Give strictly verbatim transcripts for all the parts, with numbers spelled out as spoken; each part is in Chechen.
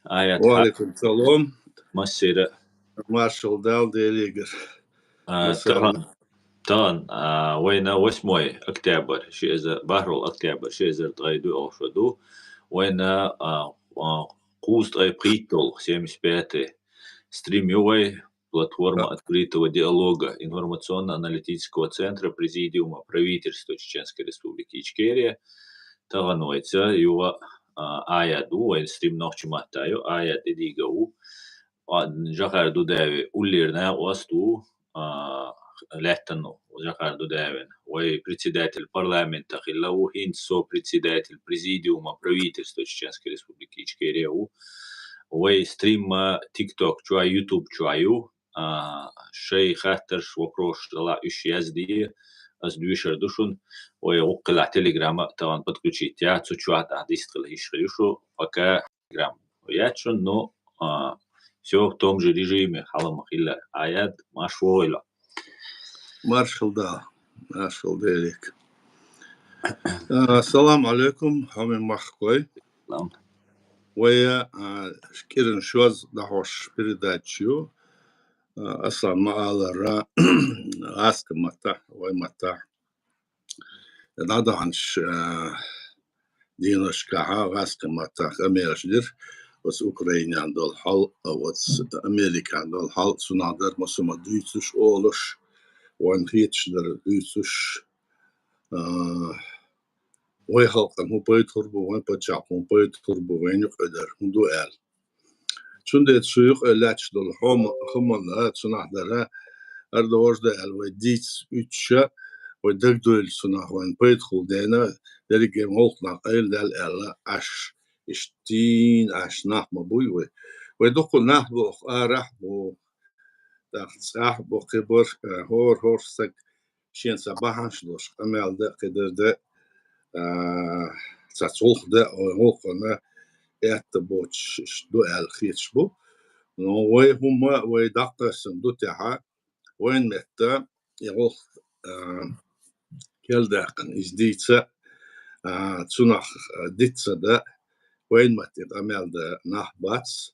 Аят, ва Ӏалайкум салам. Массера. Маршал дал делигар. А, тахан, тахан, а, вайна восьмой октябрь, ши эзар, бархӀлагӀа октябрь, ши эзар ткъе доьалгӀа шу ду. Вайна, а, а, кхузткъе пхийтталгӀа, семьдесят пятый стрим ю вай, платформа открытого диалога информационно-аналитического центра Президиума правительства Чеченской Республики Ичкерия. Тахан вайца юха, а, Аят ду, вай стрим нохчи матта ю, Аят дидига ву. А, Жахар Дудаеви уллера накъост ву, а, лаьттан Жахар Дудаевин. Вай председатель парламента хилла ву, хӀинца сопредседатель Президиума правительства Чеченской Республики Ичкерия ву. Вай стримма TikTok чу, YouTube чу ю. А, шай хаттарш, вопросаш дала уьш яздие, ас дуьйцур ду шун. Вай гӀулакхилахь Телеграма тахан подключить я, цу чохь а дистхила йиш хир ю шу, пока Телеграм яц шун, но, а, всё в том же режиме, хьалма хилла Аят, марш вогӀийла. Маршал да, маршал делик. А, салам алейкум, хьоме махкой. Салам. Вай, а, кӀиран шозза дӀахьош передача ю, а, аса ма алара, гӀазкхи маттахь, вай маттахь. ДӀадаханчу, а, дийнашкахь гӀазкхи маттахь къамелаш дира, оцу Украинехь долу хьал, оцу Америкехь долу хьал, цунах дара массо а ма дуьйцуш, олуш, вайна хеташ дара дуьйцуш, а, вай халкъана хӀун пайда хир бу, вайн паччахьна хӀун пайда хир бу, вайна юкъа дара хӀун ду аьлла. Цундела цу юкъа лаьтташ долу хӀума-, хӀуманна цунах дара, ардо важда аьлла, вай дийца уьттуша, вай дагадойла цунах вайн пайда хул дена, дерриге гӀуллакх нах къайладаьлла аьлла, Ӏаш, иштта дийна Ӏаш нах ма буй вай. Вай дукха нах боху, арахь боху, тӀаккха цӀахь боху, кхибар, э, хӀора-хӀора стаг шен цхьа бахьанаш долуш къамел дан, кхидӀа дан, а, цхьа цхьа гӀуллакх дан, вай гӀуллакхана аьтта боцуш ду аьлла хеташ бу. Но вай хӀума, вай даккхарсан ду тӀехьа, вайн метта и гӀуллакх, а, кердаьккхина иза дийца, а, цунах, а, диц ца дан, вайн метта и къамел дан нах бац,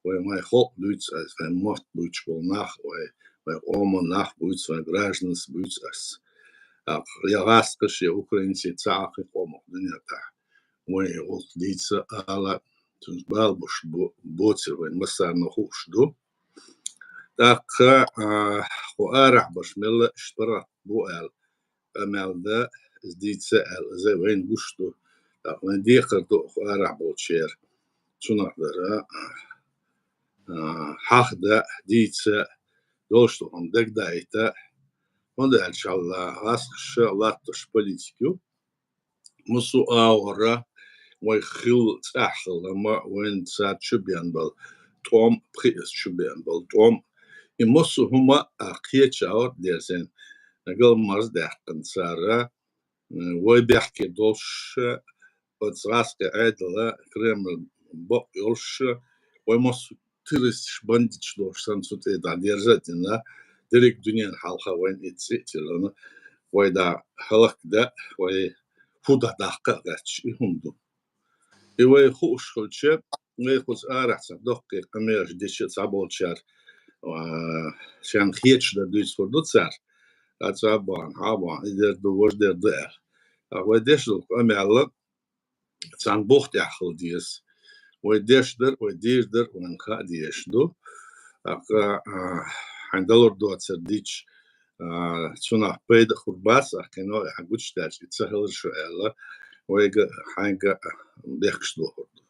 вай, вайн халкъ буьйцу ас, вайн мотт буьйцуш болу нах, вай, вайн къоман нах буьйцу, вайн гражданаш буьйцу ас. ТӀаккха я гӀазкхаш, я украинций цхьа а кхин къомах дуьнен тӀехь. Вай гӀуллакх дийца ала, цуьнца бала беш бу-, боцура вайн массарна хууш ду. ТӀаккха, а, кху арахь баш мелла а иштта паргӀат бу аьлла, къамел дан, иза дийца аьлла, иза вайна гуш ду. ТӀаккха вайн декхар ду кху арахь болчеран. Цунах дара, а, хьахдан, дийца, долуш ду хӀума дагадайта. ХӀунда аьлча гӀазкхаша латтош политика ю. Массо а агӀора вай хилла цӀахь хилла ма вайна цара чу бен болу тӀом, пхи эзар чу бен болу тӀом. И массо а хӀума а кхеча агӀор дерзийна, галмаз даьккхина цара, м, вай бехке долуш, оцу гӀазкхийн Ӏедала Кремль бакъ йолуш, вай массо а террористаш, бандиташ долуш санна цу тӀе дӀадерза а дина, дерриг дуьненна хьалха вайна и цӀе а тиллина, вай дӀа хӀаллакдан, вай хӀун дан даккха а гӀерташ, и хӀума ду. И вай хууш хилча, вай кхуза арахь цхьа доккхий къамелаш дича цхьаболчара, а, шен хеташ дан дуьйцур ду цара, а, цхьа а бахьана, хьа а бахьана, и дер ду, важа дер ду аьлла. А вай деш долу къамел а царна бух тӀехь хила деза. Вай деш дар, вай дийр дар вайна хаа дезаш ду. ТӀаккха, а, хьайн далур доцур дича, а, цунах пайда а хир бац, а кхин а хьан гучудаьлча, и ца хилар шу аьлла, вайга, хьайга бехкаш дохур ду.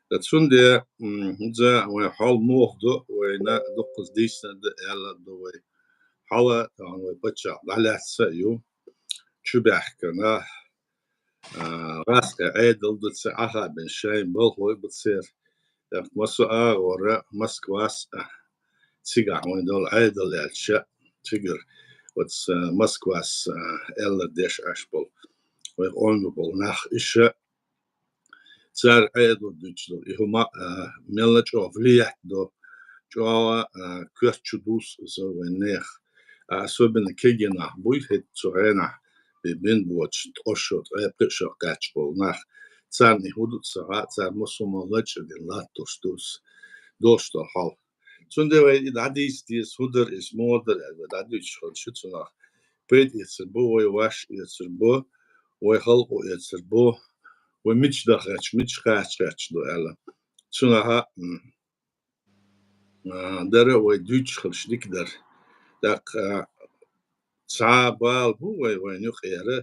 Ткъа цундела, м, хӀинца вайн хьал муха ду, вайна дуккхаза дийцина ду, аьлла ду вай. Хьала, тахана вай паччахь дӀалаьцна а ю, чу баьхкина, а, гӀазкхийн Ӏедал ду цу Ӏаха бен шайн балхой бу церан. ТӀаккха массо а агӀора Москвас, а, цигахь вайн долу Ӏедал аьлча, цигара оцу, а, Москвас, а, аьллар деш Ӏаш болу вай къоман болу нах иша, цара Ӏедал дуьйцуш долу и хӀума, а, мелла чӀогӀа влиять до, чӀогӀа, а, коьрта чу дус иза вайн нехан. А особенно кегий нах буй, хӀета цу хенахь бен боцуш, ткъа шо, ткъе пхи шо кхаьчна болу нах, Царна и хӀу ду ца хаьа, цара массо а ма лачкъадина латтош ду из, долуш долу хьал. Цундела вай и дӀадийца деза, хӀун дара иза, муха дара аьлла, вай дӀадуьйцуш хилча цунах пайда эцар бу, вай вайш эцар бу, вай халкъо эцар бу, вай мича даха гӀерташ, мича кхача гӀерташ ду аьлла. Цунах а, м, а, дара вай дуьйцуш хилча дика дара. ТӀаккха, а, цхьа бала бу вай, вайна юкъера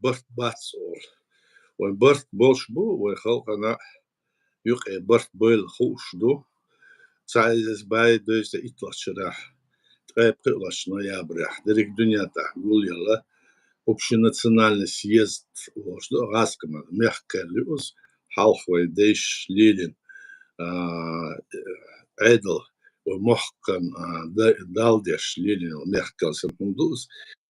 барт бац олу. Вайн барт болуш бу, вай халкъана юкъе барт байла хууш ду. Цхьа эзар бӀе дезткъе итталгӀачу шарахь, ткъе пхиъалгӀачу ноябрехь, дерриг дуьнен тӀехь гулъелла общенациональный съезд олуш ду, гӀазкхаман мехкан кхел ю иза, хьалха вайн дайша лелийна, а, Ӏедал, вайн мохкан, а, да-, Далла деш лелийна мехкан кхел санна хӀума ду иза.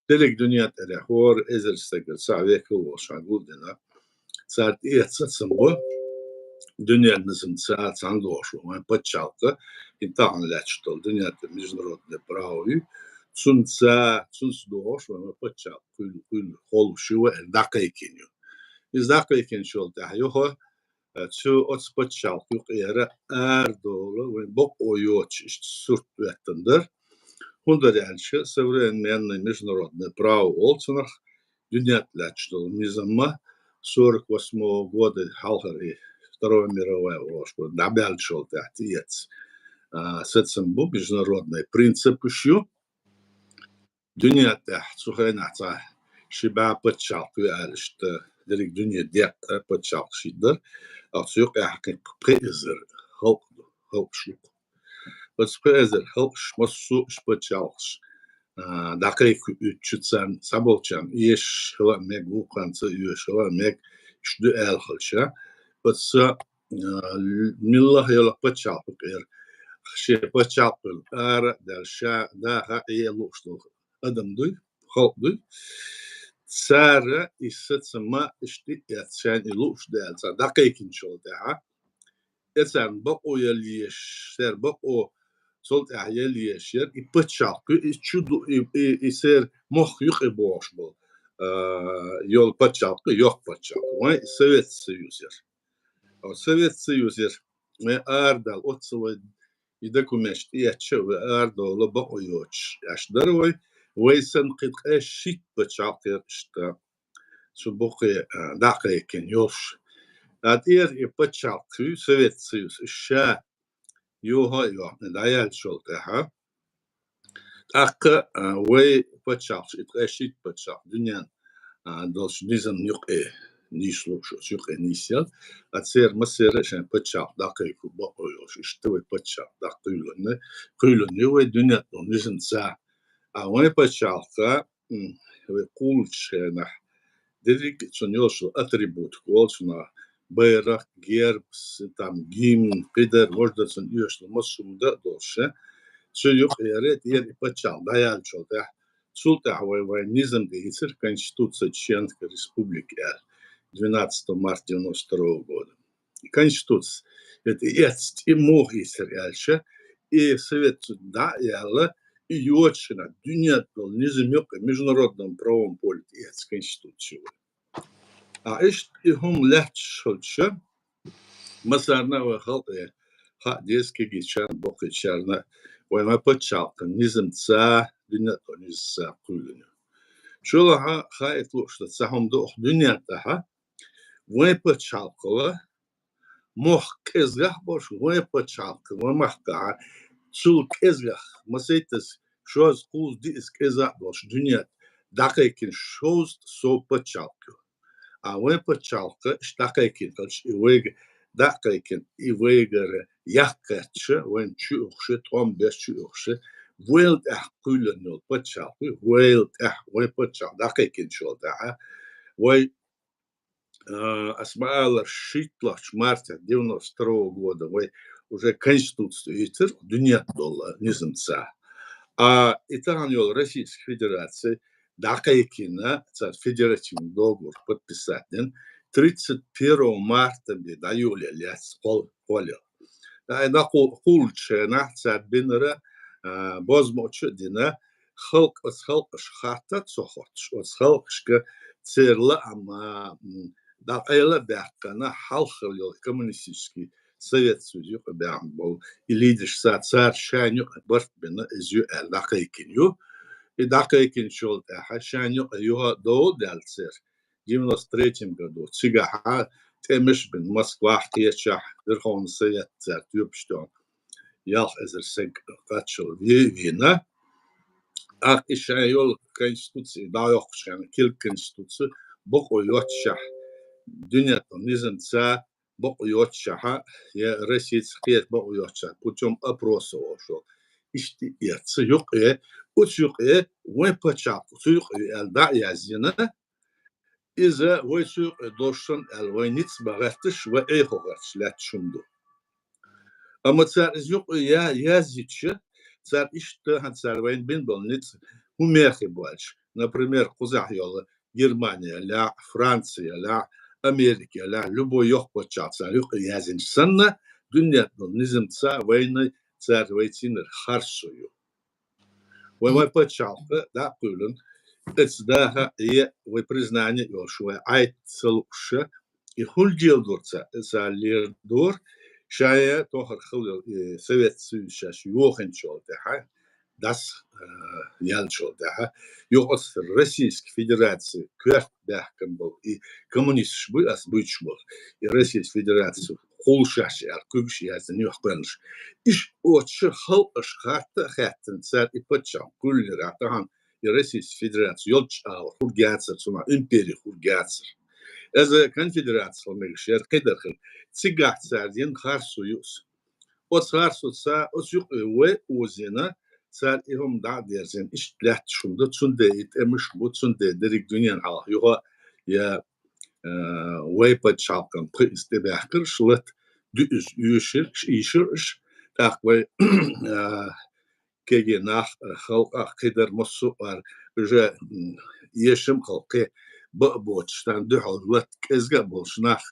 Дерриг дуьнен тӀера хӀора эзар стагара цхьа векал волуш гулдина. Цара тӀеэцна сацам бу дуьненан низамца цхьаьна догӀуш вайн пачхьалкх, и тахана лаьтташ долу дуьнен тӀера международное право ю, цунца, цунца догӀуш вайн пачхьалкх кхуьйла, кхуьйла холуш ю, вай дӀакхайкхийна ю. Иза дӀакхайкхийначул тӀаьхьа юха, э, цу оцу пачхьалкх юкъера арадовла вайн бакъо йоцуш иштта сурт хӀоьттина дара. ХӀунда аьлча современное международное право олу цунах, дуьнен тӀе лаьтташ долу низам, сорок восьмого года хьалхара и Вторая мировая война дӀабаьллачул тӀаьхьа тӀеэцна, а, сацам бу, международный принципаш ю. Дуьнен тӀехь цу хенахь цхьа ши бӀе пачхьалкх ю аьлла иштта, дерриг дуьне деккъа пачхьалкх шийтта дара. Оцу юкъехь кхин пхи эзар халкъ ду, халкъаш ю. Оцу пхи эзар халкъаш массо а уьш пачхьалкхаш, а, дӀакхайкхуьйтуш царна, цхьаболчарна эшаш хила а мега, вукхарна ца оьшуш хила а мега, уьш ду аьлла хилча. Оцу, а, милла а йолу пачхьалкх юкъера шен пачхьалкх ара а даьлла, ша даха а Ӏе лууш долу адам дуй, халкъ дуй. Цара и сацам а иштта а эцна, шайна и лууш ду аьлла, цара дӀакхайкхинчул тӀаьхьа, и царна бакъо яла езаш, церан бакъо цул тӀаьхьа яла езаш яра и пачхьалкх ю, и чу ду, и, и, и церан мохк юкъе богӀуш болу, а, йолу пачхьалкх ю, йоккха пачхьалкх. Вайн Советский Союз яра. Советский Союз яра. Вай арадала, оццул вай и документаш тӀеэцча а, вай арадовла бакъо йоцуш Ӏаш дара вай. Вай санна кхин ткъе шийтта пачхьалкх яра иштта цу бакъе, а, дӀакхайкхийна йолуш. ТӀаккха тӀера и пачхьалкх ю, Советский Союз, ша йохо а йохна дӀаяьллачул тӀаьхьа, тӀаккха, а, вай пачхьалкхаш, и ткъе шийтта пачхьалкх дуьненна, а, долчу низам юкъе нийса лууш, оцу юкъе нийса яла, а церан массеран а шайн пачхьалкх дӀакхайкхо бакъо йолуш, иштта вай пачхьалкх дӀакхуьйлуш, кхуьйлуш ю вай дуьненна долу низамца. А вайн пачхьалкх, м, вай кхуллучу хенахь, дерриг а цуьнан йолуш йолу атрибутика олу цунах, байракх, герб, с-, там, гимн, кхидерг, важа дан цуьнан оьшуш долу массо а хӀума дан а долуш, цу юкъера тӀера и пачхьалкх дӀаяьллачул тӀаьхьа, цул тӀаьхьа вай, вайн низам тӀе йийцира Конституция Чеченской Республики аьлла, двенадцатого марта девяносто второго года. Конституция, это и эц-, и муха йийцира аьлча, и Совет дӀа а яьлла, и йоцуш хенахь дуьненна долу низам юкъе, международном правовом поле тӀеэцна Конституция вай. А иштта и хӀума лаьтташ хилча, массарна а вай халкъе хаа деза, кегийчарна, баккхийчарна, вайн пачхьалкхан низамца, дуьненна долу низамца кхуьйлина ю. ШолгӀа хаийта лууш ду, цхьа хӀума ду оха дуьненна тӀехь, вайн пачхьалкхал мохк кӀезгах а болуш, вайн пачхьалкх, вайн махкахь, цул кӀезгах, масийттаза шозза, кхузза, диъазза кӀезза а болуш, дуьненна дӀакхайкхина шовзткъа сов пачхьалкх ю. А вайн пачхьалкх иштта дӀакхайкхина хилча, и вайга дӀа а кхайкхина, и вайгара яккха гӀерташ, вайна чуоьхуш, тӀом беш чуоьхуш, вайл тӀаьхьа кхуьйлина йолу пачхьалкх ю, вайл тӀаьхьа, вайн пачхьалкх дӀакхайкхинчул тӀаьхьа, вай, а, ас ма-аллара, шийтталгӀачу мартехь девяносто второго года вай уже Конституцию йийцира дуьненна долу низамца. А и тахана йолу Российская Федерация дӀакхайкхина, цара федеративный договор подписать дина, тридцать первого марта бен дӀайолаелла яц кхол-, кхоллал. Ткъа и дӀакху-, кхуллучу хенахь цара бинара, а, бозмачу а дина, халкъ, оцу халкъашка хатта а ца хоттуш, оцу халкъашка церан лаам а, м, дӀакъайла а баьккхина, хьалхара йола коммунистический Совет Союз юкъе баьхна бола и лидераш, цар шайна юкъе барт бина, из ю аьлла дӀакхайкина ю. И дӀакхайкинчул тӀехьа шайна юкъе юха а довла а даьлла церан девяносто третьем году, цигахьа тӀемаш а бина, Москвахь, кхечахь, Верховный Совет цар тоьпаш тоьхна, ялх эзар саг кхаччалца ве-, вийна. ТӀаккха и шайн йола конституци дӀайохкучу хенахь, килг конституци бакъо йоццушехь, дуьненан низамца бакъо йоццушехь, я Россица кхечу бакъо йоццушехь, путём опроса олуш йолу. Иштта эцна юкъе, оцу юкъе вайн пачхьалкх цу юкъе ю аьлла дӀа а яздина, иза вай цу юкъе долуш санна аьлла, вайн ницкъ бан гӀерташ, вай Ӏехо гӀерташ лаьтташ хӀума ду. Амма цара иза юкъе я-, яздича, цара иштта хӀан цара вайна бина болу ницкъ хӀун мехе бу аьлча, например, кхузахь йолу Германи ялахь, Франци ялахь, Америка ялахь, любой йоккха пачхьалкх цара юкъе яздинча санна, дуьненан долу низамца вайна цара вай цӀийнера харцо ю. Вай, вай пачхьалкх дӀа а кхоьллина, эцу даха а, вай признание а йолуш, вай Ӏайта ца лууш, и хӀунда леладора цара? Цара леладора, шайн тохара хилла йолу и Совет Союз шаьш йохийначул тӀаьхьа, дӀаса, а, яьллачул тӀаьхьа, юха оцу Российски Федераци коьрта баьхкина болу и коммунисташ буй ас буьйцуш болу, и Российски Федераци кхуллуш ю аьлла, куьйгаш а яздина юьхькӀоьннаш. Иштта оцу халкъашка хатта а хаьттина, цара и пачхьалкх кхоьллинера тахана и Российски Федераци йолчу агӀор хӀума яцара, цунах импери хӀума яцара. Иза конфедераци хила мегаш яра, кхидерг хила. Цигахь цара йина харцо ю иза. Оцу харцоца, оцу юкъе вай а озийна, цара и хӀума дӀа а дерзийна, иштта лаьтташ хӀума ду, цундела и тӀемаш а бу, цундела дерриг дуьненан хьалха юха а, я, а, вай пачхьалкхан пхи иза тӀебаьхкараш лата дуьйза оьшура, ийшура уьш, тӀаккха вай, а, кегий нах а, халкъах кхидерг массо а ара, уже, м, эшам а хилла кхин бан а боцуш, царна дуьхьал лата кӀезга а болуш нах,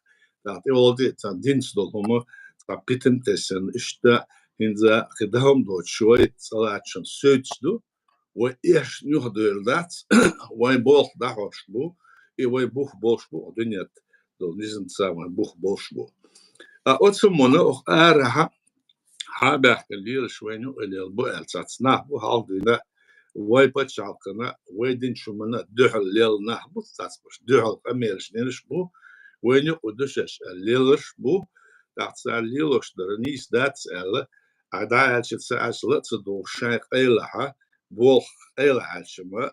тӀаккха тӀе валде а царна динца долу хӀума, цхьа кхетам а тесна, иштта хӀинца кхин дан хӀума доцуш вай цӀа латтачунна соьца ду, вай эшна юхадевлла дац, вайн болх дӀахьош бу, и вай бух болуш бу, дуьненан долу низамца вайн бух болуш бу. Ткъа оцу хӀуманна оха арахьа хьа а баьхкина лелаш вайна юкъе лелла бу аьлла цхьацца нах бу, хьалха дуьйна вай пачхьалкхана, вай динчу хӀуманна дуьхьал лелла нах бу, цхьацбаш дуьхьал къамелаш динарш бу, вайна юкъе ду шаьш аьлла леларш бу, тӀаккха цара лелош дара нийса дац аьлла, а дӀа аьлча ца аьлча ла а ца догӀуш шайн къайлахьа, болх къайлахьаьлча ма,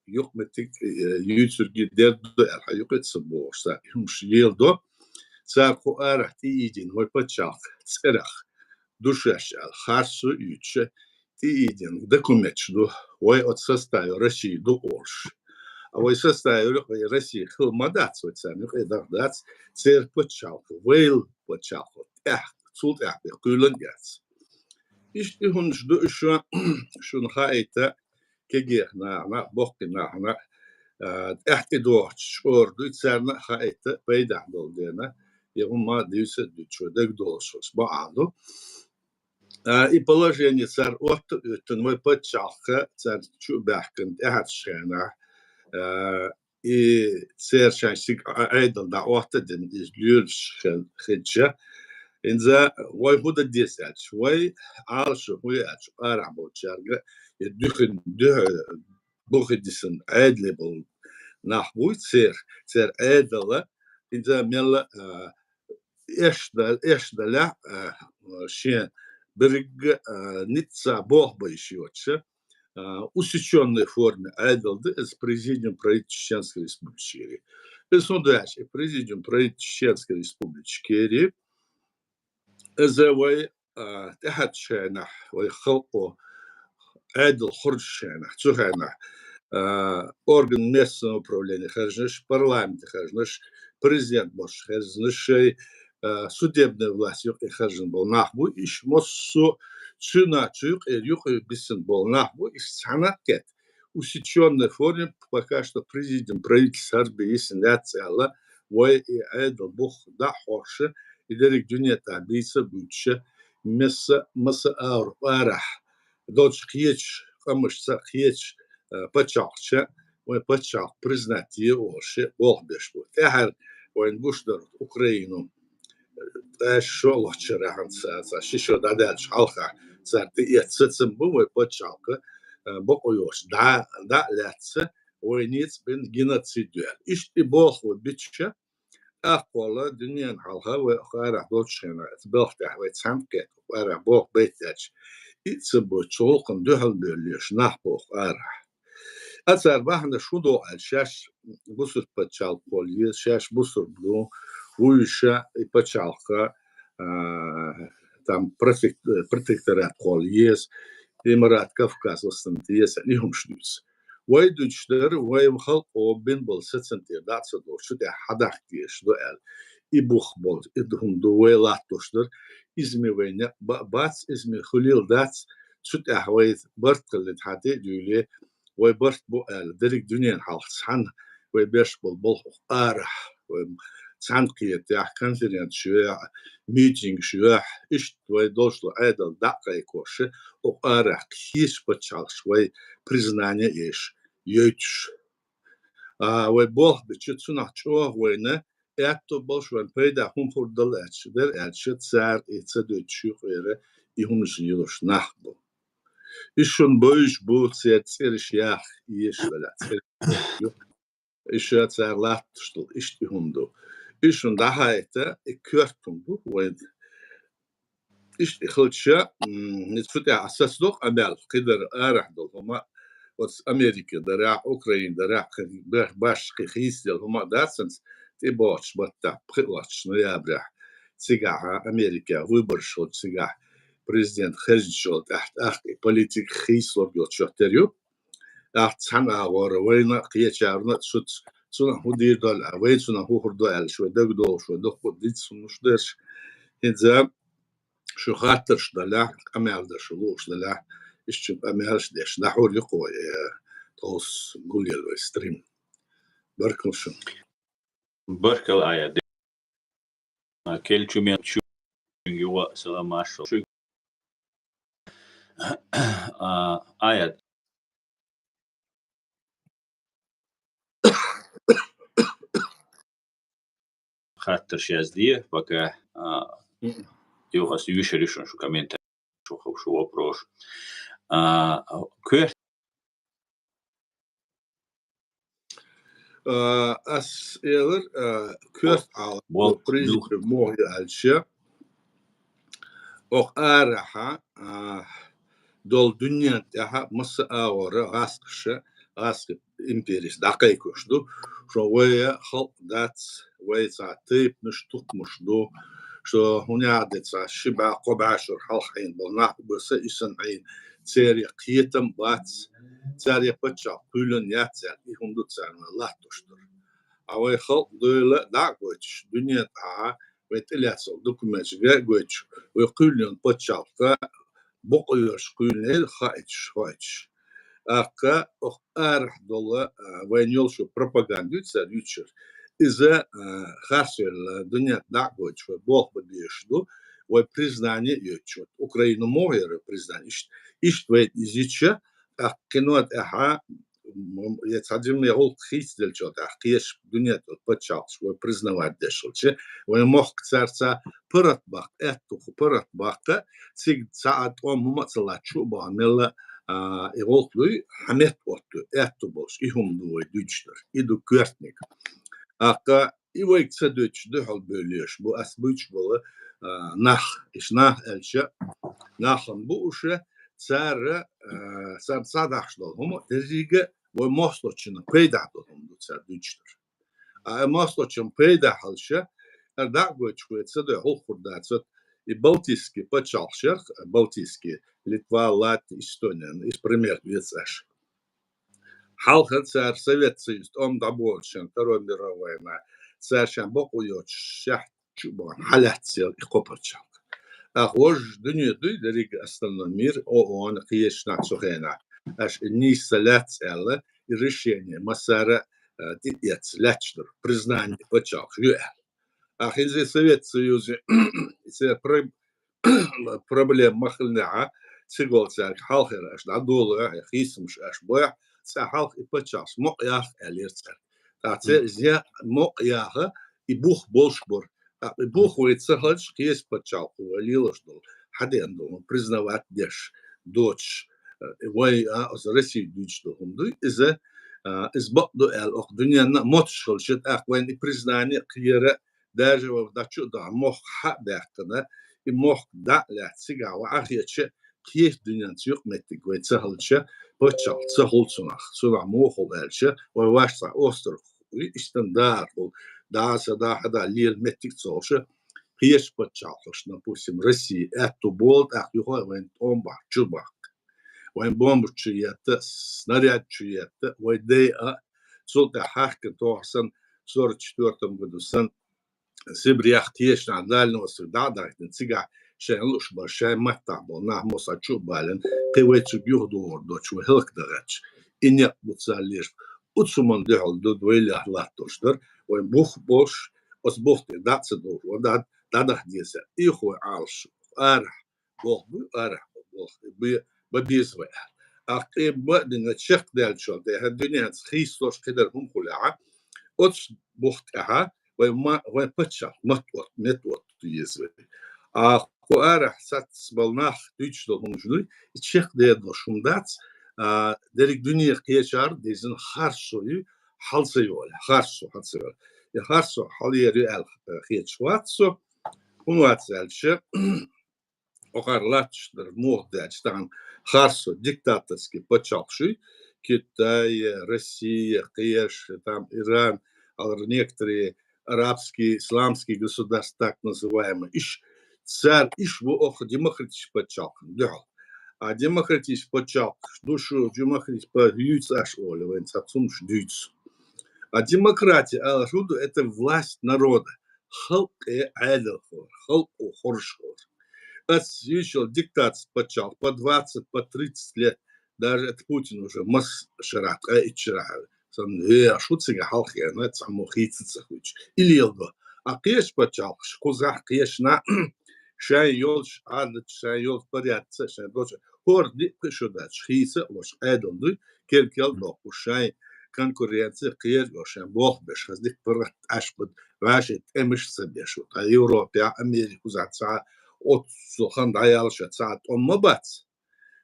юкъаметтиг, э, юьйцург дер ду аьлла, хьан юкъе ца бохуш, цара и хӀумаш леладо. Цара кху арахь тӀеийдина вай пачхьалкх цӀерах ду шаьш аьлла, харцо а юьйцуш, тӀеийдина документаш ду, вай оцу составе России ду олуш. А вай составе юкъе Россия хила ма дац, вай царна юкъе даха дац, церан пачхьалкх, вайла пачхьалкх тӀехь, цул тӀехь бен кхоьллина а яц. Иштта и хӀуманаш ду уьш, шуна хаийта, кегийчу нахана, боккхачу нахана, а, тӀаьхьа тӀедогӀучу чкъор дуй, царна а хаийта пайдехь долу дела, и хӀума дийца а дуьйцуш, дагадогӀуш бакъахь ду. А, и положение цара отта а оьттина, вай пачхьалкх цара чу а баьхкина тӀаьхьарчу хенахь, а, и церан шайн цига Ӏе-, Ӏедал дӀаотта а дина, иза лоьлуш хи-, хилча, хӀинца вай хӀун дан деза аьлча, вай Ӏалашо хӀун ю аьлча, арахь болчаьрга, я дуьхин, дуьхьа, бухе дисина Ӏедале болу нах буй церан, церан Ӏедал, хӀинца мелла а, эшда-, эшдалехь а, шен берригга а, ницкъаца болх бан йиш йоцуша, а, усечённой форме Ӏедал ду иза Президиум правительства Чеченской Республики Ичкерии. Иза хӀун ду аьлча, и Президиум правительства Чеченской Республики Ичкерии, иза вай, а, тӀаьхьарчу хенахь, вай халкъо Ӏедал хуржучу хенахь, цу хенахь, а, орган местного самоуправления хаьржинарш, парламенте хаьржинарш, президент болуш хаьржинарш шай, а, судебная власть юкъе хаьржина болу нах бу, иш массо а цуьнан, цу юкъера юкъе бисина болу нах бу, иш цхьаьна а кхетта, усечённой форме пока что Президиум правительства хӀара бен йисина яц аьлла, вай и Ӏедал бух дӀа а хьоьхуша, и дерриг дуьне тӀехь бийца а буьйцуша, месса, масса а агӀор арахь долчу кхечу къамашца, кхечу, а, пачхьалкхашца, вайн пачхьалкх признать е олуш болх беш бу. ТӀаьхьара вайна гуш дар Украину, ткъаь шоллагӀча шера хӀанз цар, цар ши шо дӀадаьлча хьалха цар тӀаэца сацам бу вай паччахьалкхе, э, бокъо йоацаш дӀа, дӀа а лаьцна, вайна эцбина геноцид ю аьлла. Иштта и болх вай бича, тӀаккха кхола дуьнен хьалха вай арахьа долча хенахь, цу балха тӀехь вай цхьаьна кхетта арахьа болх байтаьча, и ца бойтача гӀулакхана дуьхьал бевлла еш нах бу арахьа. А цар бахьанаш фу ду аьлча, шаьш бусург паччахьалкхе еза, шаьш бусург ду, вуйша и паччахьалкхе, а, там протек-, протекторатхе еза, Эмират Кавказ восстановить еза, и хӀумаш дуьйцу. Вай дуьйцуш дар, вай халкъо бина бола сацам тӀера дӀа а ца долуш, цу тӀехь хьадахка дезаш ду аьлла. И бух болу, и хӀума ду вай латтош дар, иза ма вай некъ ба-, бац, иза ма хуьлийла дац, цу тӀехь вай барт хилла хьан тӀе а дуьйле, вай барт бу аьлла, дерриг дуьнен хьалха цхьаьна вай беш болу болх арахь, вай цхьаьна кхетахь, конференцеш йохь, митингаш йохь, иштта вай долуш долу Ӏедал дӀа а кхайкхош, оха арахь кхечу паччахьалкхашка вай признание а еш, йойтуш. А, вай болх бича, цунах чӀогӀа вайна аьтто болуш, вайна пайда хӀума хир дара аьлча, дара аьлча, цара и ца дуьйцуш юкъера и хӀуманаш йолуш нах бу. И шуна бевзаш бу, церан цӀераш яха езаш велахь, цӀераш ю. И ша цара латтош долу, иштта и хӀума ду. И шуна дӀахьайта, и коьрта хӀума ду вайна. Иштта и хилча, м, цу тӀехь а сацадо къамел, кхидара арахь долу хӀума, оцу Америке дарахь, Украине дарахь, кхин беш-, башха кхин хийцаделла хӀума а дац хӀинца, тӀебогӀучу баттахь, пхиъ лоцучу ноябрехь, цигахь Америкехь выбораш хилча цигахь президент хезначул тӀаьхьа, тӀаккха и политика хийцалург йолчух тера ю. ТӀаккха цхьана агӀора вайна а, кхечарна а шуьца, цунах хӀун дийр долу, а вай цунах хӀун хир ду аьлла, шуьга дагадогӀуш, вай дуккха а дицлуш дерш. ХӀинца шу хаттарш далахь, къамел даш лууш далахь, иштта къамелаш деш, дӀахьур ю кхо, э, тховса гулъелла вай стрим. Баркалла шуна. Баркалла, Аят. А, Келчумен чу юха салам маршал. А, Аят. Хаттарш яздае, пока, а, юха ас юьйшур ю шуна шу комментарий, шу, шу вопрос. А, коьрта А, ас элира, а, коьрта Ӏалашо, бо-, призыв муха ю аьлча, оха арахьа, а, долу дуьнен тӀехь масса агӀора гӀаскхаша, гӀаскхи империша дӀакхайкхош ду, шун вай халкъ дац, вай цхьа тайпанаш, тукхамаш ду, шо хӀунда аьлча цхьа ши бӀе, кхо бӀе шура хьалха Ӏийна болу нах бу, са и санна Ӏийна, церан кхетам бац, церан паччахьалкх кхоьллина яц аьлла, и хӀума ду царна вай латтош дара. Ткъа вай халкъ дойла дӀа а гойтуш, дуьнен тӀехь вай тӀелаьцна документаш га а гойтуш, вай кхоьллина паччахьалкх бакъ йолуш кхоьллина хаийтуш, хоуьйтуш. ТӀаккха оха арахь долу, а, вайна йолу шу пропаганда ю цара юьйцуш. Иза, а, харцвелла дуьнен тӀе дӀа а гойтуш, вай болх бан безаш ду, вай признание а йойтуш. Украина муха яра признание? Ишт-, иштта вай иза йича, тӀаккха кхино тӀехьа, м, я цхьа жимма я гӀуллакх хийцаделча тӀехь, кхечу дуьнен тӀе паччахьалкхаш вай признавать деш хилча, вай мохк царца паргӀат баккха, аьтту паргӀат баккха, цига цхьа а тӀом хӀума а ца латташ чу а бахана мелла, а, и гӀуллакх дуй, хьан метта отту, аьтту болуш, и хӀума ду вай дуьйцуш дара. И ду коьртаниг. ТӀаккха и вайга ца дуьйцуш дуьхьал бевлла еш бу, ас буьйцуш болу, а, нах. Иштта нах аьлча, нахана бу уьш, цара, а, царна схьадахьаш долу хӀума деррига вай мостагӀчунна пайдехь долу хӀума ду цара дуьйцуш дара. А, мостагӀчунна пайдехь хилча, ара дӀа а гойтуш вай ца дуьхьал хӀуллакх хир дац, вот, и балтийский паччахьалкхаш яра, балтийский, Литва, Латвия, Эстония, ну, иза пример эца аша. Хьалха цара Совет Союз тӀом дӀаболучу шен Второй мировой война, цара шен бакъо йоцуш шаьхьа чу а бахана хьалаьццел и кхо паччахьалкх. ТӀаккха вожаш дуьне дуй, дерриг остальной мир, ООН, кхечу нах цу хенахь, аша и нийса ца лаьцна аьлла, и решение массара а, тӀеэцна лаьтташ дара, признание паччахьалкхаш ю аьлла. ТӀаккха хӀинца Совет Союзе, церан про-, проблема ма хиллехь, цига цаьрга хьалхара аша дӀадоло, хийцамаш аша бойхь, цкъа хьалха и паччахьалкхаш мукъаяха аьллера цаьрга. ТӀаккха церан иза мукъаяха, и бух болуш бара. ТӀаккха и бух вай ца хилча, кхечу пачхьалкхо вай лелош долу, хьадеана долу, признавать деш доцуш, э, вай, а, оцу Россия дуьйцуш долу хӀума дуй иза, а, иза бакъ ду аьлла, окху дуьненна а мотт хилча, тӀаккха вайна и признание а кхера, даже вай дӀа чу а даха, мохк хьа а баьккхина, и мохк дӀа а лаьцна цигахь ваха а хетча, кхечу дуьненца юкъаметтиг вай ца хилча, пачхьалкх ца хуьлу цунах, цунах муха хуьлу аьлча, вай ваьш цхьа остров ву, иштта дара хуьлу, дӀа а, са дӀа а, хьа дӀа а лела меттиг ца хуьлуш, кхечу пачхьалкхашна, допустим, Россия аьтту болу, тӀаккха юха а вайна тӀом бахка, чу бахка. Вайн бомбаш чу етта, снаряд чу етта, вай дайа а, цул тӀаьхьа хьаьхкина тохар санна, сорок четвёртом году санна, Сибрех, кхечанхьа Дальний Восток дӀа а дахийтина, цигахь шайн лууш бара, шайн маттахь болу нах массо а чу а балийна, кхин вай цуьнга юхадогӀур доцуш, вай хӀаллакдан гӀерташ. И некъ бу цара леш. Оцу хӀуманна дуьхьал ду вай лаьтта латтош дара, вайн бух болуш, оцу бух тӀе дӀа а ца догӀуш, вай дӀа, дӀадаха деза. Ихо Ӏалаш арахь болх бу, арахь болх бу, бан беза вай аьлла. Ахь кхин бан а дина, чекхдаьллачул тӀаьхьа дуьненца хийцалуш кхидерг хӀума хуьлехь, оцу бух тӀехь вай ма-, вай пачхьалкх меттаотта, меттаотта еза вай. Ахь кху арахь сац болу нах дуьйцуш долу хӀуманаш дуй, и чекхдер долуш хӀума дац, а, дерриг дуьне кхечара дезина харцо ю, хьал ца йолу, харцо хьал ца йолу. И харцо хьал ер ю аьлла, э, хеташ вац со. ХӀунда вац аьлча, кху арахь латтош дара муха даьлча, тахана харцо диктаторский пачхьалкхаш ю, Китай, Россия, кхеш, там Иран, алар некоторые арабские, исламские государства, так называемые. Иш, цара иш бу окху демократический пачхьалкхана дуьхьал. А демократический пачхьалкхаш ду шу, демократический па-, юьйцу аша олу, вайн цхьа цунаш дуьйцу. А демократия, ала, хӀун ду, это власть народа. Халкъе Ӏедал хилар, халкъо хоржуш хилар. Ас юьйцуш йолу диктаторский пачхьалкх по двадцать, по тридцать лет, даже это Путин уже масса шарахь, ткъе итт шарахь, сан веа шу цига хьалххена, цхьаммо хийца ца хуьйцуш. И леладо. А кхечу пачхьалкхаш, кхузахь кхечанхьа, шайн йолчу Ӏадатца, шайн йолчу порядкца, шайн долчу хӀора диъ-пхи шо дац, хийца а луш, Ӏедал дуй, кел-кел доккхуш, шайн конкуренция кхера а йолуш, шайн болх беш, хаза дика паргӀат Ӏаш бан, ваьшший тӀемаш ца беш. Ткъа Европехь, Америка кхузахь цхьа оццул хан дӀаяллалц цхьа тӀом ма бац.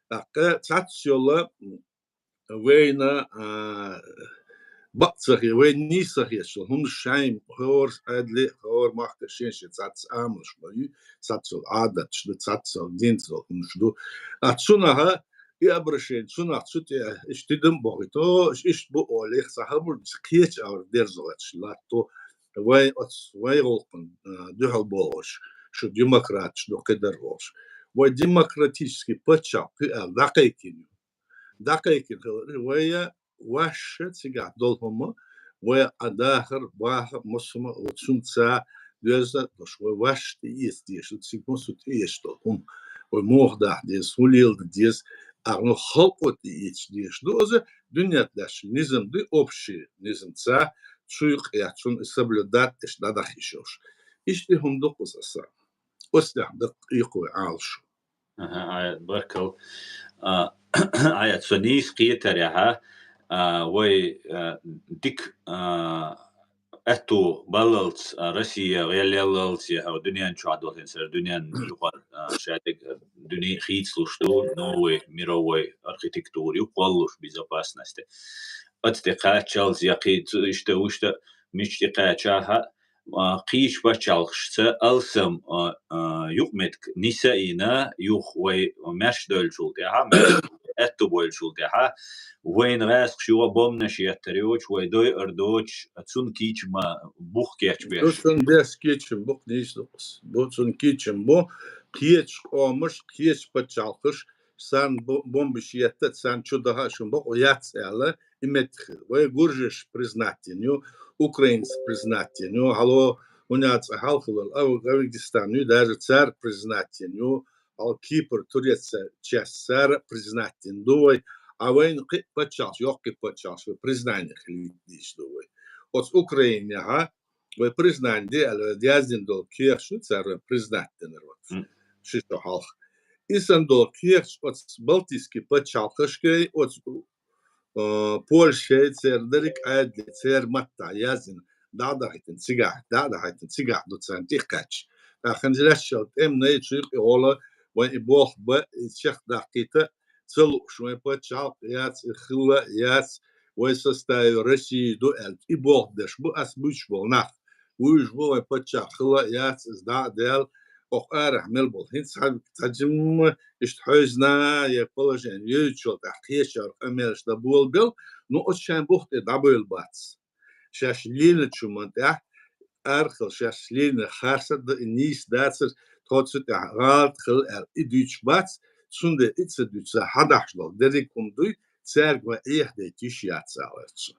ТӀаккха цхьацца йолу, м, вайна, а, бакъ ца хе-, вайна нийса ца хеташ, хӀунда шайн хӀора Ӏедале, хӀора махка шен-шен цхьацца амалш ма ю, цхьацца Ӏадаташ ду, цхьацца динца хӀуманаш ду. А цунах и обращение, цунах цу тӀе иштта тидам а бохуьйту, иштта бу олий, цхьа хабар кхечу агӀор дерзо гӀерташ латто. Вай оцу, вай гӀуллакхана, а, дуьхьал бохуш, шу демократаш ду, кхидерг волуш. Вай демократический пачхьалкх ю аьлла дӀакхайкхина ю. ДӀакхайкхина хилар, вай ваьшша цигахь долу хӀума, вай а дахар, бахар, массо а хӀума, оцунца доьзна а долуш, вай ваьшша тӀеэца дезаш ду, цига массо а тӀеэца долу хӀума. Вай муха даха деза, хӀун леладан деза, ахьа ну халкъо тӀеэца дезаш ду, иза дуьненна деш низам ду, общий низамца, цу юкъа яц, цунна и соблюдать деш дӀадаха йиш йолуш. Иштта хӀума ду-кх иза сан. Оцу тӀехь даккха кхайкхо Ӏалашо. Аха, Ӏай, баркалла. А, Ӏай, со нийса кхетарехь, а, вай, а, дика, а, аьтту баллалц, а, Россия гӀелъяллалц, я хӀара дуьнен чохь долу хин сара дуьнен юкъара, а, шадерг дуьне хийцалуш ду, новый мировой архитектура ю кхоллалуш безопасности. Оцу тӀе кхаччалц, я кхин цу иштта, вуьшта, мича тӀе кхачахь, а, кхечу пачхьалкхашца алсам, а, а, юкъаметтиг нисъяйина, юха вай маьрша девллачул тӀаьхьа, маьрша аьтту бовллачул тӀаьхьа, вайна гӀазкхаша юха бомбанаш еттар йоцуш, вай дойъур доцуш, цунна кийча ма бух кечбеш. Ду цунна бес кийчам бу, нийса ду-кх иза. Бу цунна кийчам бу, кхечу къомаш, кхечу пачхьалкхаш, царна бо-, бомбаш етта, царна чу даха а шун бакъо яц аьлла, и меттиг хир. Вай гуржаш признать йина ю, украинец признать йина ю, хьало, хӀунда аьлча хьалхалур Ав-, Авгистан ю, даже цара признать йина ю, хьал Кипр, турецкая часть цара признать йина ду вай, а вайна кхин а пачхьалкхаш, йоккхий пачхьалкхаш вай признание хилийта дезаш ду вай. Оцу Украинехь вай признание де аьлла, вай яздина долу кехат ю, цара вай признать динарг вац. М. Ши шо хьалха. И санна долу кехаташ оцу Балтийский пачхьалкхашкай, оцу, э, Польшей, церан дерриг а Ӏедале, церан маттахь яздина. дӀа а дахийтина цигахь, дӀа а дахийтина цигахь ду царна тӀе кхаьчча. ТӀаккха хӀинца лаьтташ йола тӀем най цу юкъе гӀолла вайн и болх бан, и чехдаккхийта ца лууш, вайн паччахьалкхе яц, и хилла яц, вай составе России ду аьлла, и болх беш бу ас буьйцуш болу нах. Вуьйш бу вайн паччахь хилла яц, иза дӀа а даьлла, оха арахь мел болу. ХӀинца цхьа, цхьа жимма иштта хьевзина я положение йойтучул тӀаьхьа кхечара къамелаш дан болабелла, ну, оцу шайн бух тӀе дӀабевлла бац. Шаьш лелачу хӀуманна тӀехь арахила шаьш лелийна харцар а дан, и нийса дацар, тхо цу тӀехь гӀалат хилла аьлла, и дуьйцуш бац, цундела и ца дуьйцу хьадахьаш долу дерриг хӀума дуй, цаьрга вай Ӏеха дайта йиш яц, аьлла цо.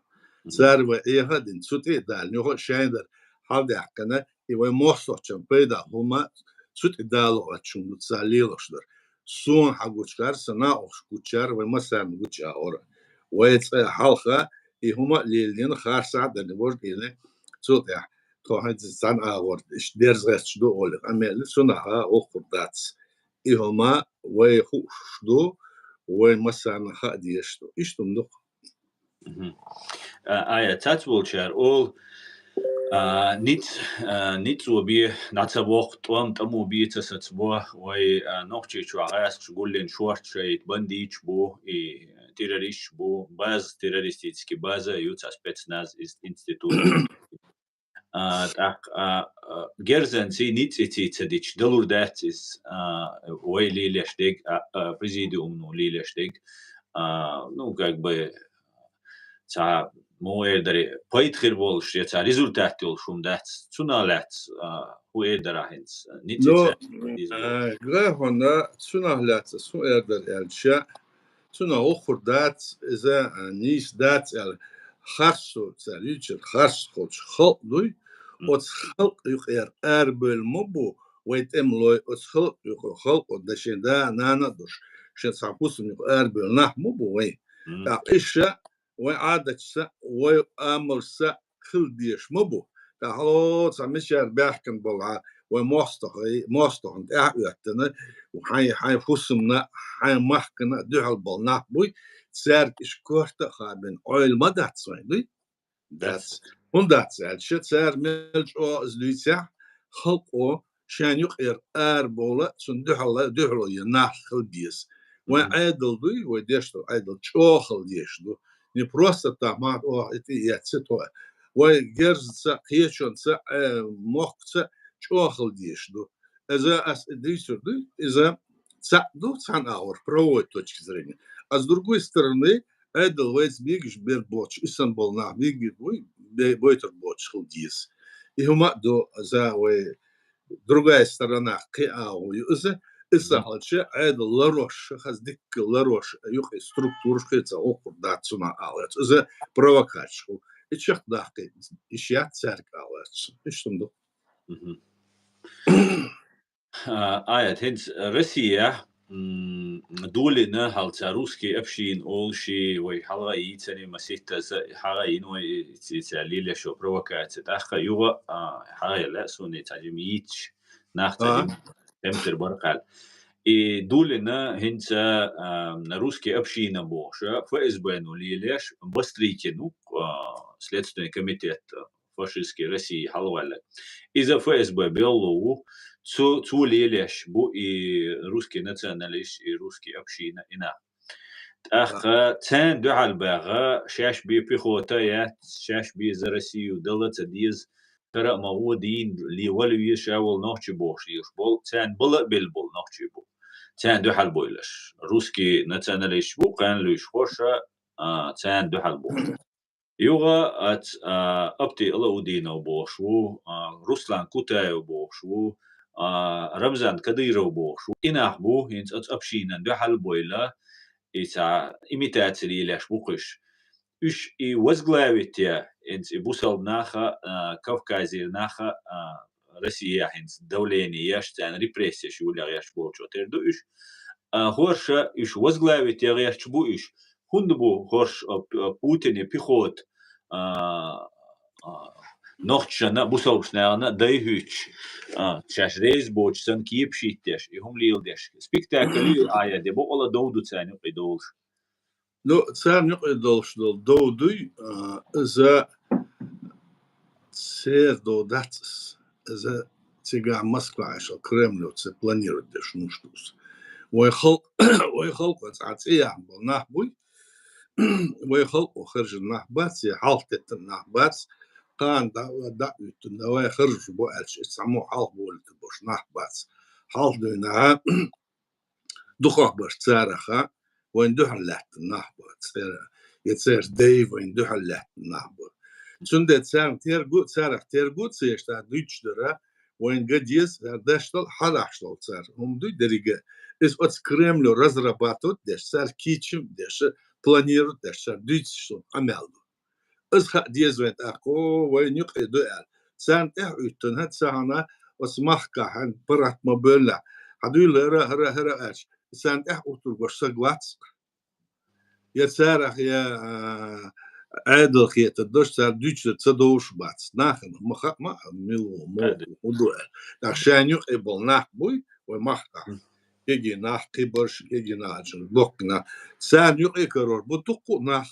Цара вай Ӏеха а дина, цу тӀе а далийна, юха а шайна дара хьалдаьккхина, и вай мостагӀчун пайда хӀума цу тӀе дала гӀоьттуш хӀума ду цара лелош дара. Суна хьагучахьара, сан накъосташна гучахьара, вай массарна гуча агӀора. Вай цӀа хьалха и хӀума а лелийна, харцахь а дина, важдийна, цул тӀаьхьа тхо хӀинца цхьана агӀор иштта дерза гӀерташ ду олий, къамел цунах а воккхур дац. И хӀума вай хууш ду, вай массарна хаа дезаш ду. Иштта хӀума ду-кх. Мгм. А, ая, цац волчара олу, а, ниц-, а, ницкъ бе дӀа ца воккху, тӀом тӀамо бе ца сацабо, вай, а, Нохчийчохь гӀазкхаша гулйина шортта шайта бандиташ бу, и террористаш бу, база, террористический база а ю цхьа спецназ, ис-, институт. А, тӀаккха, а, а, герзанций, ницкъций ца дича, далур дац иза, а, вай лелош дерг, а, а, президиумо лелош дерг. А, ну, как бы, цхьа, муха эр дара, пайда хир болуш, я цхьа результат йолуш хӀума дац, цунах лаьцна, а, хӀун эр дара хӀинца, ницкъ Ну, ца дича? А, гӀа хьуна, цунах лаьцна ас хӀун эр дара аьлча, цунах воккхур дац, иза, а, нийса дац аьлла, харцо, цара лийчар харц долчу халкъ дуй, Мгм. оцу халкъ юкъера арабевлла ма бу вай тӀемалой, оцу халкъ юкъа, халкъо дан шен да, нана а долуш, шен цхьа хӀусам юкъа арабевлла нах ма бу вай. Мгм. ТӀаккха иша вай Ӏадаташца, вай амалшца хила дезаш ма бу. ТӀаккха хьало цхьа мичара баьхкина болу хьан вай мостагӀий-, мостагӀна тӀаьхьа а оьттина, хьайн, хьайн хӀусамна, хьайн махкана дуьхьал болу нах буй, цаьрга иша корта а хабина, Ӏойла ма дац вайн, дуй? Дац. ХӀунда дац аьлча, цара мел чӀогӀа иза дуьйцехь, халкъо шайн юкъера арабовла, цунна дуьхьал, дуьхьало я нах хила беза. Вайн Мгм. Ӏедал дуй, вай деш долу Ӏедал чӀогӀа хила дезаш ду. Не просто так, ма, оха, и тӀе эцци тхо. Вай герзаца, кхечунца, э, мохкаца чӀогӀа хила дезаш ду. Иза ас и дийцур ду, иза цхьаъ ду, цхьана агӀор, правовой точки зрения. А с другой стороны, Ӏедал вайца бегаш бер боцуш, и санна болу нах бегаш буй, бе-, бойтур боцуш хила деза. И хӀума а ду, иза вай другая сторона кхин агӀо ю иза, иза Мгм. хьалча Ӏедал ларош, хаза дикка ларош, юкъе структураш кхин цхьа воккхур дац цунах аьлла. Иза провокацеш ху. И чекхдаккхий, и шеца цаьрга аьлла. Иштта ду. Мгм. А, Аят, хӀинца Россия, м, долийна хьалха русский община олуш, вай хьалха йийцина, маситтаза хьалха йина вай и, и, и, лелош йолу провокаци. ТӀаккха юха, а, хьалха яла суна цхьа жима йийцаш, нах цхьа А? жима тӀемтар бара кхаьлла. И долийна хӀинца, а, русский община бохуш, ФСБ-но лелош, Бастрыкин ву, а, Следственный комитет фашистский России хьалаваьлларг. Иза ФСБ белло ву, цу, цо лелош бу и русский националист, и русский община, и нах. ТӀаккха царна дуьхьал багӀа, шаьш бен пехота яц, шаьш бен за Россию дала а ца деза, кара а ма гӀо дийна, ле вала веза ша волу нохчи бохуш лелаш болу, царна бала а белла болу нохчи бу. Царна дуьхьал буйлаш. Русский националист бу, кхаьнна луьйш хорша, а, царна дуьхьал бу. Юха ац, а, Апти Алаудинов бохуш ву, а, Руслан Кутаев бохуш ву, а, Рамзан Кадыров бохуш ву. И нах бу, хӀинца оцу общинан дуьхьал а бойла, и цхьа имитаци лелош бу-кх уьш. Уьш и возглавить я, хӀинца и бусалба наха, а, Кавказера наха, а, Россия хӀинца давление еш, царна репрессеш юллехь еш болчо тера ду уьш. А, хорша уьш возглавить я гӀерташ бу уьш. ХӀунда бу хорш, а, П-, а, Путине пехота, а, а, нохчашна, бусалбачу нахана дай хӀуьттуш, а, шаьш реза боцуш санна кепаш йиттеш, и хӀума леладеш? Спектакль ю, Аят, я бакъала дов ду царна юкъе долуш? Ну, царна юкъе долуш долу дов дуй, а, иза Церан дов дац из. Иза цигахь Москва Ӏаш Кремлёвцы планировать деш хӀумнаш ду из. Вай халкъ, вай халкъо цхьа цӀе яхна болу нах буй, вай халкъо харжина нах бац, я хьалха теттина нах бац, кхана дӀа а, дӀа а уьттина, вай харжаш бу аьлча, иза цхьаммо хьалха волуьйтур болуш нах бац. Хьалха дуьйна дукхахберш цараха вайна дуьхьал лаьттина нах бу, церан, я церан дай вайна дуьхьал лаьттина нах бу. Цундела царна терго, царах терго ца еш, тӀаккха дуьйцуш дара, вайна ган деза, цара деш долу, хьалахьаш долу цара хӀума дуй дерриге. Иза оцу Кремло разрабатывать деш, цара кийча а деш, планировать деш, цара дуьйцуш долу къамел ду. Иза хаа деза вайн тӀаккха, о, вайна юкъе ду аьлла. Царна тӀаьхьа уьттина, хӀа, цхьана оцу махкахь паргӀат ма бевлла, хьан дуьйла хӀара, хӀара, хӀара аьлча, царна тӀаьхьа уьттург ваш саг вац. Я царах, я, а, Ӏедал хетар долуш, цара дуьйцуш ца довш бац. Нахана ма хаьа ма, мила ву, муха ву, хӀун ду аьлла. ТӀаккха шайна юкъе болу нах буй вай махкахь. Кегий нах, кхиберш, кегий нах, доккхий нах. Царна юкъе карор бу дуккха а нах,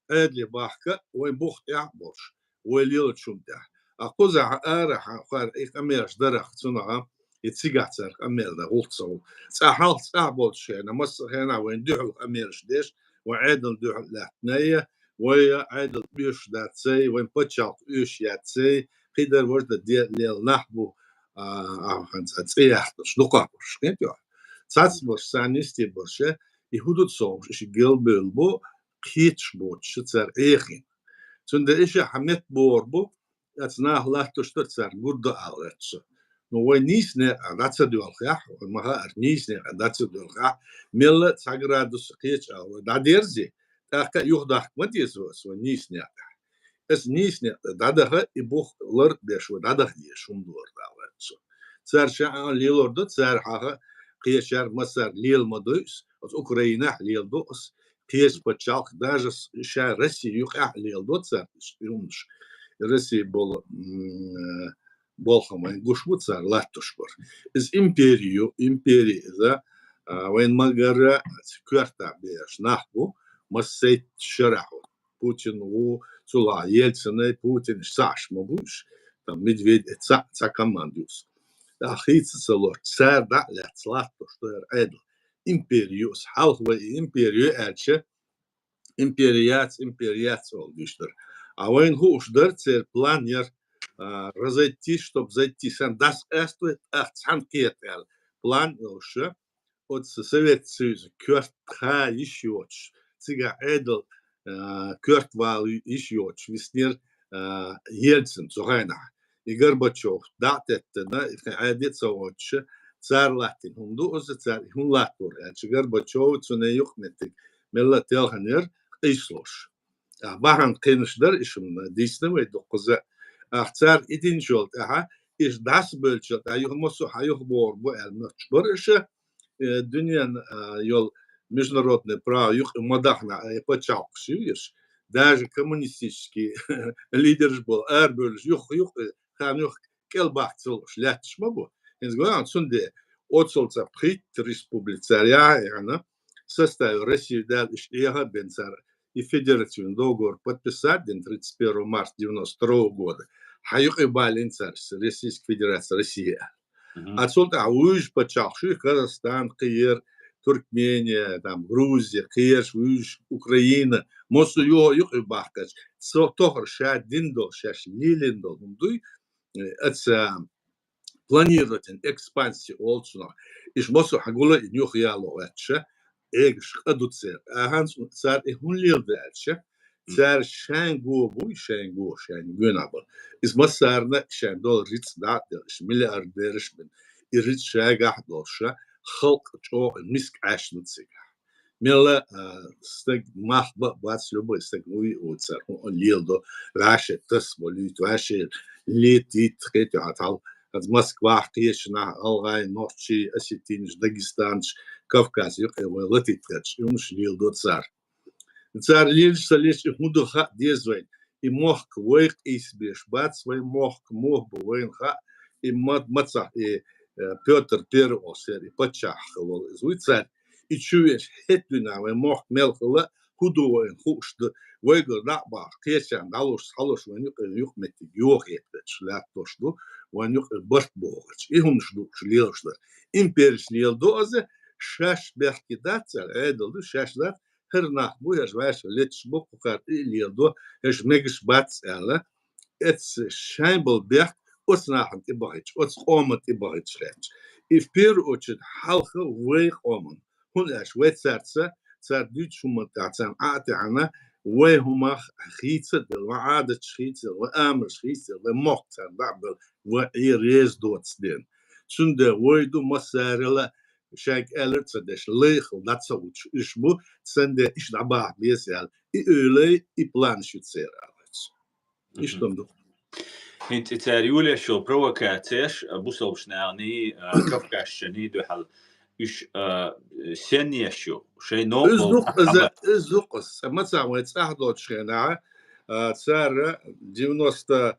Ӏедале бахка, вайн бух тӀехь а болуш, вай лелачун тӀехь. А кхузахь арахь, хӀара и къамелаш дарах, цунах, и цигахь цара къамел дан гӀуллакх ца гӀуллакх. Цкъа хьалха цкъа болчу хенахь, массо а хенахь вайн дуьхьал къамелаш деш, вайн Ӏедална дуьхьал лаьттинай, вай Ӏедал оьшуш дацай, вайн пачхьалкх оьшуш яцай, кхидара важа дан де лела нах бу, а, а, хӀанз а цӀе яхташ, дукхахберш, кхетий хьо? Цхьацца берш, царна йисте берш, и хӀун ду ца хууш, и ши гелбевлла бу, кхеташ боцуш цара Ӏехийна. Цундела и ши хьан метта богӀур бу, оцу наха латтош дара цара гур дан ала гӀерташ. Ну, вай нийса некъа дӀа ца доьлхехь, вай ма хаьара, нийса некъа дӀа ца доьлхехь, мелла а цхьа градус кхеча а вай дӀадерзи, тӀаккха а юхадахка ма деза вай, вай нийса некъа. Аса нийса некъа дӀадаха, и бух лар а беш вай дӀадаха дезаш, хӀума дора ала гӀерташ. Цара ша а лелор ду, цара хьаха кхечара массара лела ма дуй ас, оцу Украинахь лела ду ас, кхечу пачхьалкх, даже ша Россия юкъахь а леладо цара уьш, и хӀуманаш. Россия болу, м, болхам вайн гуш бу цара латтош бар. Иза импери ю, импери иза, а, вайн ма-гарра коьртахь беш нах бу, массайтта шарахь ву. Путин ву, цул а Ельцинай, Путин сахьаш ма бу уьш, там Медведь, цхьа, цхьа команда ю ас. ТӀаккха хийца ца лоцуш, цара дӀа а лаьцна латтош ду хӀара Ӏедал. Импери ю ас, хьалха вай и импери ю аьлча, импери яц, импери яц олу дуьйцуш дара. А вайна хууш дара, церан план яра, а, разойтись, чтоб зайти, сан дас къаьста вай, тӀаккха цхьаьна кхета аьлла. План йолуш, оцу Совет Союзан коьрта ха йиш йоцуш, цигахь Ӏедал, а, коьрта вала йиш йоцуш виснера, а, Ельцин цу хенахь. И Горбачев дӀа а теттина, и кхин Ӏаде а ца воцуш, цара латтийна хӀума ду иза, цара и хӀун латтор аьлча, Горбачев, цуьнан юкъаметтиг мелла а телхинера къийсалуш. А, бахьана кхинаш дара, иша ма дийцина вай дуккхаза. Ах, цара и динчул тӀаьхьа, иша дӀасабевллачул тӀаьхьа, юха массо а хьан юха богӀур бу аьлла моьттуш бара иша, э, дуьненан, а, йолу международное право юкъа ма дахана, э, пачхьалкхаш ю иша. Даже коммунистический лидераш болу, арабевллаш юха, юха, хан юха кӀел бахка ца лууш лаьтташ ма бу. ХӀинца гой хьуна, цундела оццул цхьа пхийтта республика цара яхьа а яхьана, составе России даьлла иша Ӏеха а бен цара и федеративный договор подписать дина тридцать первого марта девяносто второго года. Хьан юкъе балийна цара Российская Федерация, Россия аьлла. Мгм. А цул тӀаьхьа вуьйжа пачхьалкхаш ю, Казахстан кхиера, Туркмения, там, Грузия, кхиерш вуьйжа, Украина, массо а юха юкъе бахкача, со тохара ша дина долу, шаьш лелийна долу хӀума дуй, э, аца планировательная экспансия олу цунах. Иша массо а хьан гулайина юха яло гӀерташа, Ӏегаш къа ду церан. Ахьанца цара и хӀун леладо аьлча, цара шайн го буй, шайн го, шайн гоьнахь бара. Иза массарна шайн долу рицкъ дӀа а делла, иша миллиардераш бина. И рицкъ шайгахь а долуша, халкъ чӀогӀа миска Ӏаьшна цигахь. Мелла, а, стаг мах бан а бац, любой стаг вуй а ву цара, хӀун леладо, ваьшший тасма луьйта, ваьшший летийта, кхетий хьо, тхьал, хӀанз Москвахь кхечанахь, гӀалгӀай, нохчий, осетинаш, дагестанцаш, Кавказ юкъе вай латийта гӀерташ, и хӀумаш леладо цара. Цара лелаш ца лелаш, и хӀун ду хаа деза вайна. И мохк вай къийсабеш бац, вайн мохк муха бу вайна хаьа, и ма-, мацахь, и, э, Пётр Первый олу церан, и паччахь хилла волу иза вуй цара. И чу веш хӀетта дуьйна вайн мохк мел хилла, хӀун ду вайна хууш ду, вайгара дӀа а бахаш, кхечарна дӀалуш, хьалуш вайна юкъе, юкъаметтиг йохаэттача лаьтташ ду, вайна юкъе барт бохача. И хӀуманаш ду уж лелаш дар. Импереш леладу аз, шаьш бехке дац аьлла, Ӏедал ду, шаьш дац, хӀара нах бу, хӀара вӀаши леташ бу, кхукхар и леладу, хӀара мегаш бац аьлла, эцу шайн бола бехк оцу нахана тӀе бахийташ, оцу къомана тӀе бахийташ хеташ. И в первую очередь хьалха вай къоман. ХӀунда аьлча вай цаьрца, цара дуьйцучу хӀуманна тӀехь царна Ӏа а тӀехьана, вай хӀумах хийца а делла, вай Ӏадаташ хийца а делла, вай амалш хийца а делла, вай мохк царна дӀа а белла, вай Ӏе реза доцу дела. Цундела вай ду массарел а шайга аьллар а ца деш, лай а хила дӀа ца луш, уьш бу, цундела иштта дӀабаха беза аьлла, и ойлай, и планаш ю церан, аьлла. Иштта ду. ХӀинца и цара йолаеш йолу провокацеш, а, бусалбачу наханий, а, кавказчаний дуьхьал, уьш, а, сенна еш ю? Шайн новкъа Иза ду-кх, иза, иза ду-кх, аса ма ца вай цӀахь доцучу хенахь, а, цара девяносто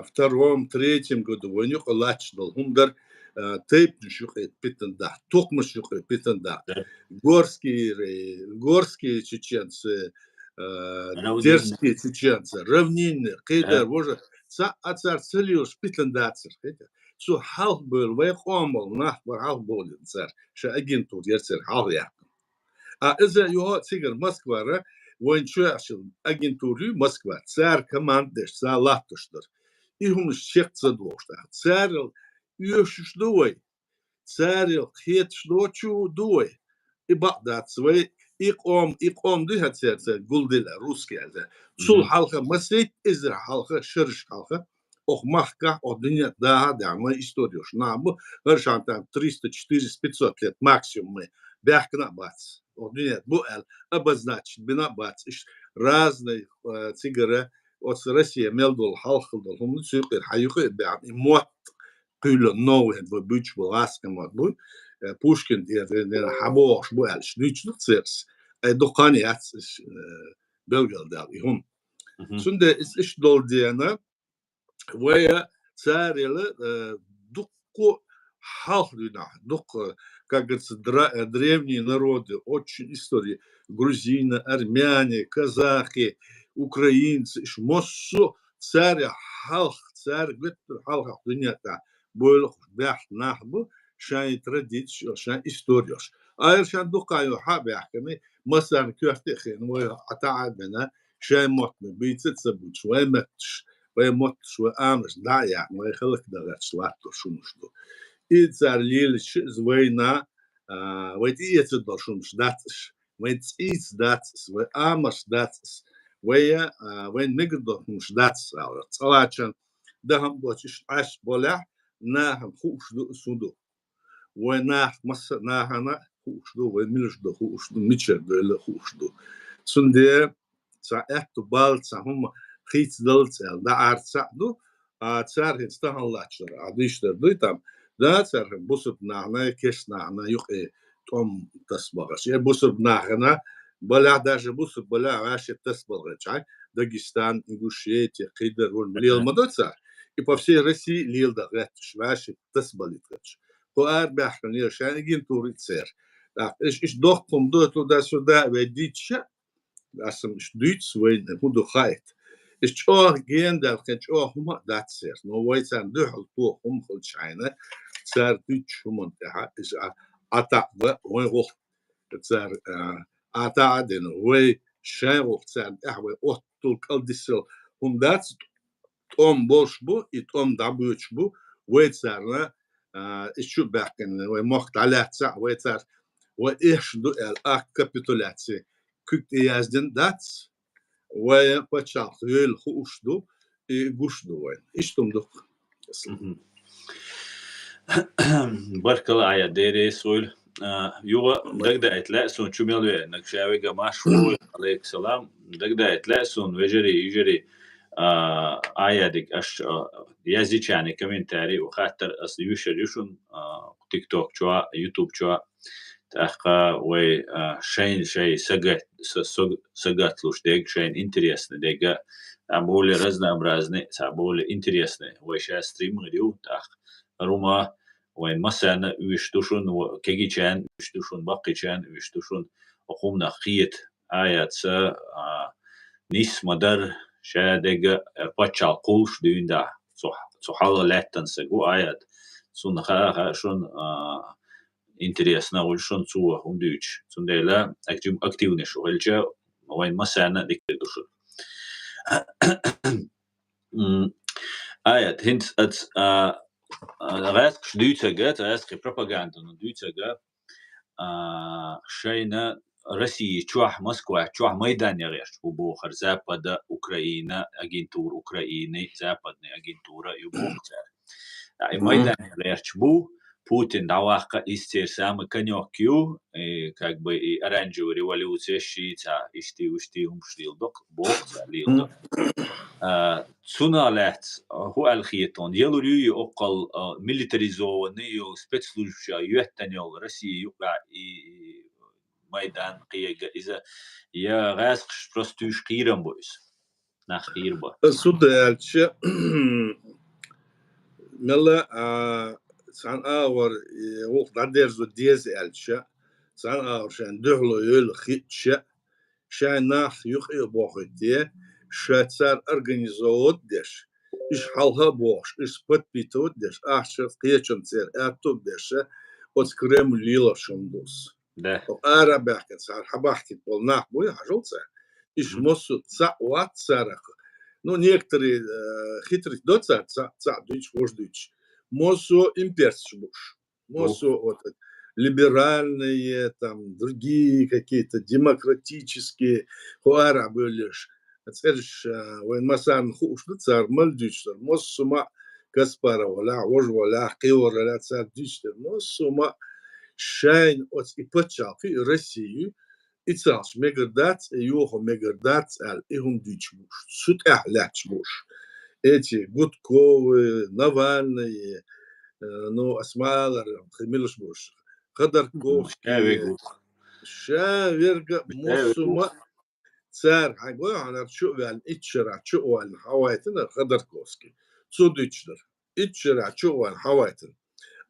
втором, третьем году вайн юкъа латташ долу хӀума дара, а, тайпанаш юкъе питана даха, тукхамаш юкъе питана даха. Да. Горские, э, горские чеченцы, а, Равнинные. Терские чеченцы, равнинные, кхидара, Да. вожа. Цхьа а цара ца лелаш питана дацара, хета. Цу хьалха бевлла вай къомал нах бара хьалха бовлина цара, ша агентура яра церан хьалха яьккхина. А иза юха а цигара Москвара вайн чоьхьарчу агентура ю Москва, цара команда деш, цара латташ дара. И хӀуманаш чекх ца догӀуш тӀаккха. Царал оьшуш ду вай. Царал кхеташ доцу ду вай. И бакъ дац вай. И къом, и къом ду хӀа церан, церан гулдила, русский аьлла. Цул Мгм. хьалха масийтта эзар хьалха, шераш хьалха, оха махкахь, оха дуьнен даха а дахьа, вайн историеш нах бу, хӀара шанна там триста, четыреста, пятьсот лет максимум вай баьхкина а бац. Оха дуьнен бу аьлла, обозначить бина а бац. Иштта разный, э, цигара, оцу Россия мел долу хьалха долу хӀума, цуьйкъера хьан юкъе а баьхна, и мотт кхуьйла новый, вай буьйцуш болу гӀаскхи мотт бу, э, Пушкин тӀера, тӀера хьан бохуш бу аьлла, иштта дуьйцуш ду церас. Ай, дукха хан яц, иштта, э, белгалдаьлла и хӀума. Мгм. Цундела иза иштта долу дена, вай царел, э, дуккха хьалха дуьйна, дуккха, как говорится, дра-, э, древние народы, очень истории, грузины, армяне, казахи, украинцы, иштта массо а цара хьалха, цара гуттар хьалха дуьнен тӀехь бовла баьхна нах бу, шайн традицеш, шайн историеш. Ай, шайн дукха йо хьа а баьхкина, массарна коьрте а хиъна, вай Ӏа таӀа а бина, шайн мотт ма бийца а ца буьйцуш, вай метташ, вай мотташ, вай амалш дӀа а яхна, вай хӀаллакдан гӀерташ латтош хӀуманаш ду. И цара лелача иза вайна, а, вай тӀеэцар долуш хӀуманаш дац аш, вайн цӀийца дац ас, вайн амалш дац ас, вай, а, вайн мегар долу хӀуманаш дац ас, аьлла. Цкъа лаьцна дахам доцуш иштта Ӏаш болехь, нахана хууш ду ас хӀун ду. Вай нах, масса а нахана хууш ду, вай милаш ду хууш ду, мичара бевлла хууш ду. Цундела цхьа аьтту балла, цхьа хӀума хийцадаллалц аьлла, дӀа Ӏарца а ду, а цара хӀинца тахана латташ дара, а дийшдар дуй там, да, цара хӀинца бусурба нахана, керста нахана юкъе тӀом тасбахаш. Э, бусурба нахана, балехь, даже бусурба балехь, ваьши тасбала гӀерташ, Дагестан, Ингушетия, кхидара вон лела ма до цара. И по всей России леладан гӀерташ, ваьши тасбалийта гӀерташ. Кху арабаьхкина лела шайн агентура церан. ТӀаккха иш, иш доккхум ду туда-сюда, вай дийцча, Аса ма иштта дуьйцу вайна, хӀун ду хаийта. Иштта чӀогӀа гена даьлла кхин чӀогӀа хӀума а дац церан. Но вай царна дуьхьал тоха хӀума хилча хьайна, цара дуьйцучу хӀуманна тӀехь иза а, а таӀа вайн гӀуллакх цара, а, а таӀа а дина, вай шайн гӀуллакх царна тӀехь вай оттал кӀалдисал хӀума дац, тӀом болуш бу, и тӀом дӀабоьдуш бу, вай царна, а, и чу баьхкина, вай мохк дӀалаьцна а, вай цара, вай эшна ду аьлла, акт капитуляции куьг тӀе яздина дац, вай пачхьалкх вевлла хууш ду, и гуш ду вайна. Иштта хӀума ду-кх. Мгм. Баркалла, Ӏая, Дела реза хуьлда. А, юха Вай. Дагадаийта лаьа суна, чу мел веанарг ша вега машхур ву, алейкум салам. Дагадаийта лаьа суна, вежарий, йижарий, а, Ӏаядиг аша, а, язйичарна комментарий, у хаттар аса юьйшур ю шуна, а, TikTok чу, YouTube чу. ТӀаккха вай, а, шайна шай сага-, са-, саг-, сагатлуш дерг, шайна интересный дерг, а, более разнообразный, цхьа более интересный вай ша стример ю, тӀаккха хӀара хӀума вайн массарна а уьш ду шуна, ва-, кегийчарна а уьш ду шуна, баккхийчарна а уьш ду шуна, хӀуманах кхета. Аятца, а, нисма дар, шадега, э, паччахьалкхе кхуллуш дуьйна да. Цу, цу хьалха лаьттан саг ву Аят. Цунна ха, ха, шун, а, интересно, вуй шун цо хӀун дуьйцуш. Цундела актив-, активнаш хилча, вайн массарна а дика ду шун. М, Аят, хӀинца ац, а, а, гӀаьскаш дуьйцага, гӀаьскхи пропагандано дуьйцага, а, шайна Россия чохь, Москва чохь майдане гӀерташ бу бохар, Запада, Украина, агентура Украины, западный агентура ю бохар цара. А, и майдане гӀерташ бу, Путин дӀаваккха, иза церан самый конёк ю, и как бы и оранжевая революция ши ца, ишти, ушти хӀумаш лийла доккха, боху ца лийла доккха. А, цунах лаьцна, а, хӀу аьлла хетон, ялур ю и оккхал, а, милитаризованный ю, спецслужбаша йоьттан йолу Россия юкъа и, и майдан кхега, иза я гӀаьскхаш просто туьйш кхийрам бу иза. Нах кхийр бу. Ас хӀун ду аьлча, мелла, а, цхьана агӀор, э, вукху дӀадерзо деза аьлча, цхьана агӀор шайн дуьхьало йойла хиъча, шайн нах юкъа а бохуьйту, ша цара организовать деш, уьш хьалха а бохуш, уьш подпитывать деш, ахча кхечунна церан аьтту а беш, оцу Кремль лелош хӀума ду. Да. Хьо ара баьхкина цара хьабахкийта болу нах буй, хьажал цара. Иш массо а цхьаъ вац царах. Ну, некоторые, э, хитрить до цара, цхьаъ, цхьаъ дуьйцуш, вож дуьйцуш. Массо а имперцаш бу уьш. Массо а вот это либеральные, там, другие какие-то демократические, хӀу ара бевллеш. ЦӀераш, а, вайн массарна хууш ду, цара мала дуьйцуш дара. Массо а ма Каспаров валахь, вож валахь, кхевар валахь, цара дуьйцуш дара. Массо а ма шайна оцу и паччахьалкхе, и Россию, и цалхаш мегар дац, и йохо мегар дац аьлла, и хӀума дуьйцуш бу уьш. Цу тӀехь лаьтташ бу уьш. Эти Гудковы, Навальные, э, ну, ас ма аллара, кхин милаш бу уьш. Ходорковский. Ша верг а, массо а ма Цара, хьайн гой хьанара чу а ваьлла, итт шарахь чу а ваьлла, хьавайтина Ходорковский. Цо дуьйцуш дара. Итт шарахь чу а ваьлла, хьавайтина.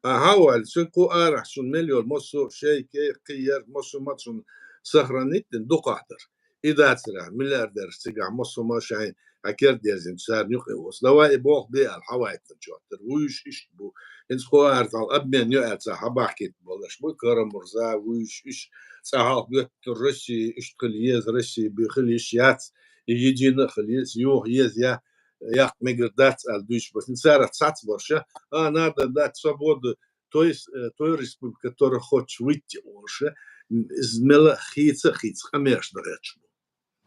А хьаваьлла, цуьнан кху арахь шун мел йолу массо а шайке, кхин яр, массо а ма шун сохранить дина, дукхахь дара. И дацарехь, миллиардераш цигахь массо а ма шайн хьан кердерзина, царна юкъа а воцу. Давай и болх бе аьлла, хьавайтина чохь дара. Вуьйш иштта бу. ХӀинца кху ара тхьал обмен ю аьлла, цхьа хьабахкийта болуш бу. Карамурза, вуьйш, иш цхьа хьалха гоьттур Россия, иштта хила еза, Россия бу хила йиш яц, и едино а хила еза, йоха еза, я, яккха мегар дац аьлла дуьйцуш бу. ХӀинца царах цхьацца болуш, а, надо дать свободу той, э, той республике, которая хочет выйти, олуш, иза мела хийца а хийца къамелаш дан гӀерташ бу.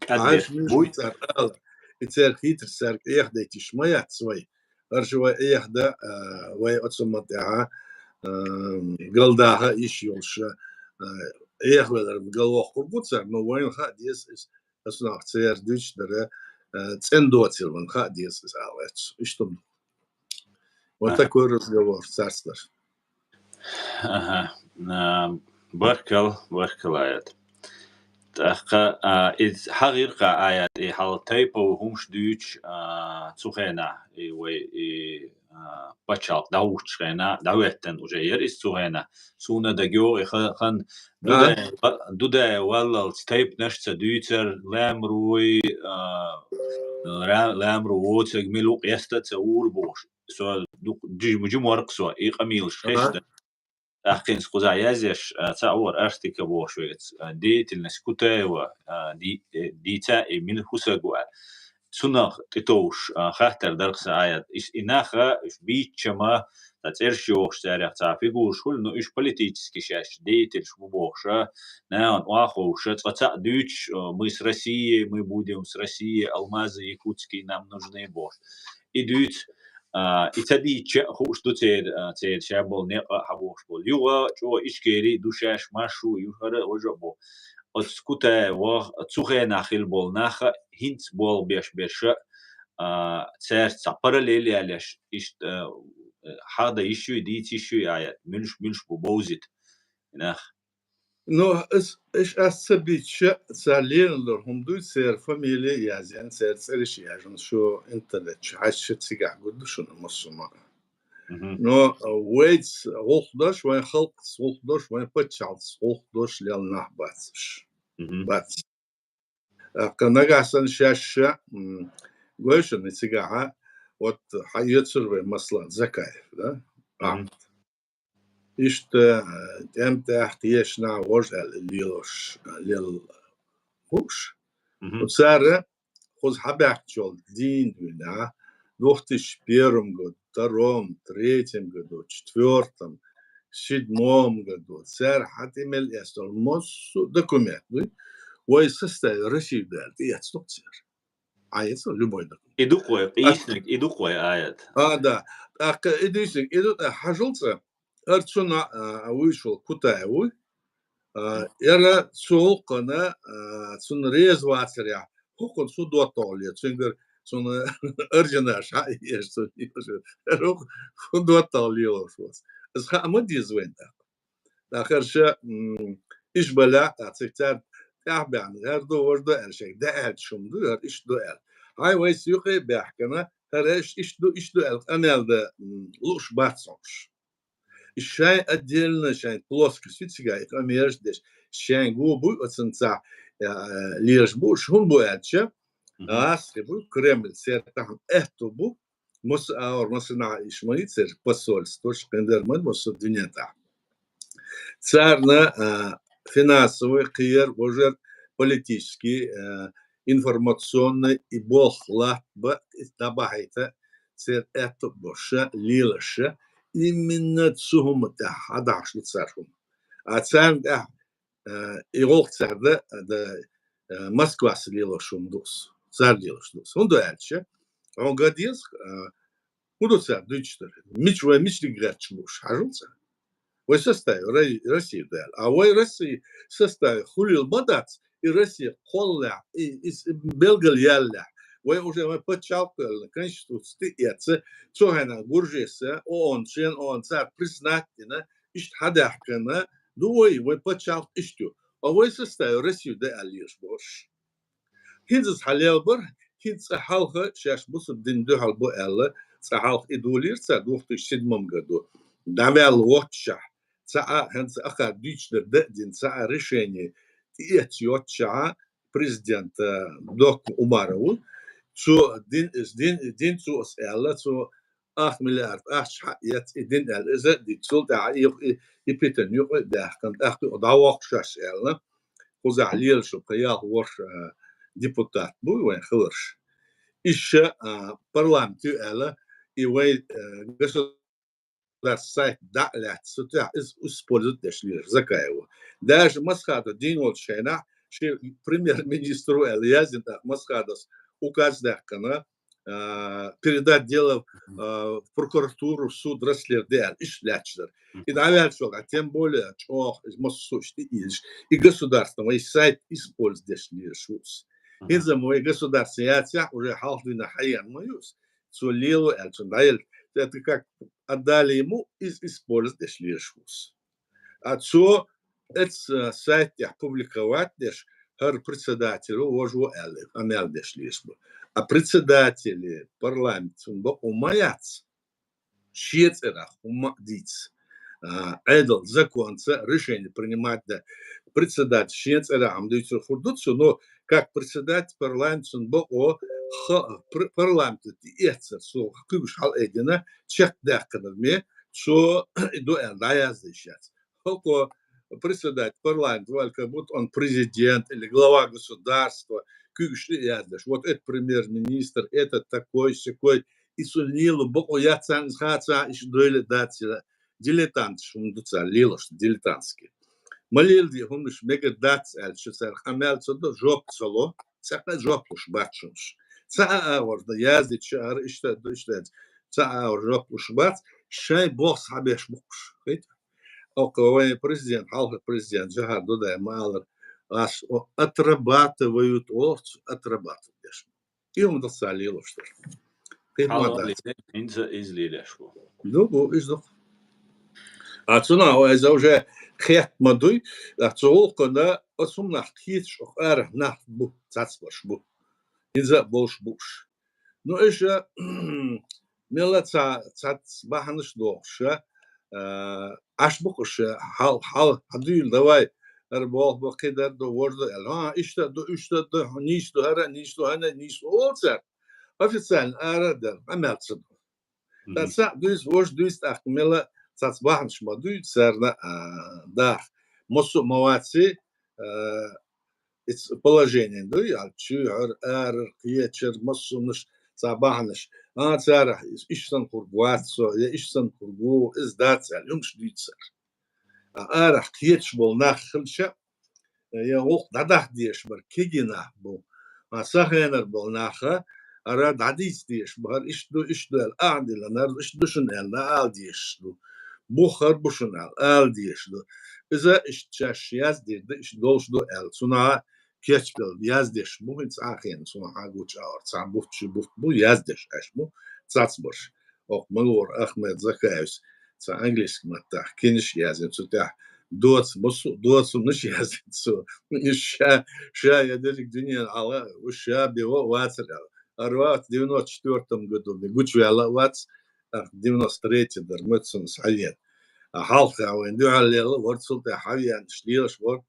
Хьажа муьлш цара ала, и церан хитрас цаьрга эхадайтиш ма яц вай. Арша вай эхада, а, вай оцу ма тӀехьа, а, галдаха йиш йолуш, а, эхавелар галвоккхур бу цара, но вайна хаа деза иза, аса нах церан дуьйцуш дара, а, цӀена доцийла вайна хаа деза иза ала гӀерташ. Иштта ду. Вот такой разговор царцлар. Аха. А, баркал, баркал, Аят. ТӀаккха, а, иза хьагӀиркха, Аят, и хьал тайпа ву хӀумаш дуьйцуш, а, цу хенахь, и вай, и, а, пачхьалкх дӀахӀуттучу хенахь, дӀахӀоьттина уже яра иза цу хенахь. Суна дагайогӀу и ха-, хан Дудаев, Дудаев валлалц тайпанаш ца дуьйцар, ламруй, а, ра-, ламру воцург мила ву къеста ца вур бохуш. Со ду-, жи-, жиморкх со, и къамелаш хезаш дара. ТӀаккха хӀинца кхузахь язъеш, а, цхьаъ вара Арктика бохуш вега, а, деятельность Кутаева, а, ди-, э, дийца, и мила хӀусаг ву аьлла. Цунах тӀетовш, а, хаттар дара-кх сан, Аят. Иш и нах, а, уьш бийцча ма, сан цӀераш йохуш царех цхьа фигураш хуьлу, ну, уьш политически шаьш деятельш бу бохуш, а, нахана охьаховша, цкъа цхьаъ дуьйцуш, а, мы с Россией, мы будем с Россией, алмазы якутские нам нужны бохуш. И дуьйцу, а, и ца дийцча а хууш ду церан, а, церан ша болу некъа а хьабохуш болу. Юха чӀогӀа Ичкери ду шаьш, марш ву, юхара а важа а бу. Оцу Кутаева, цу хенахь хилла болу нах а хӀинца болх беш берш а, а, цаьрца цхьа параллель ялеш, иштта, а, хьада йиш юй, дийца йиш юй, Аят, муьлш, муьлш бу бовзийта нах. Но ас, аш ас ца бича, цара лелалур хӀума дуй, церан фамилия а язъян, церан цӀераш а яжна, шу интернет чу хьаьжча цигахь гур ду шуна массо а ма. Но, а, вайца гӀуллакх дош, вайн халкъаца гӀуллакх дош, вайн паччахьалца гӀуллакх дош лелла нах бац уьш. Бац. ТӀаккха нагахь санна шаьш, м, гой шуна цигахьа, вот хьаэцар вай, масала, Закаев, да? Ахьмад. Иштта, э, тӀем тӀехь тешна вож аьлла лелош, лел хууш. Цара кхуза хьабаьхкачул дийна дуьйна, двух тысячи первом году, втором, третьем году, четвёртом, седьмом году, цара хьатӀа мел эцна массо а документ дуй, вай составе России ду аьлла, тӀаэцна ду-кх цара. Ӏа эцна любой документ. И ду-кх вай, къийсаниг, и ду-кх вай аят. А, да. ТӀаккха и дийсаниг, и ду, тӀаккха хьажал цкъа, хӀара цунна, а, а, вуьйцуш вола Кутаев вуй. А, яра цу гӀуллакхана, а, цунна реза вацарехь, хӀокхунна цу доттагӀалле, цуьнгара цунна орденаш хьаэцна, цунна хӀу доттагӀалла лелош вац. Иза хаа ма деза вайна тӀаккха. ТӀаккха хӀара ша, м, иш бале а, тӀаккха цига цара тӀаьхьа баьхна, хӀара ду, важа ду аьлла шайга, де аьлча хӀума ду, хӀара иштта ду аьлла. Хьай вайца юкъе а баьхкина, хӀара иштта, иштта ду, иштта ду аьлла къамел дан, м, лууш бац хьуна уьш. И шайн отдельно, шайн плоскость ю цигахь, и къамелаш деш, шайн го буй оцунца, э, лелаш бу уьш, хӀунда бу аьлча, гӀазкхий бу, Кремль церан тӀехь аьтту бу, массо а агӀор, массанахьа иш ма йий церан посольствош, кхин дерг ма ду массо а дуьнен тӀехь. Царна, а, финансовый кхерар, важар политический, а, информационный и болх латта ба, и дӀабахьийта церан аьтту а болуш, лелаш, именно цу хӀума тӀехь хьадахьаш ду цара хӀума. А царна тӀехь, а, и гӀуллакх цара да, да, а, Москвас лелош хӀума ду-кх, цара лелош ду-кх. ХӀунда аьлча, хьуна ган деза, а, хӀун ду цара дуьйцуш дар? Мича вай, мича дика гӀерташ бу уьш, хьажал цкъа. Вай составе Ра-, России ду аьлла. А вай России составе хуьлийла ма дац, и Россия кхоллалехь, и, и с-, белгалъялалехь. Вай уже вай пачхьалкх а кхоьллина, конституци тӀаэцна, цу хенахь Гуржиевс, ООН, член ООН, цара признать а дина, иштта хьадаьхкина ду вай, вай пачхьалкх иштта ю. А вай составе России ду аьлла лелаш бу уьш. ХӀинца иза хьалелабар, хӀинца цкъа хьалха шаьш бусалба дина дуьхьал бу аьлла, цкъа хьалха и долийра цара двух тысячи седьмом году. ДӀаваьлла воццушехь, цхьа а, хӀинца ахар дуьйцуш дар дан а дина, цхьа а решение тӀаэцна йоццушехь, президент, э, Доккхун Умаров ву, цо дин, дин, дин цо аса аьлла, цо ах миллиард ахча хьаэцна, и дин аьлла, иза а дина, цул тӀаьхьа и, и, и питана юкъа а даьхкина, тӀаккха юкъа дӀавоккхуш шаьш аьлла, кхузахь лелаш ву кху ялх ворхӀ, а, депутат бу вайн хиларш. Иштта, а, парламент ю аьлла, и вайн, а, государственный сайт дӀа а лаьцна, цу тӀехь иза использовать деш лелаш Закаева. Даже Масхадов дийна волчу хенахь, шен премьер-министр ву аьлла яздина, тӀаккха Масхадовс указ даьккхина, а, передать дело, а, в прокуратуру, в суд расследовать де аьлла, иштта лаьтташ дара. И дӀаваьллачул тӀаьхьа, тем более, чӀогӀа массо а иштта иштта, и государственный вай сайт использовать деш лелаш ву иза. ХӀинца вай государственный яцахь, уже хьалха дуьйна хьаена ма ю иза. Цо лело аьлла, цунна дӀаелла. Это как отдали ему, из-, использовать деш лелаш ву иза. А цо эцу, э, сайт тӀехь публиковать деш, хӀара председатель ву, важа ву аьлла, къамел деш лелаш бу. А председатели парламент цунна бакъо ма яц, шен цӀерах хӀумма а дийца. А, Ӏедал, законца решение принимать дан председатель шен цӀерах хӀума дуьйцур хир ду цо, но как председатель парламент цунна бакъо ха-, пр-, парламента тӀаэцар, цо куьйгаш хьалаайдина, чекхдаьккхинарг ме, цо и ду аьлла дӀаязде йиш яц. ХӀокхо председатель парламента ваьлла, как будто он президент или глава государства, куьйгаш тӀе а яздеш. Вот это премьер-министр, этот такой, сякой. И цунна лело бакъо яц царна, иза хаа царна, иштта дойла а дац, дилетанташ хӀума ду цара лелош, дилетантский. Ма леладе хӀуманаш, мегар дац аьлча, цара къамел ца до, жоп ца ло, цхьаккха а жоп луш бац уьш. Цхьа а агӀор дан яздича, хӀара иштта а ду, иштта а ду, цхьа а агӀор жоп луш бац, шайн боху схьабеш бу уьш. Хита? Оха вайн президент, хьалха президент Жохар Дудаев ма аллара, аш о-, отрабатывают, олуш, отрабатывать деш. И хӀума ду цара лелош дара. Кхин хӀума дац. ХӀинца иза лелаш бу. Ду, бу, иза ду. А цунах иза уже хетта ма дуй, а цу гӀуллакхана оцу хӀуманах кхеташ оха арахь нах бу, цацбарш бу. Иза а болуш бу уьш. Ну, иша, мелла ца-, цац бахьанаш дохуша, а, Ӏаш бу-кх уьш, хьал-, хьал-, хьадуьйла, давай, ара болх бо, кхыдар ду, вож ду аьлла. ХӀа, иштта ду, иштта ду, нийса ду, хӀара нийса ду, хӀана нийса ду олу цара. Официально ара а даьлла, къамел ца ду. Мгм. Сан цхьаъ дуьйцу, вож дуьйцу, тӀаккха мела цхьацца бахьанаш ма дуьйцу царна, а, даха. Массо а ма ваций, а, иза положение дуй, а, чуьйхьара, арара, кхечара, массонаш цхьа бахьанаш. А, царах, иштта санна кхург вац со, я иштта санна кхург ву, иза дац аьлла, хӀумаш дуьйцу цара. А, арахь кхеташ болу нах хилча, я гӀуллакх дӀадахьа дезаш бара кегий нах бу. А, сан хенара болу наха, ара дӀадийца дезаш бара, иштта ду, иштта ду аьлла, ахьа диллинарг, иштта ду шуна аьлла, ала дезаш ду. Бух хӀара бу шуна аьлла, ала дезаш ду. Иза иштта шаьш яздийр ду, иштта долуш ду аьлла, цунах кечбелла яздеш бу, хӀинца ахьа хенахь суна хьан гучу агӀор, цхьа бутт, ши бутт бу, яздеш Ӏаш бу, цацбарш. Окху Малур Ахмед Закаевс цхьа английски маттахь кинаш а яздина, цу тӀехь доца, массо а доцамнаш яздина цо. Ша, ша я дерриг дуьненан хьала, уьш ша бен ван а вацара аьлла. Ара вац девяносто четвёртом году, бен гучуваьлла а вац, а, девяносто третий дара, моьтту суна, схьавеана. А хьалха вайн дуьхьал лелла вара, цул тӀаьхьа схьавеана, иштта лелаш вара.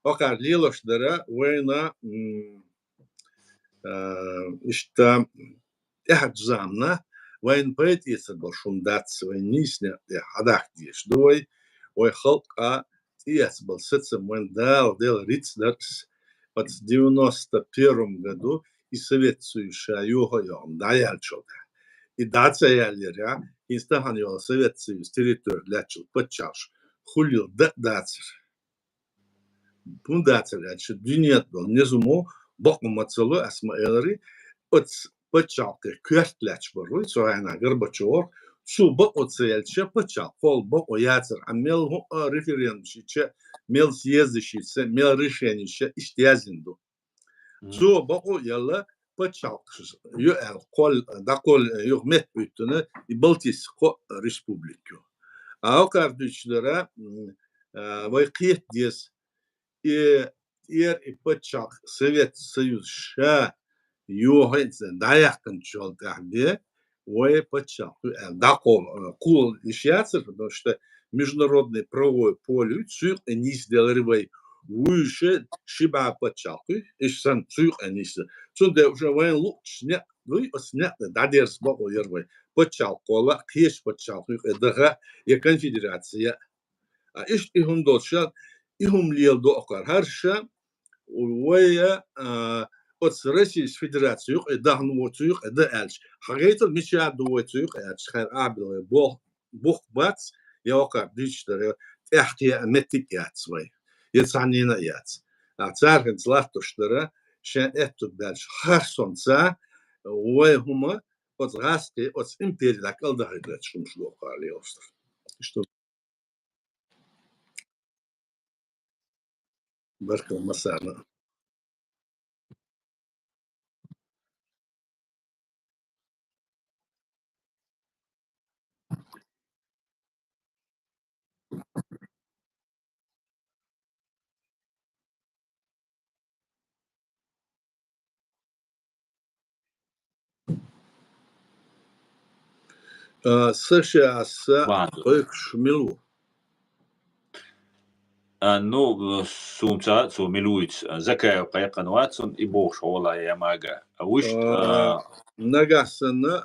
Окхара лелаш дара вайна, м, а, иштта тӀаьхьарчу заманахь вайна пайда эцар болуш хӀума дац, вайн нийса некъ тӀе хьадахка дезаш ду вай, вай халкъа тӀеэцна болу сацам вайн Дала делла рицкъ дара иза. Оцу девяносто первом году и Совет Союз ша йохо а йохна дӀаяьллачул тӀаьхьа. И дӀа ца яьллера, хӀинца тахана йолу Совет Союз территори лаьттачул пачхьалкхаш хуьлийла дан а дацара. ХӀунда дацара аьлча, дуьнен тӀе долу низамо бакъо ма ца ло, ас ма элира, оцу пачхьалкхе коьрта лаьтташ бара вай, цу хенахь Горбачёвах, цо бакъо ца елча, пачхьалкх кхолла бакъо яцара, а мел хӀуъа референдум йича, мел съезд йича, мел решени йича, иштта яздина ду. Мгм. Цо бакъо а елла, пачхьалкхаш ю аьлла, кхолла, дӀакхолла, юха метта Ӏуьттина, и Балтийски кхо республика ю. А окхара дуьйцуш дара, м, а, вай кхета деза, и тӀера и пачхьалкх Совет Союз ша йохийна дӀаяьккхинчул тӀаьхьа бен, вай пачхьалкх ю аьлла, дӀакхо-, кхолла йиш яцара, потому что международное правовое поле ю, цу юкъа нисделира вай, вуьйша ши бӀе пачхьалкх ю, иштта санна цу юкъа нисделира. Цундела уже вайна луъучу некъ дуй, оцу некъ тӀе дӀадерза бакъо яра вай. Пачхьалкх кхолла, кхечу пачхьалкх юкъа даха, я конфедерация, а иштта и хӀума долчу, и хӀума леладо окхара. ХӀара ша вай, а, оцу Российски Федераци юкъа дахна ву, цу юкъа дан аьлча, хьан гайтал мича ду вай цу юкъа аьлча, хӀара абила вай бох-, бух бац, я окхара дуьйцуш дара, тӀехь кхиа меттиг а яц вай, я цхьаннена а яц. А цара хӀинца латтош дара, шайн аьтту баьлча харцонца вай хӀума оцу гӀазкхи, оцу импери дӀакӀалдахийтарца хӀумаш лохара лелаш дара. Иштта. Баркалла массарна. А, США-с кхойкхуш мила ву? А, ну, суна ца, цо мила вуьйцу, а, Закаев кхайкхина вац, цунна и бохуш хьола я мага. А вуьшта, а, а, нагахь санна, а,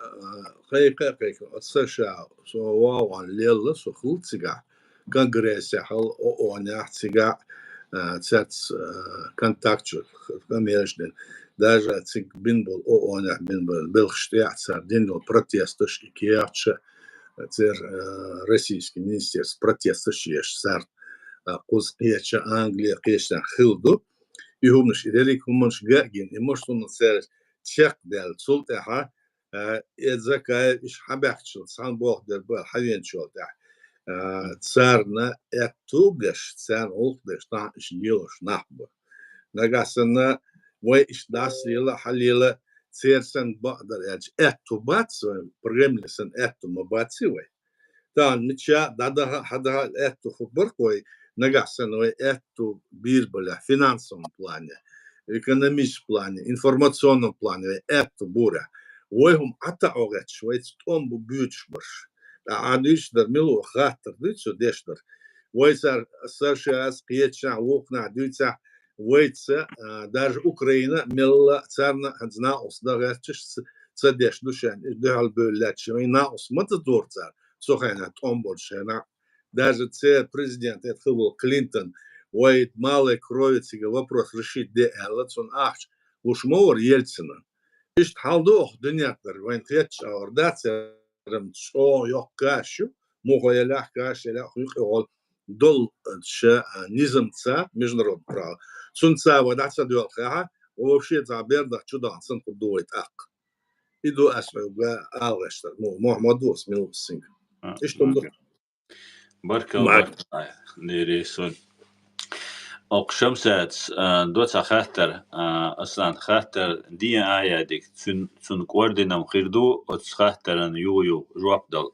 кхайкха а кхайкхина, оцу США со вогӀу лелла, со хилла цигахь, Конгрессехь, ООН-ехь, цигахь, а, цаьрца, а, контакт чу, конечно, даже цига бина болу ООН-ехь бина болу белхаш тӀехь цара дина йолу протесташ, и кехаташ, церан, а, российский министерство протесташ еш цара, а, кхуза кхеча, Англия кхеча хилла ду. И хӀуманаш, и дерриг хӀуманаш ган а гина, и муш хӀуманаш цара чекхдаьлла. Цул тӀаьхьа, а, э, Закаев иштта хьабаьхкачул, цхьана болх дер бара, хьавеначул тӀаьхьа, а, царна аьтту беш, царна гӀуллакх деш, нах иштта лелош нах бу. Нагахь санна вай иштта дӀасалела, хьалела, церан санна бакъдар аьлча, аьтту бац вай, Кремле санна аьтту ма баций вай. Тахана мича дӀадаха, хьадаха аьтту хӀу баркъой, нагахь санна вай аьтту бийр балехь, финансовом плане, экономическом плане, информационном плане вай аьтту бурехь. Вай хӀума Ӏа таӀо гӀетташ, вайца тӀом бу буьйцуш барш. ТӀаккха Ӏа дуьйцуш дара, мила ву хаттар дуьйцу, деш дара. Вай цар саршас кхеташехь, вукхунах дуьйцахь, вайца, а, даже Украина мелла царна хӀанз накъост дан гӀерташ ц-, ца деш ду шен, дуьхьал бевлла лаьтташ, вай накъост ма ца дора цар, цу хенахь тӀом болчу хенахь. Даже церан президент, это хилла Клинтон, вай малой крови цига вопрос решить де аьлла, цунна ахча луш ма вара Ельцина. Иштта хьал ду оха дуьнен тӀара, вайна хеташ а вара дац, церан чӀогӀа йоккха каш ю, муха елахь, каш елахь, юкъа йолу долу ша, а, низамца, международный право. Цунца вай дӀа ца доьлху хьа, вообще цхьа бердах чу дахна санна хӀума ду вай тӀаккха. И ду ас хьоьга ала гӀертар. Ну, Мухьаммад ву ас, мила ву синга. А, Иштта ду. Баркалла, Мар. баркалла, Лерисун. Окху Шамсаца, а, до цхьа хаттар, а, Аслан, хаттар дийна а яьдиг, цуьн-, цунна кӀординам хир ду, оцу хаттаран юха-юха жоп дала.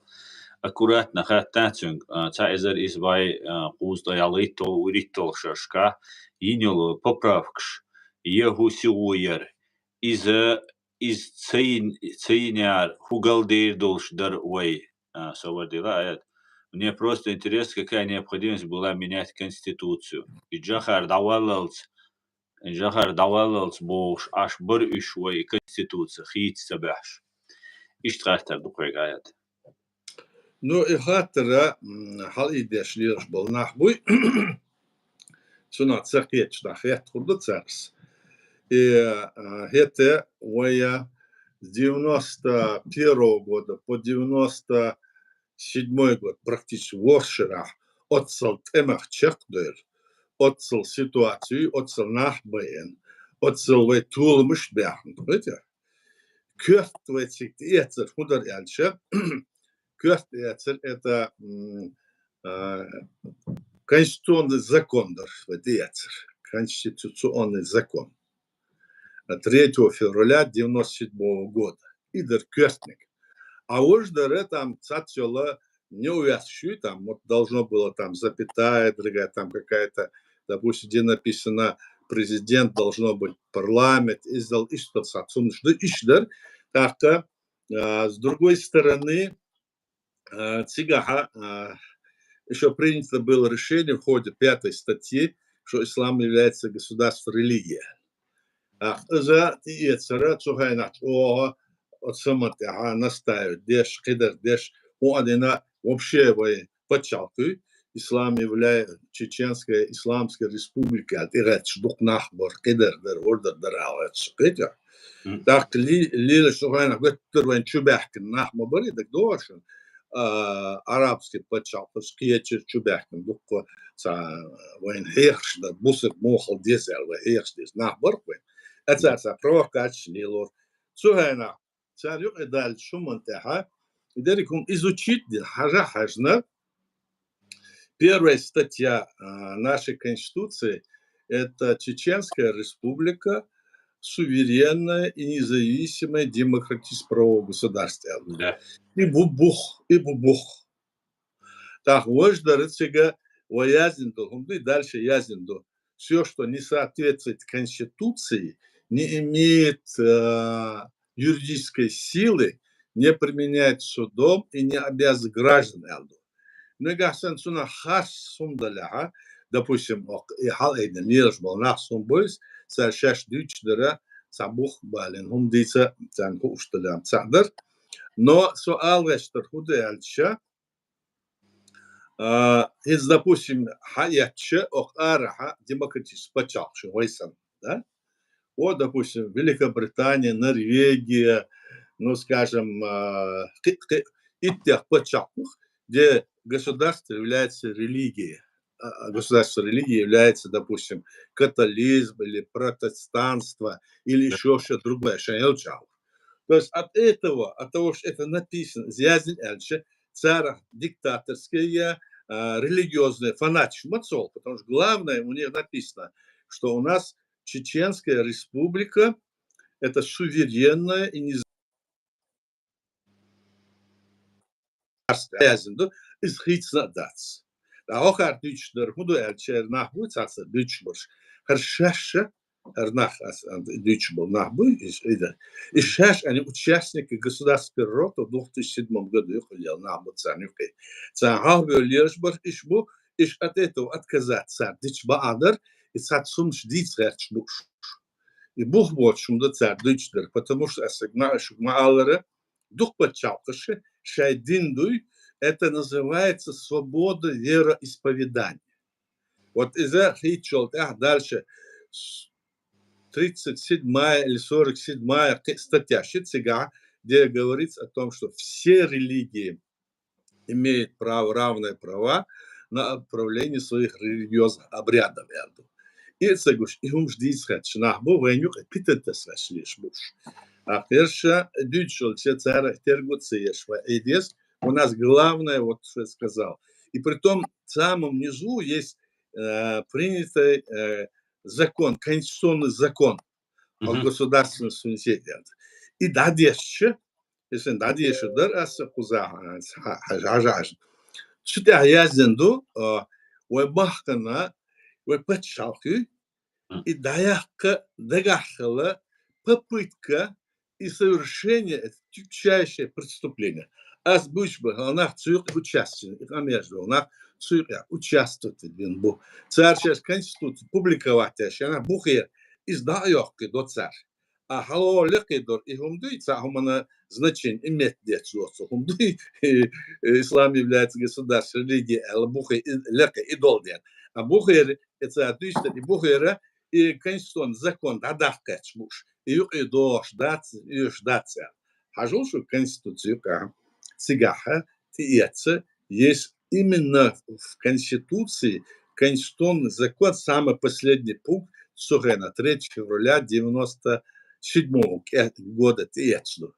Аккуратно хатта цуьнга, а, цхьа эзар исс бӀе, а, кхузткъе ялхитталгӀа, вуьрхӀитталгӀа шерашкахь йина йолу поправкаш, я хӀу сихо яра, иза, иза ца йин-, ца йинехьара хӀу галдер долуш дара вай? А, со вар дела аят. Мне просто интересно, какая необходимость была менять Конституцию. И Джахар дӀаваллалц, Джахар дӀаваллалц бохуш, Ӏаш бара уьш вай и Конституция хийца ца баьхьаш. Иштта хаттар ду кхуьнга аят. Ну, и хаттара, м, хьал и деш лелаш болу нах буй. Цунах ца кхеташ дӀа хетта хир ду цаьрца. И, а, хӀета вай с девяносто первого года по девяносто седьмой год практически ворхӀ шарахь оццал тӀемах чекхдевлла, оццал ситуацию, оццал нах байина, оццал вай толамаш баьхна, понимаете? Коьрта вай цига тӀеэцар хӀун дара аьлча, коьрта тӀеэцар это, м, а, конституционный закон дара вай тӀеэцар. Конституционный закон. А, третьего февраля девяносто седьмого года. И дара коьртаниг. А важа дара там цхьацца йолу неувязка ю, там вот должно было там запятая, другая там какая-то, допустим, где написано президент, должно быть парламент, иза дала иштта цхьа цунаш ду, иштта дара. ТӀаккха, а, с другой стороны, а, цигахьа, а, ещё принято было решение в ходе пятой статьи, что ислам является государственной религией. Ах, иза тӀеэцара цу хенахь чӀогӀа оцу саман тӀехь настаивать деш, кхидар деш, хӀун а дина, вообще вай пачхьалкх ю, ислам является Чеченская Исламская Республика аьлла тӀегӀерташ дукха нах бара, кхидар дара, хӀордар дара аьлла гӀерташ, кхетий? Мгм. ТӀаккха ли-, лелаш цу хенахь гуттар вайн чу баьхкина нах ма бара, дагадогӀу шуна? А, арабский пачхьалкхаш кхечира чу баьхкина дуккха цхьа вайн хьехарш дар, бусург муха хила деза аьлла, вай хьехаш деза нах бара вайн. Ацара цхьа провокацеш лелора. Цу хенахь цара юкъа даьллачу хӀуманна тӀехь, и дерриг хӀума изучить дина, хьажа а хьаьжна, первая статья, а, нашей Конституции — это Чеченская Республика, суверенное и независимое демократическое правовое государство, аьлла. Да. И бу-, бух, и бу-, бух. ТӀаккха важа дара цига вай яздина ду, хӀума ду, и дальше яздина ду. Всё, что не соответствует Конституции, не имеет, э, юридической силы, не применяет судом и не обязывает граждан, аьлла ду. Нагахь санна цунах харц хӀума далахь, допустим, ок, и хьал айдина лелаш болу нах хӀума бойса, цара шаьш дуьйцуш дара, цхьа бух балийна хӀума дийца, царна хууш далахь, цхьаъ дара. Но со ала гӀертар хӀун ду аьлча, а, иза, допустим, хьаэцча, оха арахьа демократический пачхьалкх шу вай санна, да? Вот, допустим, Великобритания, Норвегия, ну, скажем, а, кхи-, кхи-, иттех пачхьалкх, где государство является религией. А, а, государство религии является, допустим, католизм или протестанство, или Да. ещё что-то другое, шайн йолчохь. То есть от этого, от того, что это написано, иза яздина аьлча, царах диктаторская, а, религиозная фанатика ма ца хуьлу, потому что главное у них написано, что у нас Чеченская Республика — это суверенная и нез-, яздина ду, иза хийцина а дац. Ткъа хӀокхара дуьйцуш дара хӀун ду аьлча, хӀара нах буй цхьацца дуьйцуш барш. ХӀара шаьш а, хӀара нах ас, а, дуьйцуш болу нах буй, иза, и да. И шаьш они участники государственного переворота в две тысячи седьмом году юкъа лела нах бу царна юкъе. Царна хьалхабевлла лелаш барш иш бу, Иш от этого отказаться цар дича бакъахьа дар, и цхьацца хӀумнаш дийца гӀерташ бу уж. И бух боцуш хӀума да цар дуьйцуш дар, потому что аса ма, шуга ма аллара, дукха паччахьалкхаша шайн дин дуй, это называется свобода вероисповедания. Вот иза хийцачул тӀехьа дальше с-, тридцать седьмая или сорок седьмая кхи-, статья ши цигахь, где говорится о том, что все религии имеют право, равные права на отправление своих религиозных обрядов, аьлла ду. И ца гуш, и хӀумаш дийца гӀерташ нах бу, вайна юкъе питана таса гӀерташ лелаш бу уж. А кхерша дуьйцуш йолча цара терго ца еш вай Ӏе деза, у нас главное, вот что я сказал. И притом в самом низу есть, э, принятый, э, закон, конституционный закон о Мгм. государственном суверенитете. И дӀадешча, если дӀадешар дар аса кхузахь, хьажа, хьажа. Цу тӀехь яздина ду, а, вай бахкана, вай паччахьалкхе, Мгм. и дӀаяккха дагахь хила попытка и совершение это тягчайшее преступление. Ас буьйцуш ба, хьалнах цу юкъе участвовать, и къамеш дола нах цу юкъе участвовать бина бу. Цара шаьш конституци публиковать яь, шаьш нах бухера, иза дӀа а йоккхий до цара. А хьало лекхе дора и хӀума дуй, цхьа хӀумана значение иметь деш доцу хӀума дуй, ислам является государственной религией аьлла бухе и лекхе и долу ден. А бухера, и цара дуьйцуш дара, и бухера, и конституционный закон дӀадаккха гӀерташ бу уж. И юкъе догӀуш дац, оьшуш дац аьлла. Хьажал шу конституци юкъахь, цигахь тӀеэца, есть именно в Конституции, конституционный закон, самый последний пункт, цу хенахь, третьего февраля девяносто седьмого года тӀеэцна ду.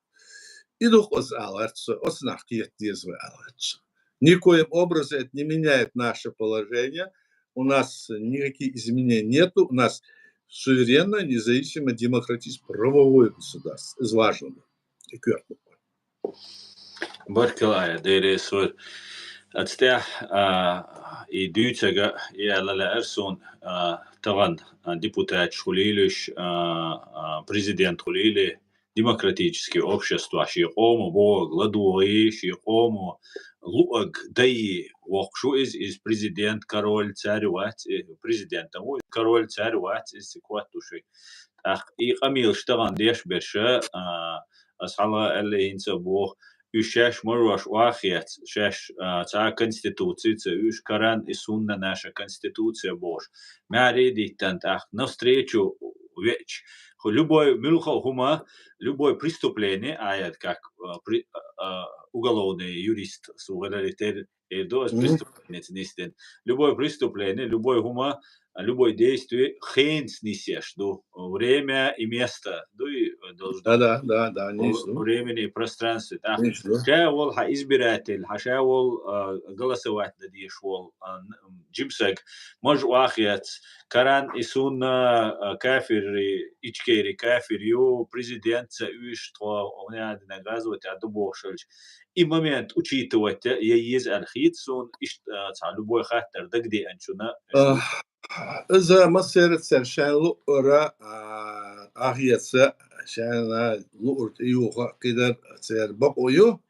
И ду-кх оцу ала гӀерта со, оцу нах кхета деза вай ала гӀерта со. Никоим образом это не меняет наше положение. У нас никаких изменений нету. У нас суверенное, независимое, демократическое, правовое государство. Иза важно ду. И коьрта Баркалла, Ӏе, Дела реза хуьлда. Оцу тӀехь, а, и дуьйцург, и аьлла лаьара суна, а, тахана, а, депутаташ хуьлийла уьш, а, а, президент хуьлийла, демократический обществохь шен къомо бохург ладогӀий, шен къомо луург дайий воккхуш ву иза, иза президент, король, царь вац, и президентом ву, король, царь вац, иза цига хӀоттош ву. ТӀаккха и къамелаш тахана деш берш, а, ас хьалха аьлла хӀинца а боху, уьш шаьш мажош охьахецна, шаьш, а, цхьа конституци ца оьшу, Коран и Сунна наша конституция бохуш, маьхьарий диттина тӀаккха навстречу веача, хӀу любой муьлхха а хӀума, любой преступление, а, это как, а, при-, а, а, уголовный юрист, су гӀалари тер-, эр ду ас Мгм. преступленица нисдина. Любой преступление, любой хӀума, любой действие хенца нисъеш ду. Время и место ду и должно. Да, да, да, да, нисду. Времени и пространстве. ТӀаккха Нисду. Ша волу хьан избиратель, хьан ша волу, а, голосовать дан дезаш волу, а, н-, м, жима саг, мажа охьахецна, Коран и Сунна, а, кафир, Ичкери кафир ю, президент ца оьшу тхо, хӀунда аьлла динан газо тӀехь ду бохуш хилча. И момент учитывать ян еза аьлла хета суна, иштта, а, цхьа любой хаттар дагадеанчунна. А, иза массеран а цара шайна луъург, а, охьахеца, шайна луург тӀеюха кхидӀа церан бакъо ю.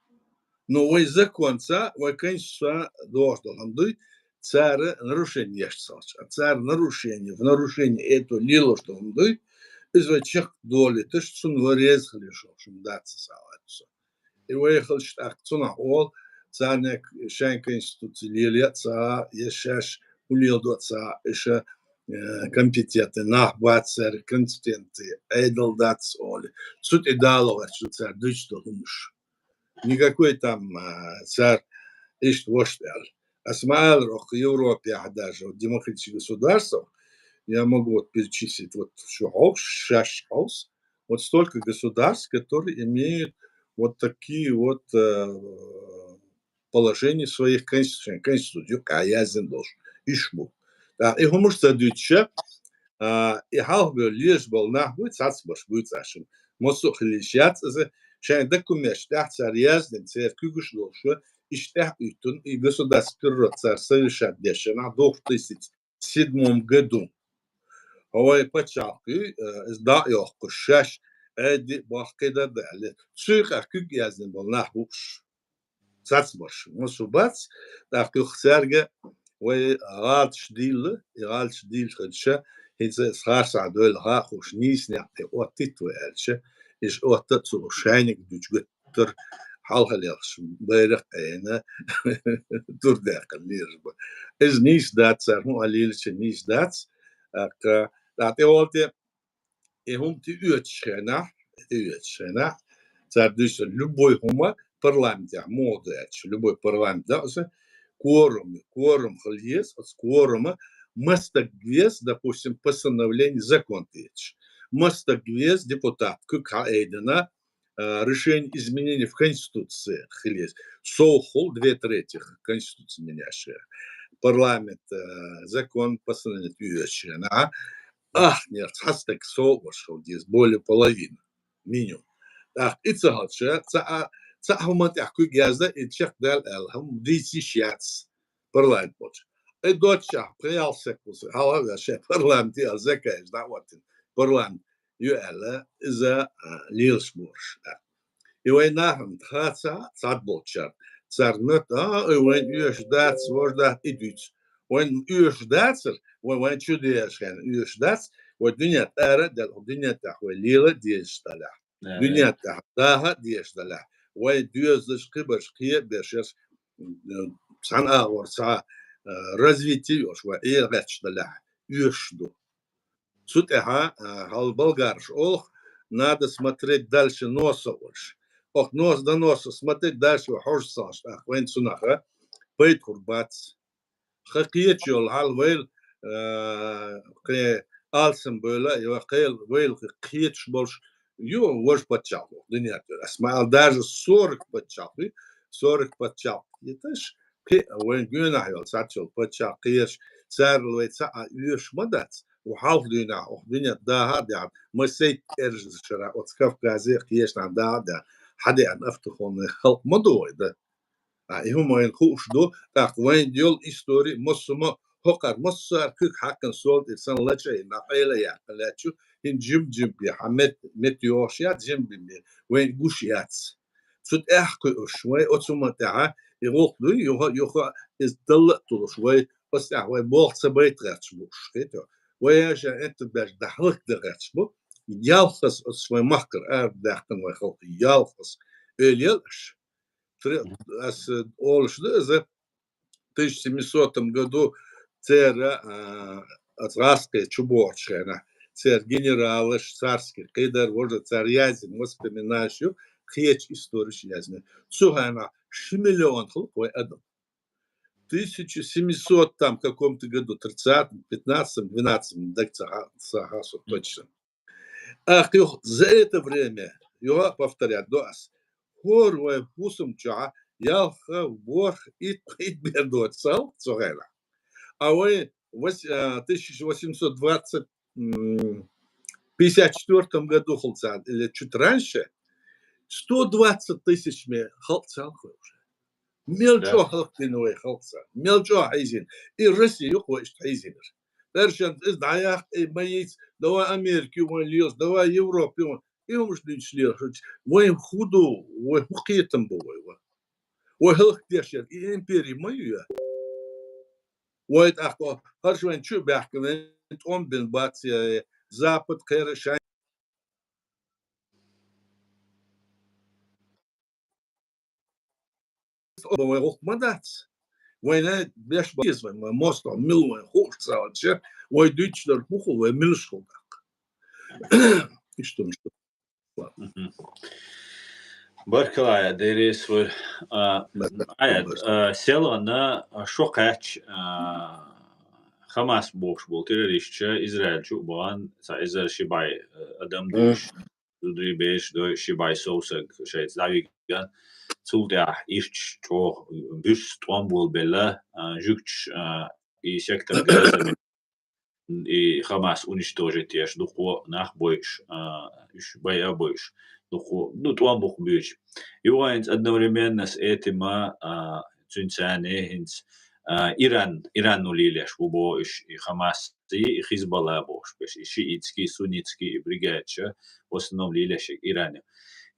Но вай законца, вай конституцехь догӀуш долу хӀума дуй, цара нарушение еш ца хилча. Цара нарушение, в нарушение это лелош долу хӀума дуй, иза вай чекхдолуьйтуш, цунна вай реза хила йиш йолуш хӀума дац аса аьлла со. И вай хилча тӀаккха цунах олу, царна шайн конституци лелае а ца, я шаьш хӀун леладо а ца, иша, э, компетентный нах бац цара, компетентный Ӏедал дац олий. Цу тӀе дало гӀерташ ду цара дуьйцуш долу хӀумаш. Никакой там, а, цара иштта вошта аьлла. Ас ма аллара, окху Европехь даже, вот, демократических государствах, я могу вот перечислить, вот, шу хьовсуш, шаьш хьовсу, вот столько государств, которые имеют вот такие вот, э, положения в своих конституциях, конституцию, а яздина долуш, иш бу. ТӀаккха и хӀумаш ца дуьйцуша, а, и хьалхабевлла лелаш болу нах буй, цхьацбарш буй цхьаьшшина. Массо а хила йиш яц иза, шайн документаш тӀехь цара яздина, церан куьгаш долуш, иштта тӀехь а уьттун, и государственный переворот цара совершать деш, нах дохуш тайсица седьмом году. Хьо вай пачхьалкх юй, э, иза дӀа а йоккхуш, шаьш Ӏедди а боккхий дар даьлла. Цуьйкъехь куьг яздина болу нах бу уьш. Цацбарш. Массо бац, тӀаккха юха цаьрга вай гӀалаташ дилла, и гӀалаташ дилла хилча, хӀинца ас харцахьа дойла хьахуш нийса некъ тӀе оттийта вай аьлча, иш отта а ца луш, шайниг дуьчу гуттар хьалха лелхаш байракх а Ӏена, дур даьккхина лелаш ба. Иза нийса дац, цара хӀун а лелача нийса дац, тӀаккха, тӀаккха тӀе вала тӀе и хӀума тӀеоьцучу хенахь, тӀеоьцучу хенахь, цара дуьйцура, любой хӀума парламентехь муха ду аьлча, любой парламент даьӀса, кворум, кворум хила еза, оцу кворума мас стаг веза, допустим, постановление, закон тӀеоьцуш. Мас стаг веза депутат, куьг хьаайдина, а, решение изменений в Конституции хила еза. СовгӀат хул две трети Конституции меняющая. Парламент, а, закон, постановление тӀеоьцуш хенахь, ахнер цхьа стаг совгӀат хила деза, более половины, минимум. ТӀаккха и ца хилча, цхьа а, цхьа а хӀуманна тӀехь куьг язда, и чекхдаьлла аьлла, хӀума дийца йиш яц парламент болчу. И доццушехь, пхи-ялх стаг ву, хьалха а ваьлла, шайн парламент яла закайча дӀа а оттина, парламент ю аьлла, иза, а, лелаш болуш. И вайн нахана хацахь, цхьаболчарна, царна моьтту, а, и вайна оьшуш дац, вожаш дац, и дуьйцу. Вайна оьшуш дацара, вай, вайн чу дезаш хенахь оьшуш дац, вай дуьнен тӀе ара а даьлла, дуьнен тӀехь вай лела а дезаш далахь, дуьнен тӀехь даха а дезаш далахь, вай доьзалш, кхибарш кхе а берш, м, цхьана агӀор цхьа, а, развитие йолуш вай Ӏе гӀерташ далахь, оьшуш ду. Цу тӀаьхьа, а, хьал болгарш олу: «Надо смотреть дальше носа», олуш. Ох, нос до носа смотреть дальше, вай хьожуш ца хилча, тӀаккха вайна цунах пайда хир бац. Хан кхеташ йолу хьал вайла, а, кхин алсам бевлла, я кхел-, вайла кхеташ болуш ю важа паччахьалкх дуьнен тӀера. Ас ма-, аьлла, даже сорок паччахьалкх ю, сорок паччахьалкх йиташ, кхин а вайн гонахь йолу цхьацца йолу паччахьалкх кхераш, царал вай цхьа а оьшуш ма дац. Ву хьалха дуьйнахь, оху дуьнен даха а даьхьна, масейтта кӀержачу шарахь оцу Кавказе кхечу нахана даха а даьхьна, хьадеана автохтонный халкъ ма ду вай, да. А, и хӀума вайна хууш ду, тӀаккха вайна йолу истори массо а ма, хӀокхара массара куьг хьаькхна сол тӀера санна лачкъийна, Ӏела а яьккхина лаьтташ ю, хӀинца жим-жимпе хьан мет-, меттан йогӀуш яц, жим-жимпе вайна гуш яц. Цу тӀехь кхуьуш вай, оцу хӀуманна тӀехь и гӀуллакх дуй, юха, юха иза далла а тулуш вай, оцу тӀехь вай болх ца байта гӀерташ бу уьш, хетий? Вай аша аьтта баьрча дӀахьалхкадан гӀерташ бу, ялхаза оцу вай махкара арадаьккхина вай халкъ, ялхаза. Ойла ел аша. Тре-, ас олуш ду иза, тысяча семисотом году церан, а, оцу гӀазкхи чу богӀучу хенахь, церан генералаш, царский кхидӀа, вожа цара яздина воспоминаниеш ю, кхечу истореш яздина. Цу хенахь ши миллион хилла вай адам. Тысяча семисот там каком-то году, тридцатом, пятнадцатом, двенадцатом, даг ца ха-, ца хасо точно. Ах, юха, за это время, юха повторять до ас, хӀора вай хӀусам чохь ялх, ворхӀ, итт, итт бер доцу сал цу хенахь. А вай вось-, а, тысяча восемьсот двадцать, м, пятьдесят четвёртом году хилла царна, или чуть раньше, сто двадцать тысяч ме халкъ царна хилла уже. Мел чӀогӀа хӀаллакдина вай халкъ царна, мел чӀогӀа хьийзийна. И Россия ю-кх вай иштта хьийзийнарг. Першан иза дӀаяккха, и ма йийца, давай Америка ю вайн лелаш, давай Европа ю вайн. И хӀумаш дуьйцуш лелаш. Вайн хӀун ду, вай хӀун кхетам бу вай, ва? Вай хӀаллакдеш яра и импери ма ю я? Вай тӀаккха хӀорш вайн чу а баьхкина, вайн тӀом бина бац я, Запад кхера шайн Вайн гӀуллакх ма дац. Вайна беш беза вайн, вайн мостагӀ мила вайн хууш ца хилча, вай дуьйцуш дар хӀун хул, вай милаш хул даккха. Иштта хӀумаш ду. Мгм. Баркалла, Дерес вар. А, Баркалла. Аят, а, селхана, а, шо кхаьч, а, Хамас бохуш болу террористча Израиль чу а бахана, цхьа эзар ши бӀе, а, адам дуьйш. Мгм. Зударий, бераш, дой, ши бӀе сов саг шайца дӀавигна. Цул тӀаьхьа ирча чӀогӀа буьрса тӀом болабелла, а, жуьгташ, а, и сектор Газа, и Хамас уничтожить еш, дукха нах бойуш, а, уьш байа а бойуш, дукха, ну, тӀом бу-кх буьйцу. Юха хӀинца одновременно с этим, а, цуьнца цхьаьна хӀинца, а, Иран, Ирано лелаш ву боху уьш, и Хамас, и Хизбалла бохуш берш, и шиитский, суннитский, и бригадаш, в основном лелаш Иране.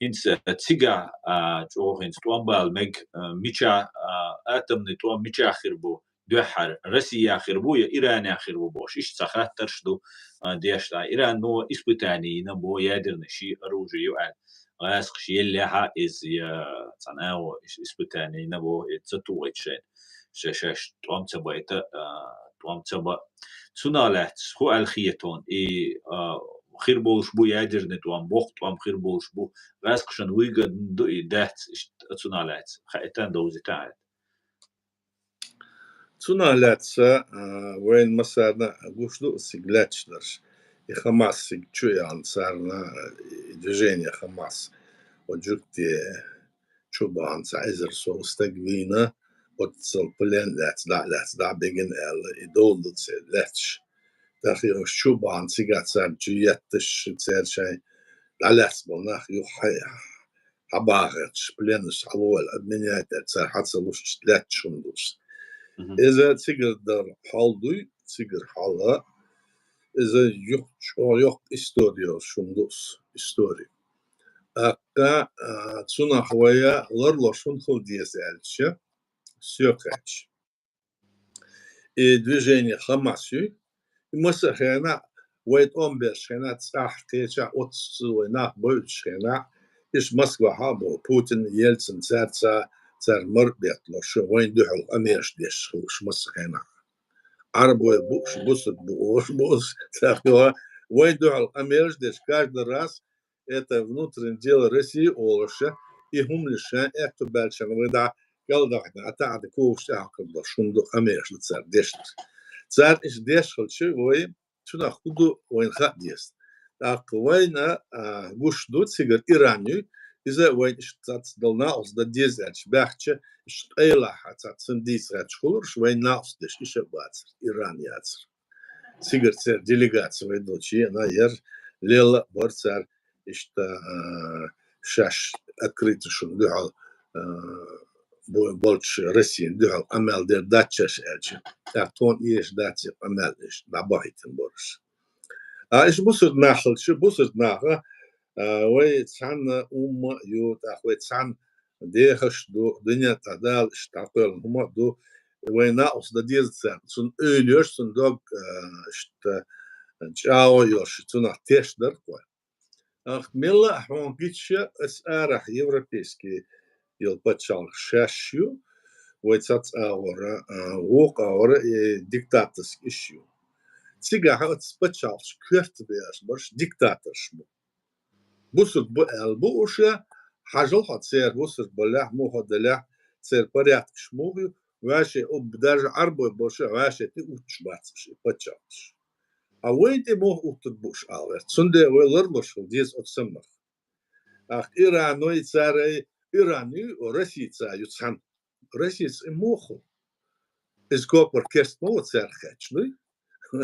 ХӀинца, а, цигахь, а, чӀогӀа хӀинца тӀом бала мега, а, мича, а, атомный тӀом мича хир бу, дуьххьара Россия хир бу, я Иран хир бу бохуш. Иштта цхьа хаттарш ду, а, деш дӀа. Ирано испытани йина бо, ядерный ши оружие ю аьлла. ГӀаскхаша еллехьа иза, я цхьана агӀо ис-, испытани йина бо, и ца тухийта шайна. Ша-, шаьш тӀом ца байта, а, тӀом ца ба. Цунах лаьцна хӀу аьлла хетон, и, а, хир болуш бу ядерный тӀом, боккха тӀом хир болуш бу, гӀаскхашна выгодно ду и, дац, иштта цунах лаьцна хаита, довзита хьайна. Цунах лаьцна, а, вайна массарна гуш ду цига лаьтташ дарш. И ХӀамас цига чу яьлла царна, и движение ХӀамас. О жуьгти чу бахьана цхьа эзар сов стаг вийна, оццул плен лаьцна, дӀа а лаьцна, дӀа а бегина аьлла, и довла ду церан лаьтташ. ТӀаккха уьш чу бахьана цигахь царна чу етташ, церан шайн дӀалаьцна болу нах юха хьа-, хьабахарш, пленаш хьалавойла, обменять даьлла, цара хьа ца луш, иштта лаьтташ хӀума ду уьш. Мгм. Иза цигара дар хьал дуй, цигара хьала. Иза юха чӀогӀа йоккха истори йолуш хӀума ду уьш, истори. ТӀаккха, а, цунах вай ларлуш хӀунда хила деза аьлча, соьга хаьттича. И движение ХӀамас ю, и масса а хенахь вай тӀом беш хенахь, цӀахь кхечахь, оццул вай нах бойъучу хенахь, иштта Москвахь а боху, Путин, Ельцин, цаьрца, цара мара а бетталуш, вайна дуьхьал къамелаш деш хилла уьш масса а хенахь. Ӏарбой бу уьш, бусург бу олуш бу уьш, тӀаккха вайна дуьхьал къамелаш деш, каждый раз это внутреннее дело России олуш, и хӀуманаш шайн аьтту баьлча вай дӀа кӀалдахьина, а таӀада кухаш тӀехь хир долуш хӀума ду, къамелаш ду цара деш дерг. Цара иштта деш хилча, вай цунах хӀун ду вайна хаа деза. ТӀаккха вайна, а, гуш ду, цигара Иран ю, иза вайна иштта цхьацца долу накъост дан деза аьлча баьхча, иштта къайлахь цхьацца дийца гӀерташ хуьлурш, вайна накъост деш иша а бацара, Иран яцара. Цигара церан делегаци вай долчу еана яра, лелла а бара цара, иштта, а, шаьш открыто шуна дуьхьал, а, бо-, болчу Россина дуьхьал къамел дер дац шаьш аьлча, тӀаккха тхуна эша дац и къамел, иштта дӀабахийтина бара уьш. А, иштта бусург нах хилча, бусург наха, а, вай цхьанна умма а ю, тӀаккха вай цхьанна дехаш а ду, дуьнен тӀехь Дала иштта дӀакхоьллина хӀума а ду, вай накъост дан деза царна, цунна уьйла еш, цунна дог, а, иштта чӀагӀо йолуш, цунах теш дара-кх вай. Ахь мелла а хьуна гича, аса арахь европейский йолу пачхьалкх шаьш ю, вай цхьацца агӀора, а, вукху агӀора и диктаторский иштта ю. Цигахь оцу пачхьалкхаш коьрта беш барш диктаторш бу. Бусург бу аьлла бу уьш, хьажал хьо церан бусург балехь, муха далехь, церан порядкаш муха ю, ваьшший убба даже Ӏарбой болуш, ваьшший тӀе уттуш бац уьш и пачхьалкхаш. Ткъа вайна тӀе муха уттург бу уьш ала ваьрца? Цундела вай ларлуш хила деза оцу самах. Ахь Ирано и цара, Иран ю, Россица ю цхьаьна. Россица и муха? Иза копар керста ма ву цаьрга хаьттича, дуй?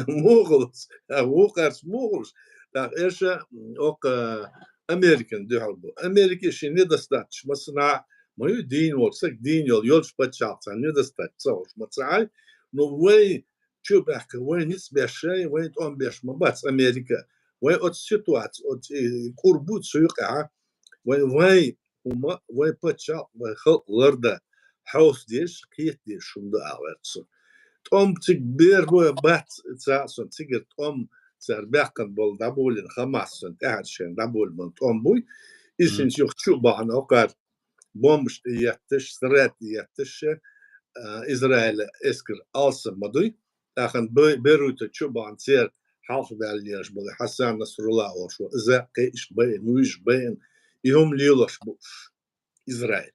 Муха луц? А вукхарца муха луш? ТӀаккха эша, м, оккха Американ дуьхьал бу. Америка шен недостаточаш массанхьа ма ю, дийна волу саг, дийна йолу, йолчу пачхьалкхца недостаточаш ца хуьлуш ма ца Ӏай. Ну, вай чу баьхкина, вай ницкъ беш шай, вай тӀом беш ма бац Америка. Вай оцу ситуаци, оцу, э, кӀур бу цу юкъахь, вай, вай хӀума, вай пачхьалкх, вай халкъ лардан хьовса дезаш, кхета дезаш хӀума ду ала ваьрца. ТӀом цига бер бу бац, ца а сон, цигара тӀом цара баьккхина болу дӀаболийна ХӀамас сон тӀаьхьарчу шайна дӀаболийна болу тӀом буй. Иза Мгм. хӀинца юха чу а бахьана, оккхара бомбаш тӀе етташ, снаряд тӀе етташ, а, Израиля эскар алсам ма дуй. Тахана Бе-, Берута чу а бахьана церан хьалха ваьлла лелаш болу Хьасан Насрулла олуш ву. Иза кхин иштта байна, вуьйш байна, и хӀума лелош бу уьш. Израиль.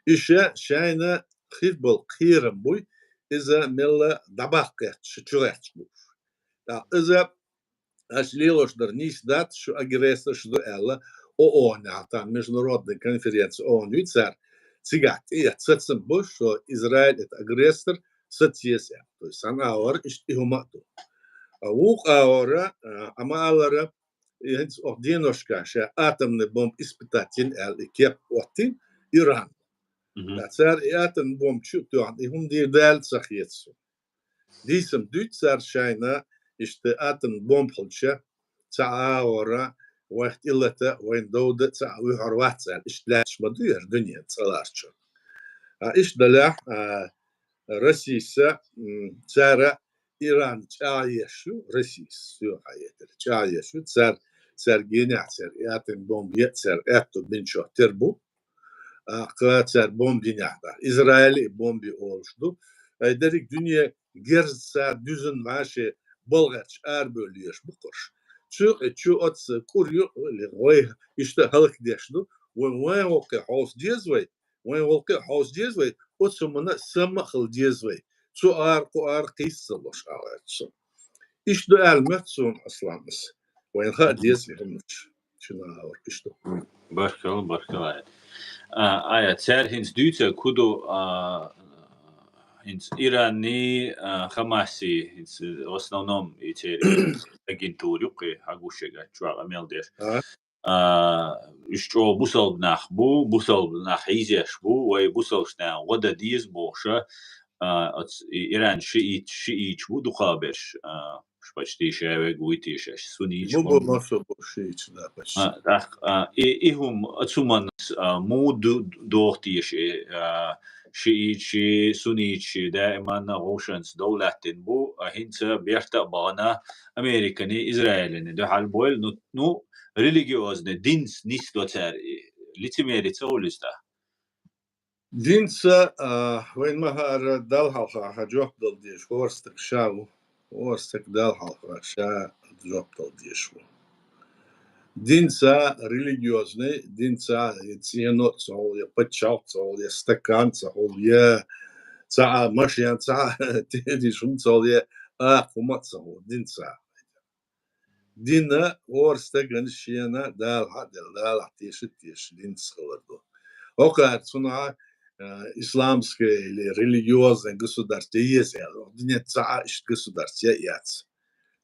И ша шайна хир болу кхерам буй, иза мелла дӀабаккха гӀерташ, чу гӀерташ бу уьш. ТӀаккха иза аша лелош дар нийса дац, шу агрессорш ду аьлла, ООН-ехь, там международная конференция ООН ю цара, цигахь тӀеэцна сацам бу, что Израиль это агрессор, саца еза аьлла. То есть цхьана агӀора иштта и хӀума а ду. А вукху агӀора, а, ма-аллара, и хӀинца окху деношкахь ша атомный бомба испытать йина аьлла, и кеп оттийна Иран. Мгм. Ткъа цара и атомный бомба чу а тоьхна, и хӀума дийр даьлла ца хета суна. Дийцам дуьйцу цара шайна, иштта атомный бомба хилча, цхьа агӀора вайх тӀелата, вайна довда, цхьа вуьхьар вац аьлла, иштта лаьтташ ма ду яра дуьненан цӀа ларчо. А иштта далехь, а, Россиса, м, цара Иран чӀагӀъеш ю, Россиса, сюхьаетар, чӀагӀъеш ю, цар, цар генахь, цар атом бомба е, цар аьтту бинчох тер бу. А, кхы цар бомба динехь да. Израиль бомби олуш ду. Ай дерриг дуьне герзаца дуьзун ваше болгӀарч арбевллеш бу кхуш. Цуьйкъе чу оц кӀур ю, вай иштта хӀаллакдеш ду. Вай, вайн гӀуллакхе хьовса деза вай, вайн гӀуллакхе хьовса деза вай, оцу мана самма а хила деза вай. Цу ара, кху ара кхийса ца луш, аьлла цо. Иштта ду аьлла моьтту суна, Аслан, ас. Вайна хаа деза и хӀуманаш. Шина агӀор иштта. Баркалла, баркалла. А, ая, цаьрга хӀинца дуьйцург хӀун ду, а, хӀинца Иранни, а, Хамасси, хӀинца в основном и церан агентура ю кхин, хьагуш шега чохь къамел деш. А? А, уьш чӀогӀа бусалба нах бу, бусалба нах хьийзеш бу, вай бусалбачу наха гӀо дан деза бохуша, а, оц-, и Иран шиит-, шииташ бу дукхахберш, а, уьш почти ша вега вуй теша, сунниташ бу, бу, бу, массо бу шииташ, да, почти. А, тӀаккха, а, и, и хӀума оцу манас, а, муха ду-, доху теша, а, шииташи, сунниташи даиманна гӀовшанца дов лаьттина бу, а, хӀинца берта а бахана, Американи, Израилани дуьхьал бойла, ну, ну, религиозный, динца нисдо цара и, лицемерие ца хуьлу иза тӀаккха? Динца, а, вайн ма хаара, Далла хьалха хьан жоп дала дезаш хӀора стаг ша ву, хӀора стаг Далла хьалха ша жоп дала дезаш ву. Динца, религиозный, динца я цӀено а ца хуьлу, я пачхьалкх а ца хуьлу, я стакан а ца хуьлу, я цхьа а машен а, цхьа а тедиш хӀума а ца хуьлу, я акха хӀума а ца хуьлу, динца. Дина хӀора стагана шена Дала хьа а делла, Далахь теша а тешаш динца хилар ду. ХӀокхара цунах, э, исламское или религиозное государство е еза аьлла, дуьнен цхьа а иштта государство я а яц.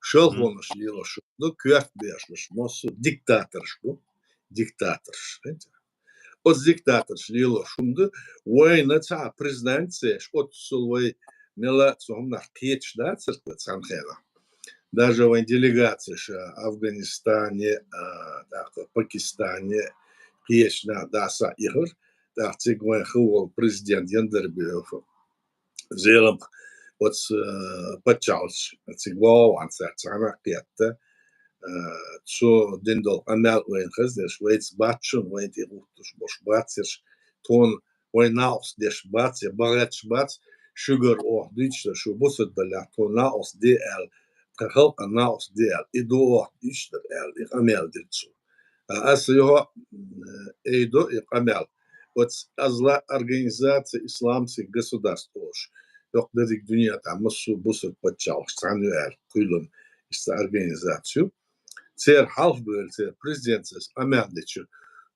Шалхонаш лелош ду, коьрта бешалуш, массо а диктаторш бу, диктаторш. Оцу диктаторш лелош хӀума ду, вайна цхьа а признание ца еш, оццул вай мела цу хӀуманах кхеташ дацара цхьана хенахь. Даже вайн делегацеш, а, Афганистане, а, тӀаккха Пакистане кхечу наха дӀаса а ихира, тӀаккха цига вайн хи волу президент Яндарбиев Зелимхан оцу, э, пачхьалкхаш цига вогӀу ван цара цхьаьна а кхетта, э, цо дина долу къамел вайна хаза дерш, вайца бац шуна, вайна тӀе гӀуттуш болуш бац ерш, тхуна вайн накъост деш бац, я бахьетташ бац, шуьгара оха дуьйцуш дара, шу бусург даллехь, тхуна накъост де аьлла, тхан халкъана накъост де аьлла, и ду оха дуьйцуш дара аьлла, и къамел дира цо. А аса юха, м, айдо и къамел. Оцу азла организация исламских государств олуш. Йоккха дерриг дуьнен тӀехь массо а бусург пачхьалкхаш цхьаьна ю аьлла, кхоьллина иштта организацию. Церан хьалхабевлла, церан президенца аса къамел дича,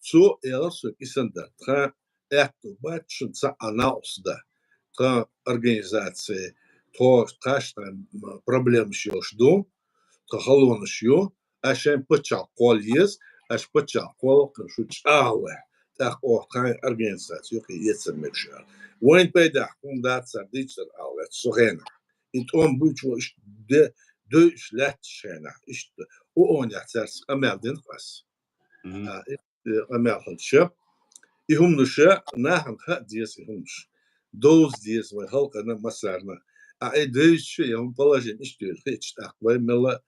цо элира соьга, и санна дара, тхан аьтто бац шуна цхьа а накъост дан. Тхан организация, тхо, тхаьш тхан, м, проблемаш йолуш ду, тхан халонаш ю, аш шайн пачхьалкх кхолла еза, аш пачхьалкх кхолла шу чӀагӀо ваьхьа, тӀаккха оха тхан организацию кхин эцар мегаш ю аьлла. Вайн пайдехь хӀума дац цара дийцар ала ваьцна цу хенахь. И тӀом буьйцу ву иштта де-, девзаш лаьтташ хенахь, иштта ООН-ехь цаьрца къамел дина ас. Мгм. А, и, и къамел хилча, и хӀуманаш нахана хаа деза и хӀуманаш. Довза деза вай халкъана массарна. А, и девзача я хӀума положение иштта вер хиъча тӀаккха вай мела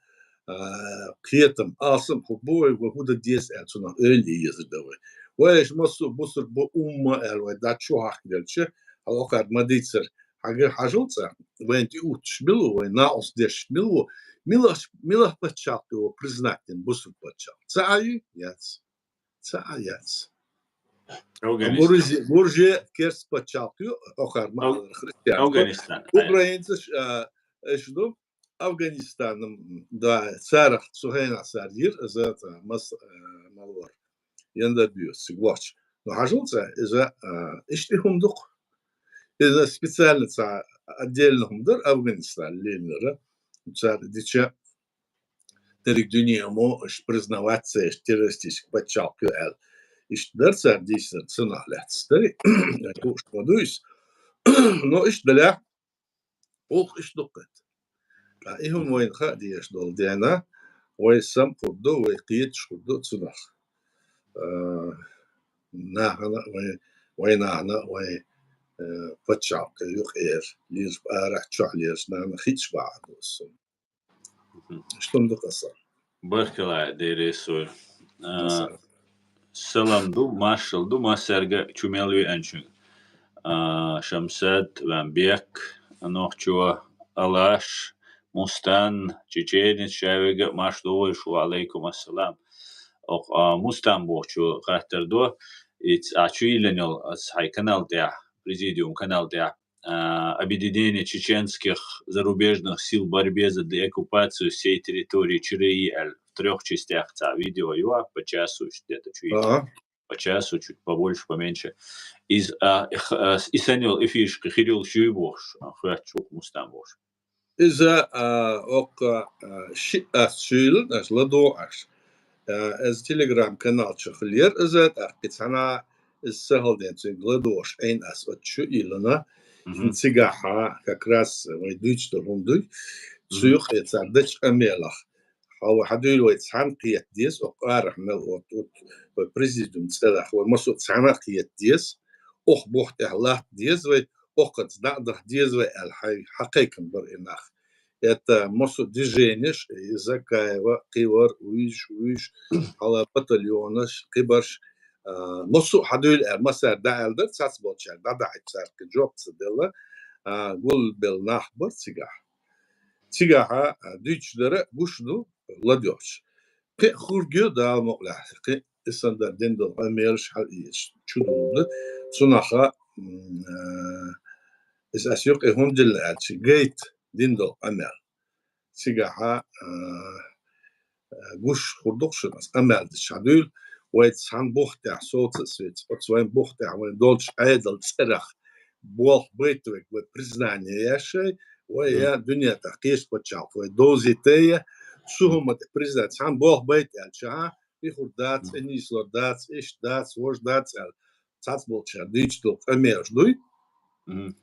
а, кхетам, алсам хӀу бу вай, вай хӀу дан деза аьлла, цунах ойла е езар дан вай. Вай аша массо а бусург бу, умма аьлла, вай дӀа чу хьахкаделча, хьала окхарда ма дийцар, хьага хьажал цӀа, вайн тӀеуттуш мила ву, вайн накъост деш мила ву, мила, мила пачхьалкх ю вай признать дина бусург пачхьалкх? Цхьа а ю? Яц. Цхьа а яц. Афганистан. Буржи-, буржи керс пачхьалкх ю, окхар ма Аф-, христиан. Афганистан. Украинцаш, а, эш ду, Афганистан, м, да, царах цу хенахь цара йира, иза, ца, мас-, а, малвар. Янда биус, цига вахча. Ну, хьажал цӀа, иза, а, ишти хӀума дукх. Иза специально цхьа отдельно хӀума дара, Афганистан лелнара. Цара дича дерриг дуьне мо, аш признаваться, аш террористический пачхьалкх ю аьлла. Иштта дара цара дийцинарг цунах лаьцна. Дари, кхуш ма дуйс. Но иштта далехь, гӀуллакх иштта ду кхетта. Ткъа и хӀума вайна хаа дезаш долу дена, вай самхур ду, вай кхеташ хур ду цунах. А, нахана, вай, вай нахана, вай э, паччахьалкхе юкъера лелаш ба арахь, чохь лелаш нана хиъча бахьа ду сона. Мгм. Иштта ду-кх сан. Баркалла, Дела реза хуьлда. А, салам ду, маршалла ду массаьрга чу мел веанчуьнга. А, Шамсад, вайн Бек, нохчо, Алаш, Мустан, чеченец, шаверга а марша догӀийла шу, ва Ӏалайкум ассалам. Оха, а, Мустан бохучо хаттар до, ица ахь чу йиллина йолу аса хьайн канал тӀехь, Президиум канал тӀехь, а, «Объединение чеченских зарубежных сил в борьбе за деоккупацию всей территории ЧРИ» аьлла, в трёх частях цхьа видео ю, по часу где-то чуть. Ага. По часу, чуть побольше, поменьше. Из, а, х-, а, и санна йолу эфирш кхин хир йолуш юй бохуш, а, хоьттуш ву-кх Мустан бохуш. Иза, а, оккха, а, шиъ ас чуьйлан, аш ладогӀа аш. А, иза Telegram-канал чу хилира иза, тӀаккха цхьана иза ца хьалден цуьнга ладогӀаш Ӏийна ас оцу чу йиллина. Мгм. Цигахьа как раз вай дуьйцуш долу хӀума дуй. Цу юкъе цара дечу къамелах. Хьо-, хьан дуьйла вай цхьаьна кхета деза, оха арахь мел от, от, вай президиум цӀерах, вай массо а цхьаьна кхета деза, оха бухь тӀехь латта деза вай, оха дӀа а даха деза вай аьлла, хьай, хьан кхайкхам бара и нах. Это массо а движенеш, и Закаева, кхин вара, вуьйш, вуьйш, хьала батальонаш, кхибарш, а, массо а хьан дуьйла аьлла, массаьрга дӀааьлла дара, цхьацца болчаьрга дӀадахьийта цара кхин жоп ца делла, а, гулбелла нах бара цигахь. Цигахьа, а, дуьйцуш дара гуш ду, ладоьгӀча. Кхин а хургйо Дала мукъалахь, кхин а и санна дина долу къамелаш хьалаэцаш чу дуллу. Цунаха, м, а, иза ас юкъе хӀунда дилла аьлча, гайта дина долу къамел. Цигахьа, а, а, гуш хир ду-кх шуна ас къамел дича хьан дуьйла, вай цхьана бухь тӀехь совца а соьца, оцу вайн бухь тӀехь вайн долчу Ӏедал цӀерах болх байта вайга вай признание еш, вай я дуьнен тӀехь кхечу пачхьалкх вай довзийта я, цу хӀума тӀе признание цхьана болх байта аьлча, а, и хӀур дац, и нийслур дац, иштта дац, важа дац аьлла, цхьацца болчара дуьйцуш долу къамелаш дуй. Мгм.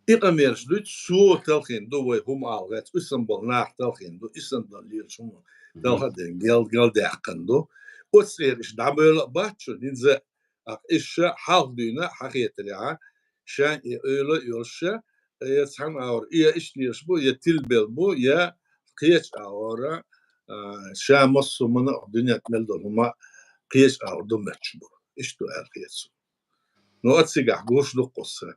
И къамелаш дуй, цо талхийна ду вай хӀума ала гӀерташ, исан болу нах талхийна ду, исан долу лелаш хӀума талха а дина, гел, гел даьккхина ду. Оцу цӀера иштта дӀабевлла а бац шуна, хӀинца а, иша хьалха дуьйна а хьан хетарехь, ша и ойла а йолуш, я цхьана агӀор, я иштта лелаш бу, я тилбелла бу, я кхечу агӀора, а, ша массо а мана а дуьнен тӀе мел долу хӀума кхечу агӀор ду моьттуш бу. Иштта ду аьлла хета суна. Ну, а цигахь гуш ду-кх аса.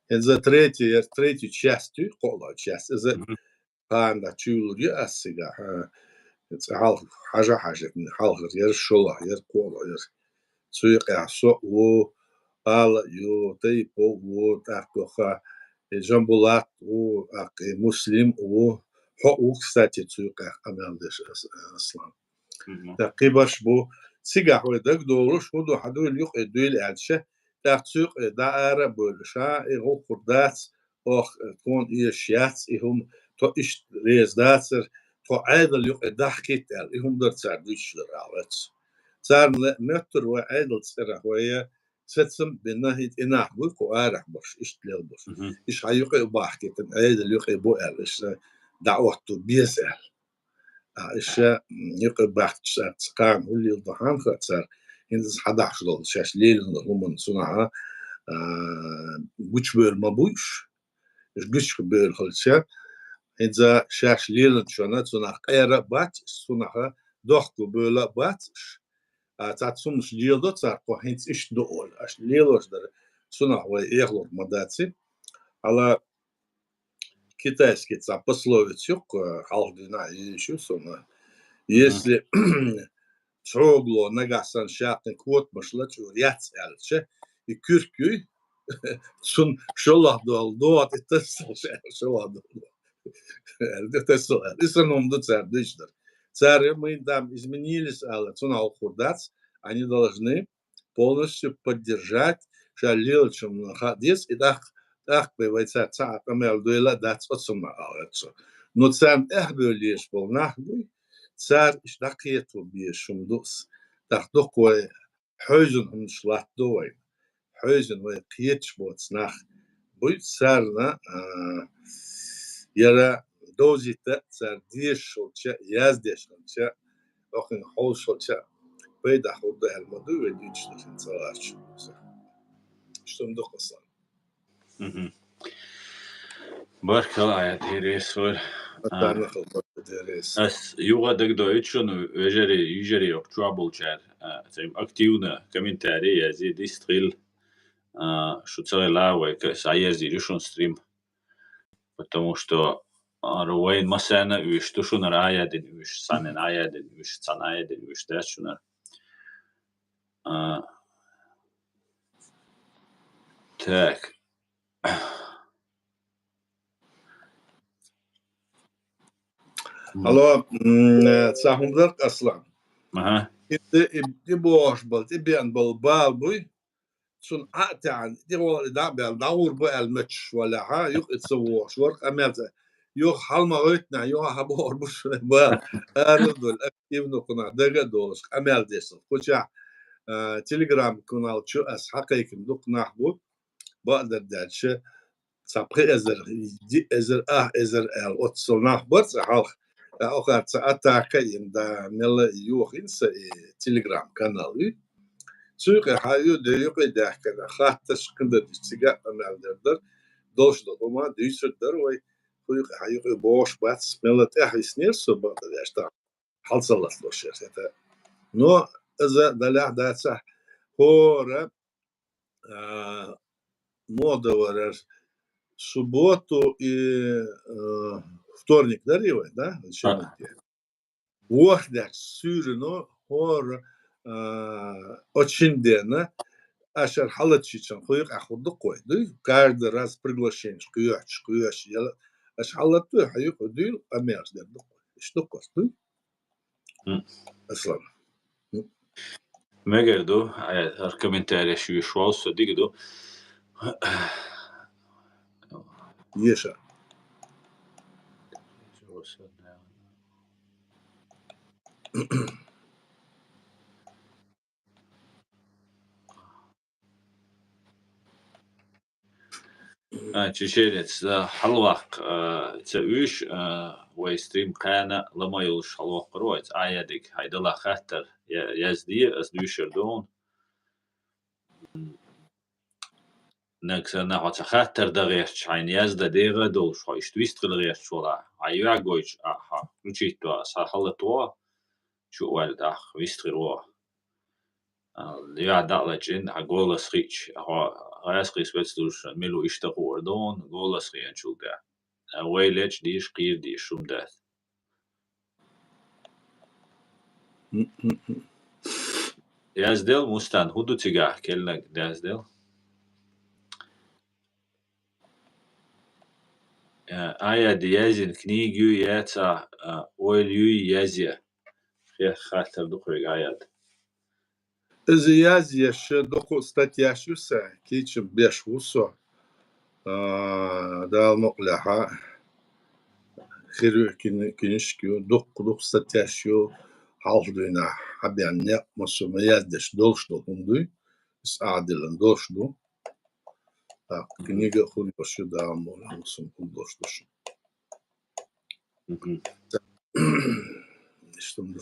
ХӀинца третий, третий часть ю, кхоалгӀа часть. Иза кхана чуьйлур ю ас цигахь, а, цӀа хьалха хьажа-хьажа, хьалхара яра, шолгӀа яра, кхоалгӀа яра. Цу юкъехь со а ву, Ала а ю, Тайпа а ву, тӀаккха и Жамбулат а ву, тӀаккха и Муслим а ву. Хьо а ву, кстати, цу юкъехь къамел деш, Ас-, Аслан. Мгм. ТӀаккха кхибарш бу. Цигахь вай дагадогӀуш, хӀун ду хьан дуьйла юкъе дуьйла аьлча, тӀаккха цу юкъе дӀа ара а бевлла, ша и гӀуллакх хир дац, оха, э, тхуна эшаш яц и хӀума, тхо иштта реза дацара, тхо Ӏедал юкъе дахкийта аьлла, и хӀума дара цара дуьйцуш дара, ала вац. Царна моьттура вай Ӏедал цӀерах вай сацам а бина, хӀинца и нах буй кху арахь барш, иштта лелла барш. Мгм. Иша хьан юкъе а бахкийтина, Ӏедал юкъе бу аьлла, иша дӀаотту беза аьлла. А, иша, м, юкъе бахкича цара цкъа кхана хӀун леладо хьан хаьа цара, хӀинца хьан дахьаш долу, шаьш лелийна долу хӀуманна цунахьа, а, гучубевлла ма буй уьш. Уьш гучубевлла хилча, хӀинца шаьш лелийначунна цунах къера а бац, цунаха дохко бевлла а бац уьш. А, цхьацца хӀуманаш леладо цара, кхо хӀинца иштта ду олу. Аша лелош дара, цунах вай эхалур ма дац и. Хьала китайский цхьа пословица ю-кх, хьалха дийнахь йийш ю суна. Мгм. Если чӀогало нагахь санна шаккхин котамаш лачкъор яц аьлча, и куьрк юй, цунна шолгӀа долу догӀа тӀе тасалаш аьлла, шолгӀа долу. Аьлла, тасал аьлла. И санна хӀума ду цара дуьйцуш дара. Цара, мы там изменились, аьлла, цунах хӀума хир дац, они должны полностью поддержать, ша лелачунна хаа деза, и тӀаккха, тӀаккха бен вай цара цхьа а къамел дойла а дац оцунна, ала вац со. Но царна тӀаьхьабевлла езаш болу нах буй, цара иштта дӀакхето безаш хӀума ду ас. ТӀаккха дукха вай хьевзина хӀуманаш латтадо вайна. Хьевзина вай кхеташ боцу нах буй, царна, а, яра довзийта цара дезаш хилча, яздеш хилча, охин хьовзуш хилча, пайда хир ду аьлла ма дуй вай дуьйцуш дерг хӀинца ларчу. Иштта ма ду-кх сан. Мгм. Баркалла, Ӏа дерригаш вар. А, Баркалла, Ӏа дерригаш. Ас юха дагадоуьйту шуна, вежарий, йижарий, йоккха чохь болчара, а, цхьа активно комментарий язъе, дистхила, а, шу ца гӀела вай, ка-, схьаерзийр ю шун стрим. Потому что ара вайн массарна уьш ду шунара Ӏа яздина уьш, цхьанна Ӏа яздина уьш, цхьанна Ӏа яздина уьш дац шунара. А, так. Алло, м, э, цхьа хӀума дар-кх, Аслан. Аха. И, и, и бохуш болу, и беана болу бала буй, цунна Ӏа а таьӀна, тӀехула и дӀа а баьлла, дӀагӀур бу аьлла моьттуш валахь, юха и ца вогӀуш вара къамел ца. Юха хьала ма гӀоьттинехь, юха хьан бохур бу шуна бала. Ара а долу, активно кхунах дага а долуш, къамел деш. Кхучахь, а, Telegram-канал чу ас хьакхайкина дукха нах бу, бакъдар даьлча, цхьа пхи эзар, диъ эзар, ах эзар аьлла, оццул нах бара цкъа хьалха. Ткъа оха цхьа атака а йина, да, мелла а йохийна сан и Telegram-канал ю. Цуьнан юкъа хьан ю, де юкъа даьхкина, хаттарш кхин дан диш, цига а къамел дер дара, долуш долу хӀума дуьйцур дара вай, кху юкъа хьан юкъа бохуш бац, мелла тӀаьхьа йиснера со бакъдар даьлча, тахана хьал ца латалуш яра хета. Но иза далехь дацахь, хӀора, а, муха дан вара, субботу и, а, вторник дарий вай, да? Вай шен А. Вуьйр даьлча суьйрано хӀора, а, оцу шина дена, аша ара хьалатчичан кху юкъа хӀур ду-кх вай, дуй? Каждый раз приглашенеш кхоьхьуш, кхоьхьуш, яла аша хьалаттуй, хьан юкъа дуьйла, къамелаш дер ду-кх вай. Иштта ду-кх оцу, дуй? М. Аслан. М. Мегар ду, ай, хӀара комментарий шуьйш волу со дика ду. Еша. А, чеченец, а, хьалаваккха, а, ца уьйш, а, вай стрим кхана лама йолуш хьалавоккхур вай, ца Ӏа яздиг, хьайн дала хаттар я-, язде, ас дуьйцур ду хьуна. Нагахь санна хьо ца хаттар дан гӀерташ, хьайна яздан дегӀа а долуш, хьо иштта вистхила гӀерташ валахь, хьан юьхь гойтуш, ахьа, включить до, аса хьалатво, чу а ваьлла тӀаккха вистхир ву. А, юьхь дӀа а лачкъийна, хьан голос хиъча, хьо гӀаьскхий спецслужбаш мила ву иштта хуур ду хьуна, голос хиъначул тӀаьхьа. А, вай лечкъа дийш, кхийра дийш хӀума дац. Яздел, Мустан, хӀун ду цигахь, керланиг яздел? Э, Ӏа яздина книга юй, я ца, а, ойла юй, язъе. Хе-, хаттар ду кхуьйга Ӏа яздина. Иза язъеш дукха статьяш ю сан, кийча беш ву со. А, Дала мукъалахь, хир ю кин-, кинишка ю, дукха-дукха статьяш ю, хьалха дуьйна хьабеана некъ, массо а ма яздеш долуш долу хӀума дуй, иза Ӏадиллина долуш ду. ТӀаккха книга а хуьлуш ю, Дала мукъалахь, массо а хуьлуш ду шуна. Мгм. Иштта ду.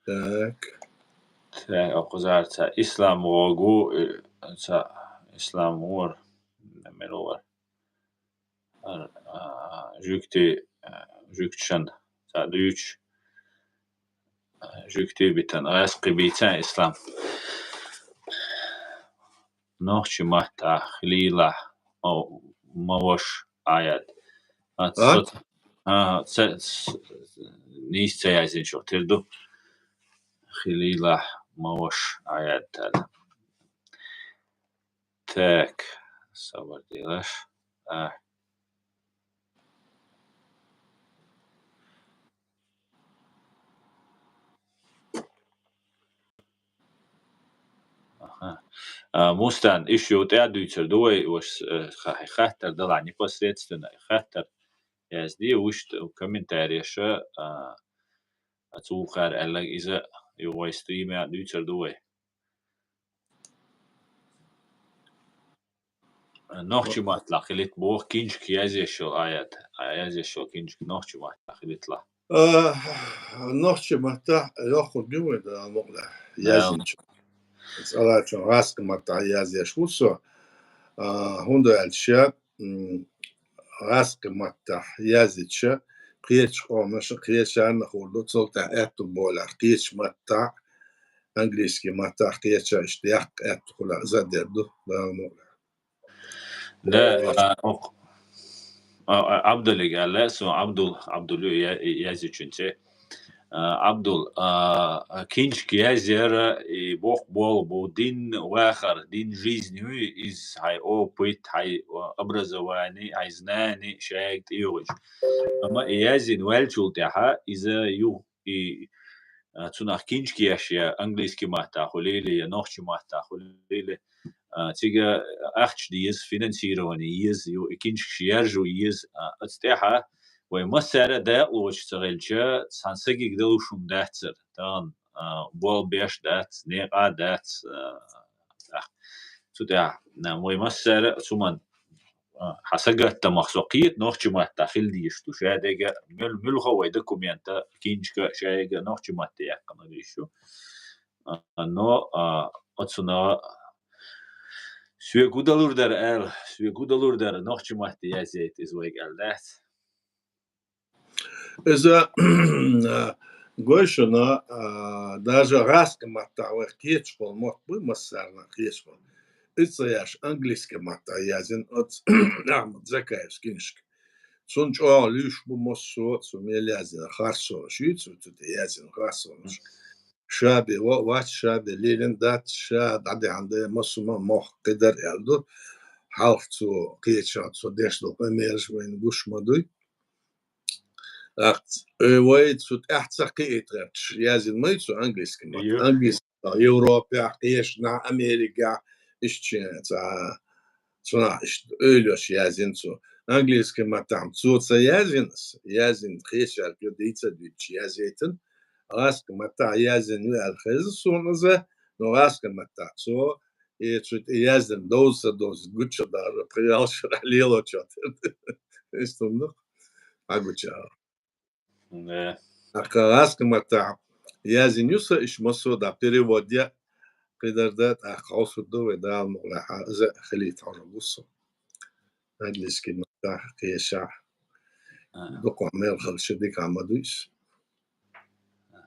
Так. Так, акхузара ца Ислам вогу, э, ца Ислам вор, мел вор. А, а, жуьгти, а, жуьгташан ца дуьйцуш, а, жуьгти битан, гӀаьскхи бийцан Ислам. Нохчи маттахь хилийлахь ма-, ма ваша Ӏа яздина. А, А? Со, а, ца, с-, нийса ца яздинчух тера ду. Хилийлахь ма ваша Ӏа яздина. Так, собар делаш. А. Аха. А, Мустан, иштта тӀаьхьа дуьйцур ду вай, ваша, э, ха-, хаттар далахь, непосредственно хаттар язде, вуьшта комментарийша, а, а цу вукхара аьлларг иза, ю вай стримехь дуьйцур ду вай. Нохчий маттахь хилийта боху, киншка язъеш йолу аят, а, язъеш йолу киншка нохчий маттахь хилийталахь. А, нохчий маттахь йоккхург ю вай, Дала мукъалахь, яздинчу. ЦӀалачун гӀазкхи маттахь язъеш ву со. А, хӀунда аьлча, м, гӀазкхи маттахь яздича, кхечу къомаша кхечарна хуур ду, цул тӀаьхьа аьтту болахь, кхечу маттахь, английский маттахь кхеча иштта яккха аьтту хуьлахь, иза а дер ду, Дала мукъалахь. Да, а, ок. А, а, Абдулига аьлла, со Абдул, Абдул ю я-, язйичун цӀе. А, Абдул, а, киншка язъяра, и боккха болх бу, дин вахар, дин жизнь ю, иза хьайн опыт, хьайн, а, образование, хьайн знание, шайга тӀейогӀуш. Амма и язйина ваьллачул тӀаьхьа, иза юха и, а, цунах киншка еш я английский маттахь хуьлийла, я нохчий маттахь хуьлийла, а, цига ахча деза, финансирование еза, ю, и киншкаш яржо еза, а, оцу тӀаьхьа вай массара а дакъалоцуш ца хилча, цхьана сагиг далуш хӀума дацара, тахана, а, болх беш дац, некъа а дац, а, тӀаккха. Цу тӀаьхьа, а, вай массара а цу ман а, хьан сагатдамах со кхета, нохчий маттахь хила дезаш ду, ша дерг а муьл-, муьлхха вай документа, киншка, ша ерг а нохчий матте яьккхина дезаш ю. А, но, а, оцунах соьга хӀун далур дара аьлла, соьга хӀун далур дара, нохчий матте язъяйта иза вайга аьлла дац. Иза, а, гой шуна, а, даже гӀазкхи маттахь вайх кхеташ болу мотт буй, массарна кхеташ болу. Иза ца еш, английский маттахь язйина оцу Ахьмад Закаевс киншка. Цунна чӀогӀа луьйш бу массо а цу мел язйина харцонаш, ю цу, цу тӀе язйина харцонаш. Ша бен вац, ша бен лелийна дац, ша дӀадехьна дай массо а мохк кхидар аьлла ду. Хьалха цо кхечахь цо деш долу къамелаш вайна гуш ма дуй. ТӀаккха, э, вай цу тӀаьхьа ца кхиийта гӀерташ, язйина ма ю цу английский маттахь. Ю. Английский маттахь Европехь, кхечанхьа Америкехь, иштта цхьа, цунах иштта ойлош язйина цо. Английский маттахь цо ца язйина ас, язйина кхечаьрга дийца дуьйцуш язйайтина. ГӀазкхи маттахь язйина ю аьлла хеза суна иза, но гӀазкхи маттахь цо, и цу тӀе яздина довза ца довза гуча дара, пхи-ялх шарахь лелочохь. Иштта хӀума ду-кх, хьан гуча. Да. ТӀаккха гӀазкхи маттахь язйина ю сан иштта массо а дӀа перевод ян, кхидӀа да, тӀаккха хьовсур ду вай, Дала мукъалахь, иза а хилийта хьожур ву со. Английский маттахь кхечахь. Аха. Дукха мел хилча дика хӀума ма ду иза. Аха.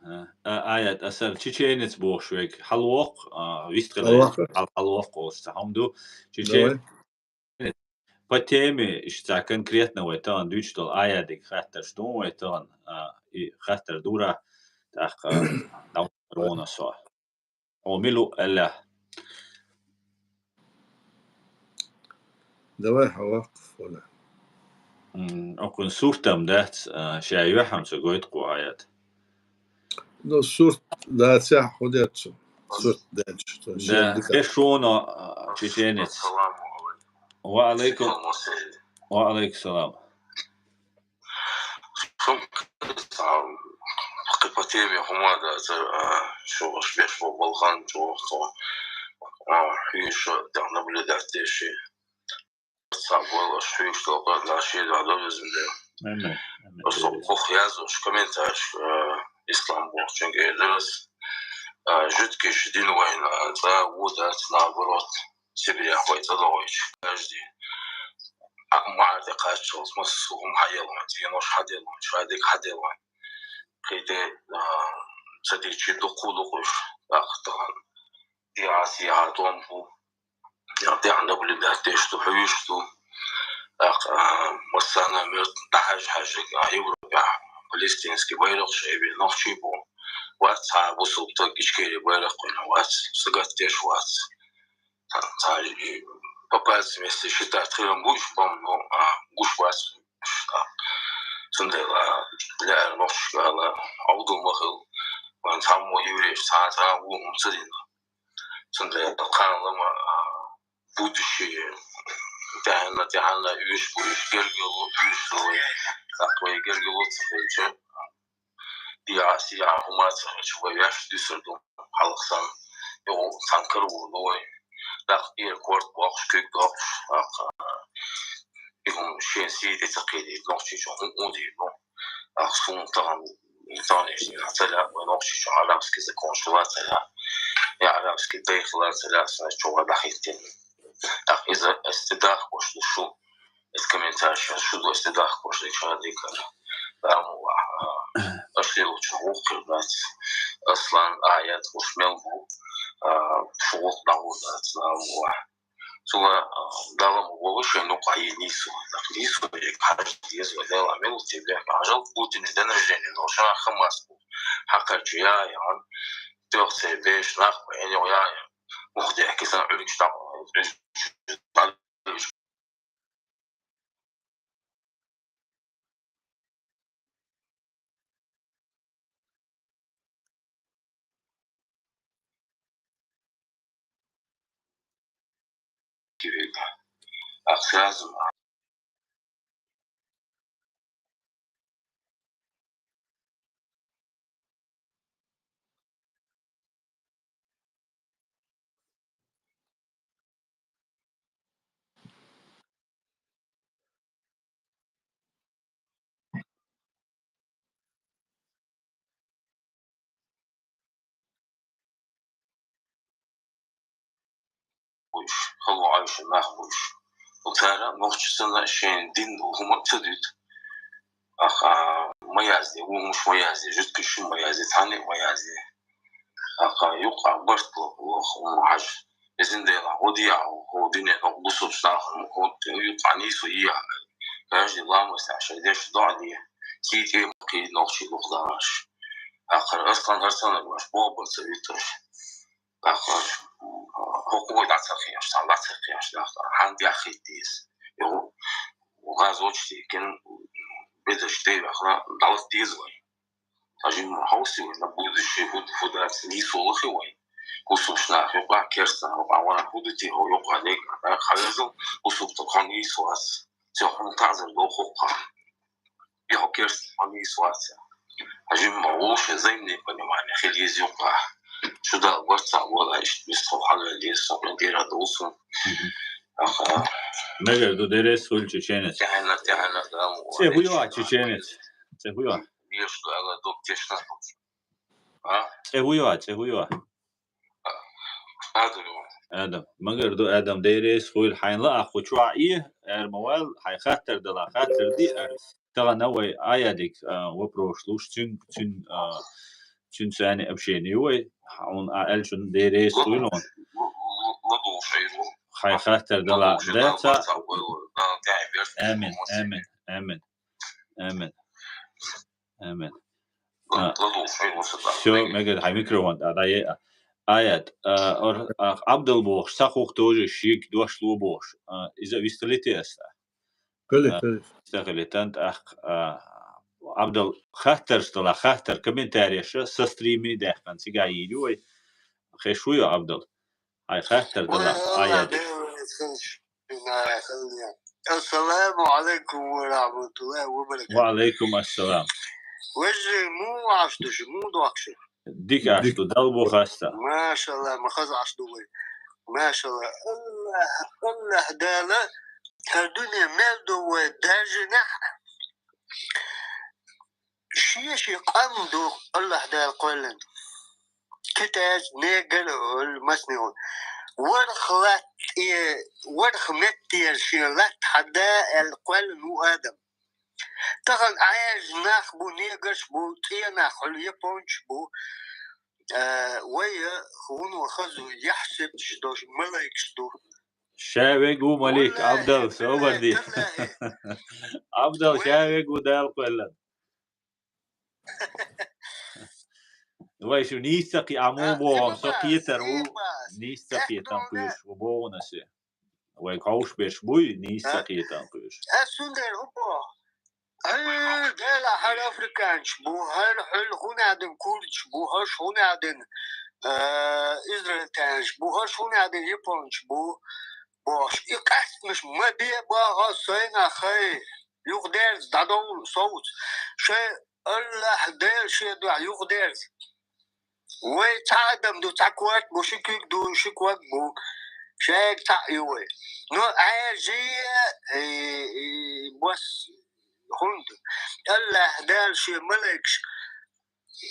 А, аят, аса чеченец бохуш верг хьалавоккху, а, вистхила хьалавоккху, хьал-, хьалавоккху олуш цхьа хӀума ду. Чечен-, давай. По теме, иштта цхьа конкретно вай тахана дуьйцуш долу аятиг хаттарш ду вай тахана, а, и хаттар дура, тӀаккха, а, дӀа-, вона со. Хьо мила ву аьлла? Давай хьан ваккха хьуна. М, окхуьнан сурт-м дац, а, ша юьхьанца гойту кху аят. Ну, сурт дацахь, хӀун дер цу? Сурт даьлча, цу шен дика. Бешуно, а, чеченец. Ва алейкум. Ва алейкум салам. Шун кхин по теме хӀума дац, а, шу, шу беш бо балхан чӀогӀа, а, хьуьйша тӀехь наблюдать деши. Ца гол аш хьуьйша долу наши да довзин де. Амин. Амин. Аш со бох язуш комментариш, а, Ислам бохчун гердерас. А, жуткиш дин вайна, а, цӀа ву дац наоборот. Сибирехь вай цӀа догӀуьйтуш, каждый. А, маьӀна тӀе кхаччалц, массо а хӀума хьаделлан, зенош хьаделлан, шадерг хьаделлан. Кхин тӀе, а, ца дийцчи дуккха а дукха уьш, тӀаккха тахана. ДӀа-схьа тӀом бу. ДӀа наблюдать деш ду, хьуьйш ду. ТӀаккха, а, массарна а моьтту дӀахьаьжа-хьаьжжиг, а, Европехь палестинский байракх шайбе нохчий бу. Вац цхьа бусулба стаг Ичкери байракх кхуьйна вац, сагатдеш вац. Цхьа, цхьа, и, по пальцам если считать хилам бу уьш бам, но, а, гуш вац уьш, а. Цундела, а, лаьара нохчашка ала, Ӏовдал ма хила, вайн цхьаммо еврейш, цхьа, цхьа вон хӀума ца дина. Цундела кхана лама, а, будущее, тӀаьхьенна, тӀаьхьенна уьш бу, уьш гергарло, уьш ду вай, тӀаккха вай гергарло ца хилча, дӀа-схьа хӀума ца хилча, вай ваьш дуьсур ду, хьалха санна, йо, цхьана кара вур ду вай. тӀаккха тӀера корта боккхуш, куьг доккхуш, тӀаккха, а, и хӀума шен сий тӀе ца кхийдийта, Нохчийчоьнан хӀума узийта, ну, тӀаккха суна тахана, таханлерча дийнахь ца лаьа, вай Нохчийчоьнан арабский законаш хила ца лаьа, я арабский дай хила ца лаьа, сан чугӀа дӀахӀиттина. ТӀаккха иза ас тӀе дахкош ду шу, эс комментарий шуьга ду, эс тӀе дахкош ду, ша дикара. Дама ва, а, аш лелучу гӀуллакх хир дац. Аслан, Аят, уж мел бу, а, шу гӀуллакх дӀагӀур дац, дама ва. Цула, а, Дала ма вогӀу шайн нукъа йи нийсо. Так, нийсо, е хьажа деза, ва Дала мел тебе, хьажал Путин день рождения, но ша Хамас бу. Хьакхача я, ян, тох цей беш, нах, ва, эн я, я. Ух, дехки сан, Ӏуьллуш тӀаккха, Ӏуьллуш Ах сразу. Буш, хало Ӏайша нах буш. Цара нохчашца шайн дин хӀума ца дуьту. Аха, ма язде, ву хӀумаш ма язде, жуткаш ма язде, цхьанне ма язде. Аха, юкъа барт ло, ло, хӀума хьажа. Изин дела, хӀо дия, хӀо дуьне, хӀо бусубс нах, хӀо юкъа нийсо йия. Каждый ламаз нах шай деш доӀа дия. Ки тӀе ма кхий нохчий лух далаш. Ахар аслан хӀарсанар баш, бо баца виташ. Ахар, хӀокху вай дӀа ца хиеш, цхьа дӀа ца хиеш, даха, хьан дяххийт деза. Йо, гӀазот шийкин, бедаш тӀе вахна, далат деза вай. Хьажим хьовси вай, на будущее хӀуд-, хӀудац нийсо лахи вай. Кусумш нах юкъа, керс нах юкъа, вана хӀудути хӀо юкъа, дек, хьавезал, кусумта кхо нийсо ац. Цо хьун таӀзар дохухха. Бихо керс хьун нийсо ац. Хьажим ма вуше взаимное понимание хилиз юкъа. Шу дал барца вола ишт бистхо хьалвел деза, со дира дулсун. Аха. Мегар ду дерес хуьлу чеченец. Тяхана, тяхана, да, Це хӀуй вац чеченец? Це хӀуй вац? Беш ду ала док тешна. А? Це хӀуй вац, це хӀуй вац? Адам. Адам. Магар ду, Адам, дерес хуьлу хьайн ла а ху чуа и, эр ма вал, хьай хаттар дала, хаттар ди, а, тагана вай Аядик, а, вопрос луш, цуьн, цуьн, а, цуьн цани общение вай, хьун а элчун дерес хуьлу он. Хьай хаттар дала, да, ца. Амин, амин, амин, амин, амин. А. Всё, мегар хьай микрофон дӀа, дӀа е, а. Аят, а, ор, а, Абдал бохуш, ца хух тоже шийга дош ло бохуш. А, иза вистхилитий аса? Хили, а, хили. Вистхилитан тӀаккха, а, Абдал хаттарш дала, хаттар комментарияша, со стриме даьккхина, цига йийр ю вай. Хеш ву ю, Абдал? Хьай хаттар дала, Аят. Ассаламу алейкум ва рахматуллахи ва баракатух. Ва алейкум ассалам. Вежарий, муха Ӏаш ду шу, муха дохку шу? Дика Ӏаш ду, Далла бу хаста. Машалла, ма хаза Ӏаш ду вай. Машалла. Аллах, Аллах Дала, хӀара дуьне мел ду вай даьржинехь. Шен-шен къам ду Аллах Дала кхоьллина. Китаец, негр, масне ву. ВорхӀ латте, ворхӀ меттера шен латта хьада аьлла кхоьллина ву адам. Тахана Ӏаьржа нах бу, негарш бу, цӀена нах хуьлу, японцаш бу. Э, вай, э, хӀуно хаза яхь сибташ долуш малайкаш ду. Ша вега ву малик, Абдал, собар де. Абдал, ша вега ву Дала кхоьллина. Вай шу нийса ца кхи-, а, муха боху, со кхетар ву, нийса ца кхетам кхуьйсуш ву боху аса. Вай ховш берш буй, нийса ца кхетам кхуьйсуш. Ас цундела хӀун боху? ХӀара Дела хӀара африканчаш бу, хӀара хьуьлла хӀун аьдина курдаш бу, хӀарш хӀун аьдина, а, израильтянаш бу, хӀарш хӀун аьдина японцаш бу, бохуш. И къаьстамаш ма бе боху сайна хай. Юхадерза, дӀадовла совца. Шайн Аллах Дела шен дуьхьа юхадерза. Вай цхьа адам ду, цхьа корта бу, ши куьг ду, ши ког бу. Шайга цхьаъ ю вай. Ну, Ӏаьржий, э, э, бос хӀунда? Аллахь Дала шен малайкаш,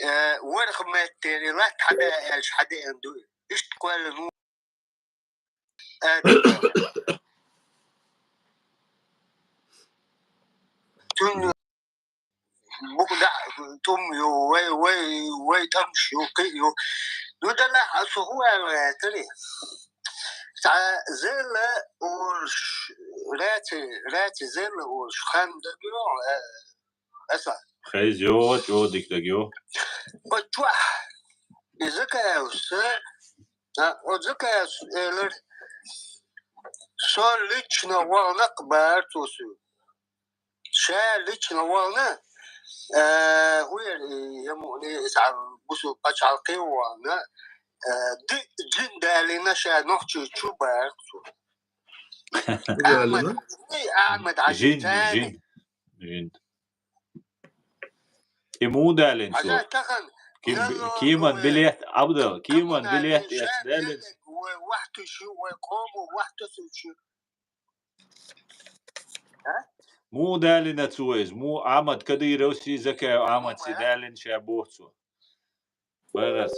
э, варх меттера латта хьада аьлча хьадеана ду. Иштта кхоьллина ву. Э, цунна букъ дӀа тӀум ю, вай, вай, вай тӀамаш ю, кхы ю. Ну, делахь, аса хӀун аьлла гӀертари? Цхьа Зелла олуш, Раци, Раци Зелла олуш хан даг ю, э, аса. Хеза йо, чӀогӀа дика даг ю. Оцу чохь, и Закаевс, а, оцу Закаевс элира, со лично вахана бара цо соьга. Ша лично вахана, э, хӀун яра, э, я муъни, иза бусул пачхьалкхе вахана, э, ди-, джин далийна ша Нохчийчу бара цо. Ахьмад, Ахьмад Хьажи, Жин, царна. Жин, Жин. И муха далийна цо? Хьажа, тахан Ким-, Ялла, киман вай билет, Абдал, киман коммунальный билет эцна далийна цо? Вай вахтуш ю, вай къомо вахтуш ю. А? Муха далийна цо иза? Муха Ахьмад Кадыровси, Закаев Ахьмадси далийна ша боху цо? Багара.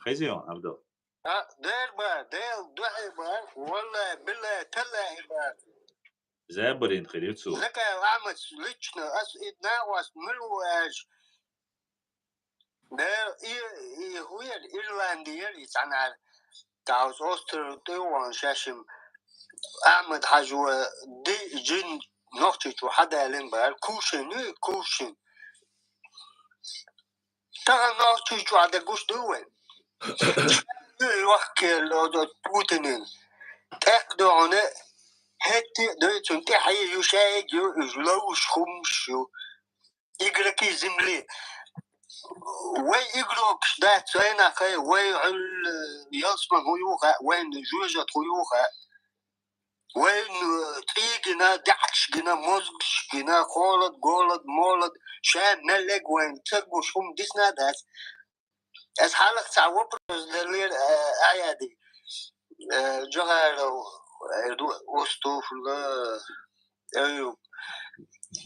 Хезий хьуна, Абдал? А, дер бара, Дела духьа бара, валлахӀи, биллахӀи, таллахӀи бара. Забарин хир ю цо. Закаев Ахьмадс лично, ас и накъост мила ву аьлча, Дера, и, и хӀун яра, Ирланди яра, и цхьанхьара, тӀаккха оцу остров тӀе вахана шаьш-м Ахьмад Хьажа ди-, джин Нохчийчу хьадалийна бара, Кувшин ю, Кувшин. Тахан Нохчийчохь де гуш ду вай? Ю йохкел оцу Путинин. ТӀаккха догӀуна хӀетте а дуй, цунна тӀаьхье ю, шайга ю, уьш ловш хӀумаш ю. Игроки земли. Вай игрокаш дац вайнаххай, вай хьуьлла ялсман хӀун ю хаьа, вайна жожагӀате хӀун ю хаьа. Вайна цӀий гина, даьӀахкаш гина, мозгаш гина, холод, голод, молод, ша мел лег вайна ца гуш хӀума дисна а дац. Ас хьалха цхьа вопрос деллера, э, Ӏаяди. Э, Джохаров, э, ду-, Устуфла, Аюб.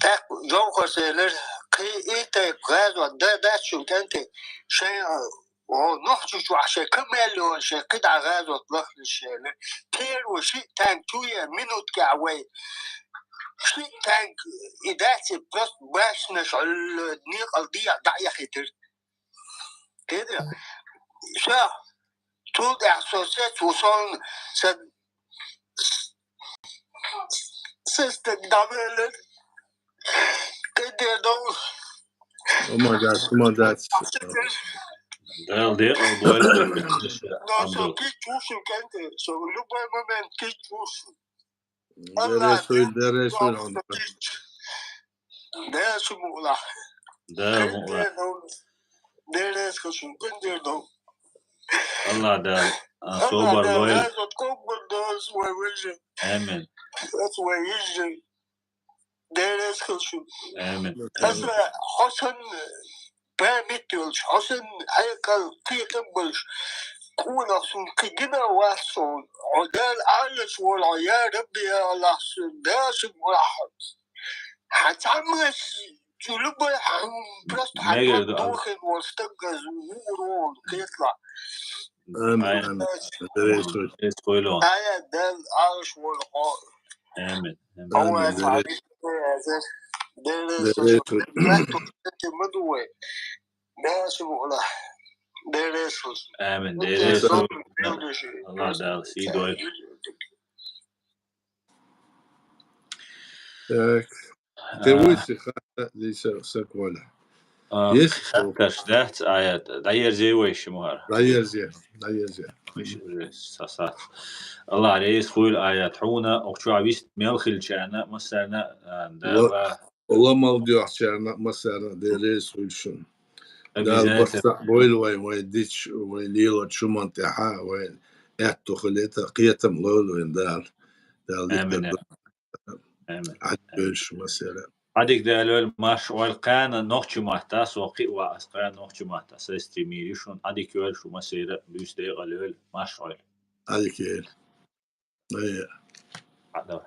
ТӀаккха Джовхарс элира, кхин и тайпа гӀазот дан дац шун кӀанте, шайн, э, о, Нохчийчохь шайн ка мел йолу, шайн кхидӀа гӀазот лахлуш элира. Первый шиъ танк чу е минуткехь вай. Шиъ танк и дац, и просто башнаш Ӏуьллу, некъал дехьа дӀа а яхийтира. Кхетий? Ша, цул тӀаьхьа со сец ву сон, сан, сан стаг дӀавеллера. Кхетий ду? ХӀума дац, хӀума дац. Дала декъал бойла. Но со Абдул. Кийча ву шун кӀанте, со любой момент кийча ву шун. Деррес хуьлда, деррес хуьлда хьуна. Деррес хуьлда. Дала мукъ лахь. Деррес хуьлда. Аллах Дала, а, собар лойла. Амин. Деррес хуьлда. Амин. Аса хьо санна память йолуш, хьо санна хьекъал, кхетам болуш, къонах суна кхин гина вац суна. Хьо Дала Ӏалаш волу хьо, я Рабби, я Аллах, суна Дала шуьга вахьа. Хьан цхьамма чу любой хьан просто хьан мегар ду, дохин волу стаг ву урону кхетла. Амин, амин. Деррес хуьлда. Деррес хуьлда. Ая Дала Ӏалаш волу хьо. Амин. Амин. Деррес хуьлда. Деррес хуьлда. Ма ду вай. Дала шуьга вахьа. Деррес хуьлда. Амин. Деррес хуьлда. Аллах Дала сий дойла. Так. Тхе вуй си хатта дийца саквала. А, есть? Хатташ дац, аят. ДӀаерзе вай ши мухӀар. ДӀаерзе, дӀаерзе. Вай ши уже са сац. Аллах реза хуьлда, аят, хьуна, охча вист мел хилчарна, массарна, а, Дала. Ла-, ламал доьхучарна, массарна, Дела реза хуьлда шуна. Дала обязательно. Барт бойла вай, вай дича, вай лелочу хӀуман тӀехьа, вай аьтту хилийта, кхетам лойла вайн Дала. Дала дика дерг. Амин. Амин. Ӏадика йойла шу массара. Ӏадика Дала йойла, марша Ӏойла, кхана нохчи матта, со кхиъ ва ас, кхана нохчи матта, аса стримири шун, Ӏадика йойла шу массара, буьйса декъала йойла, марша Ӏойла. Aye, kid. Oh, yeah. I know.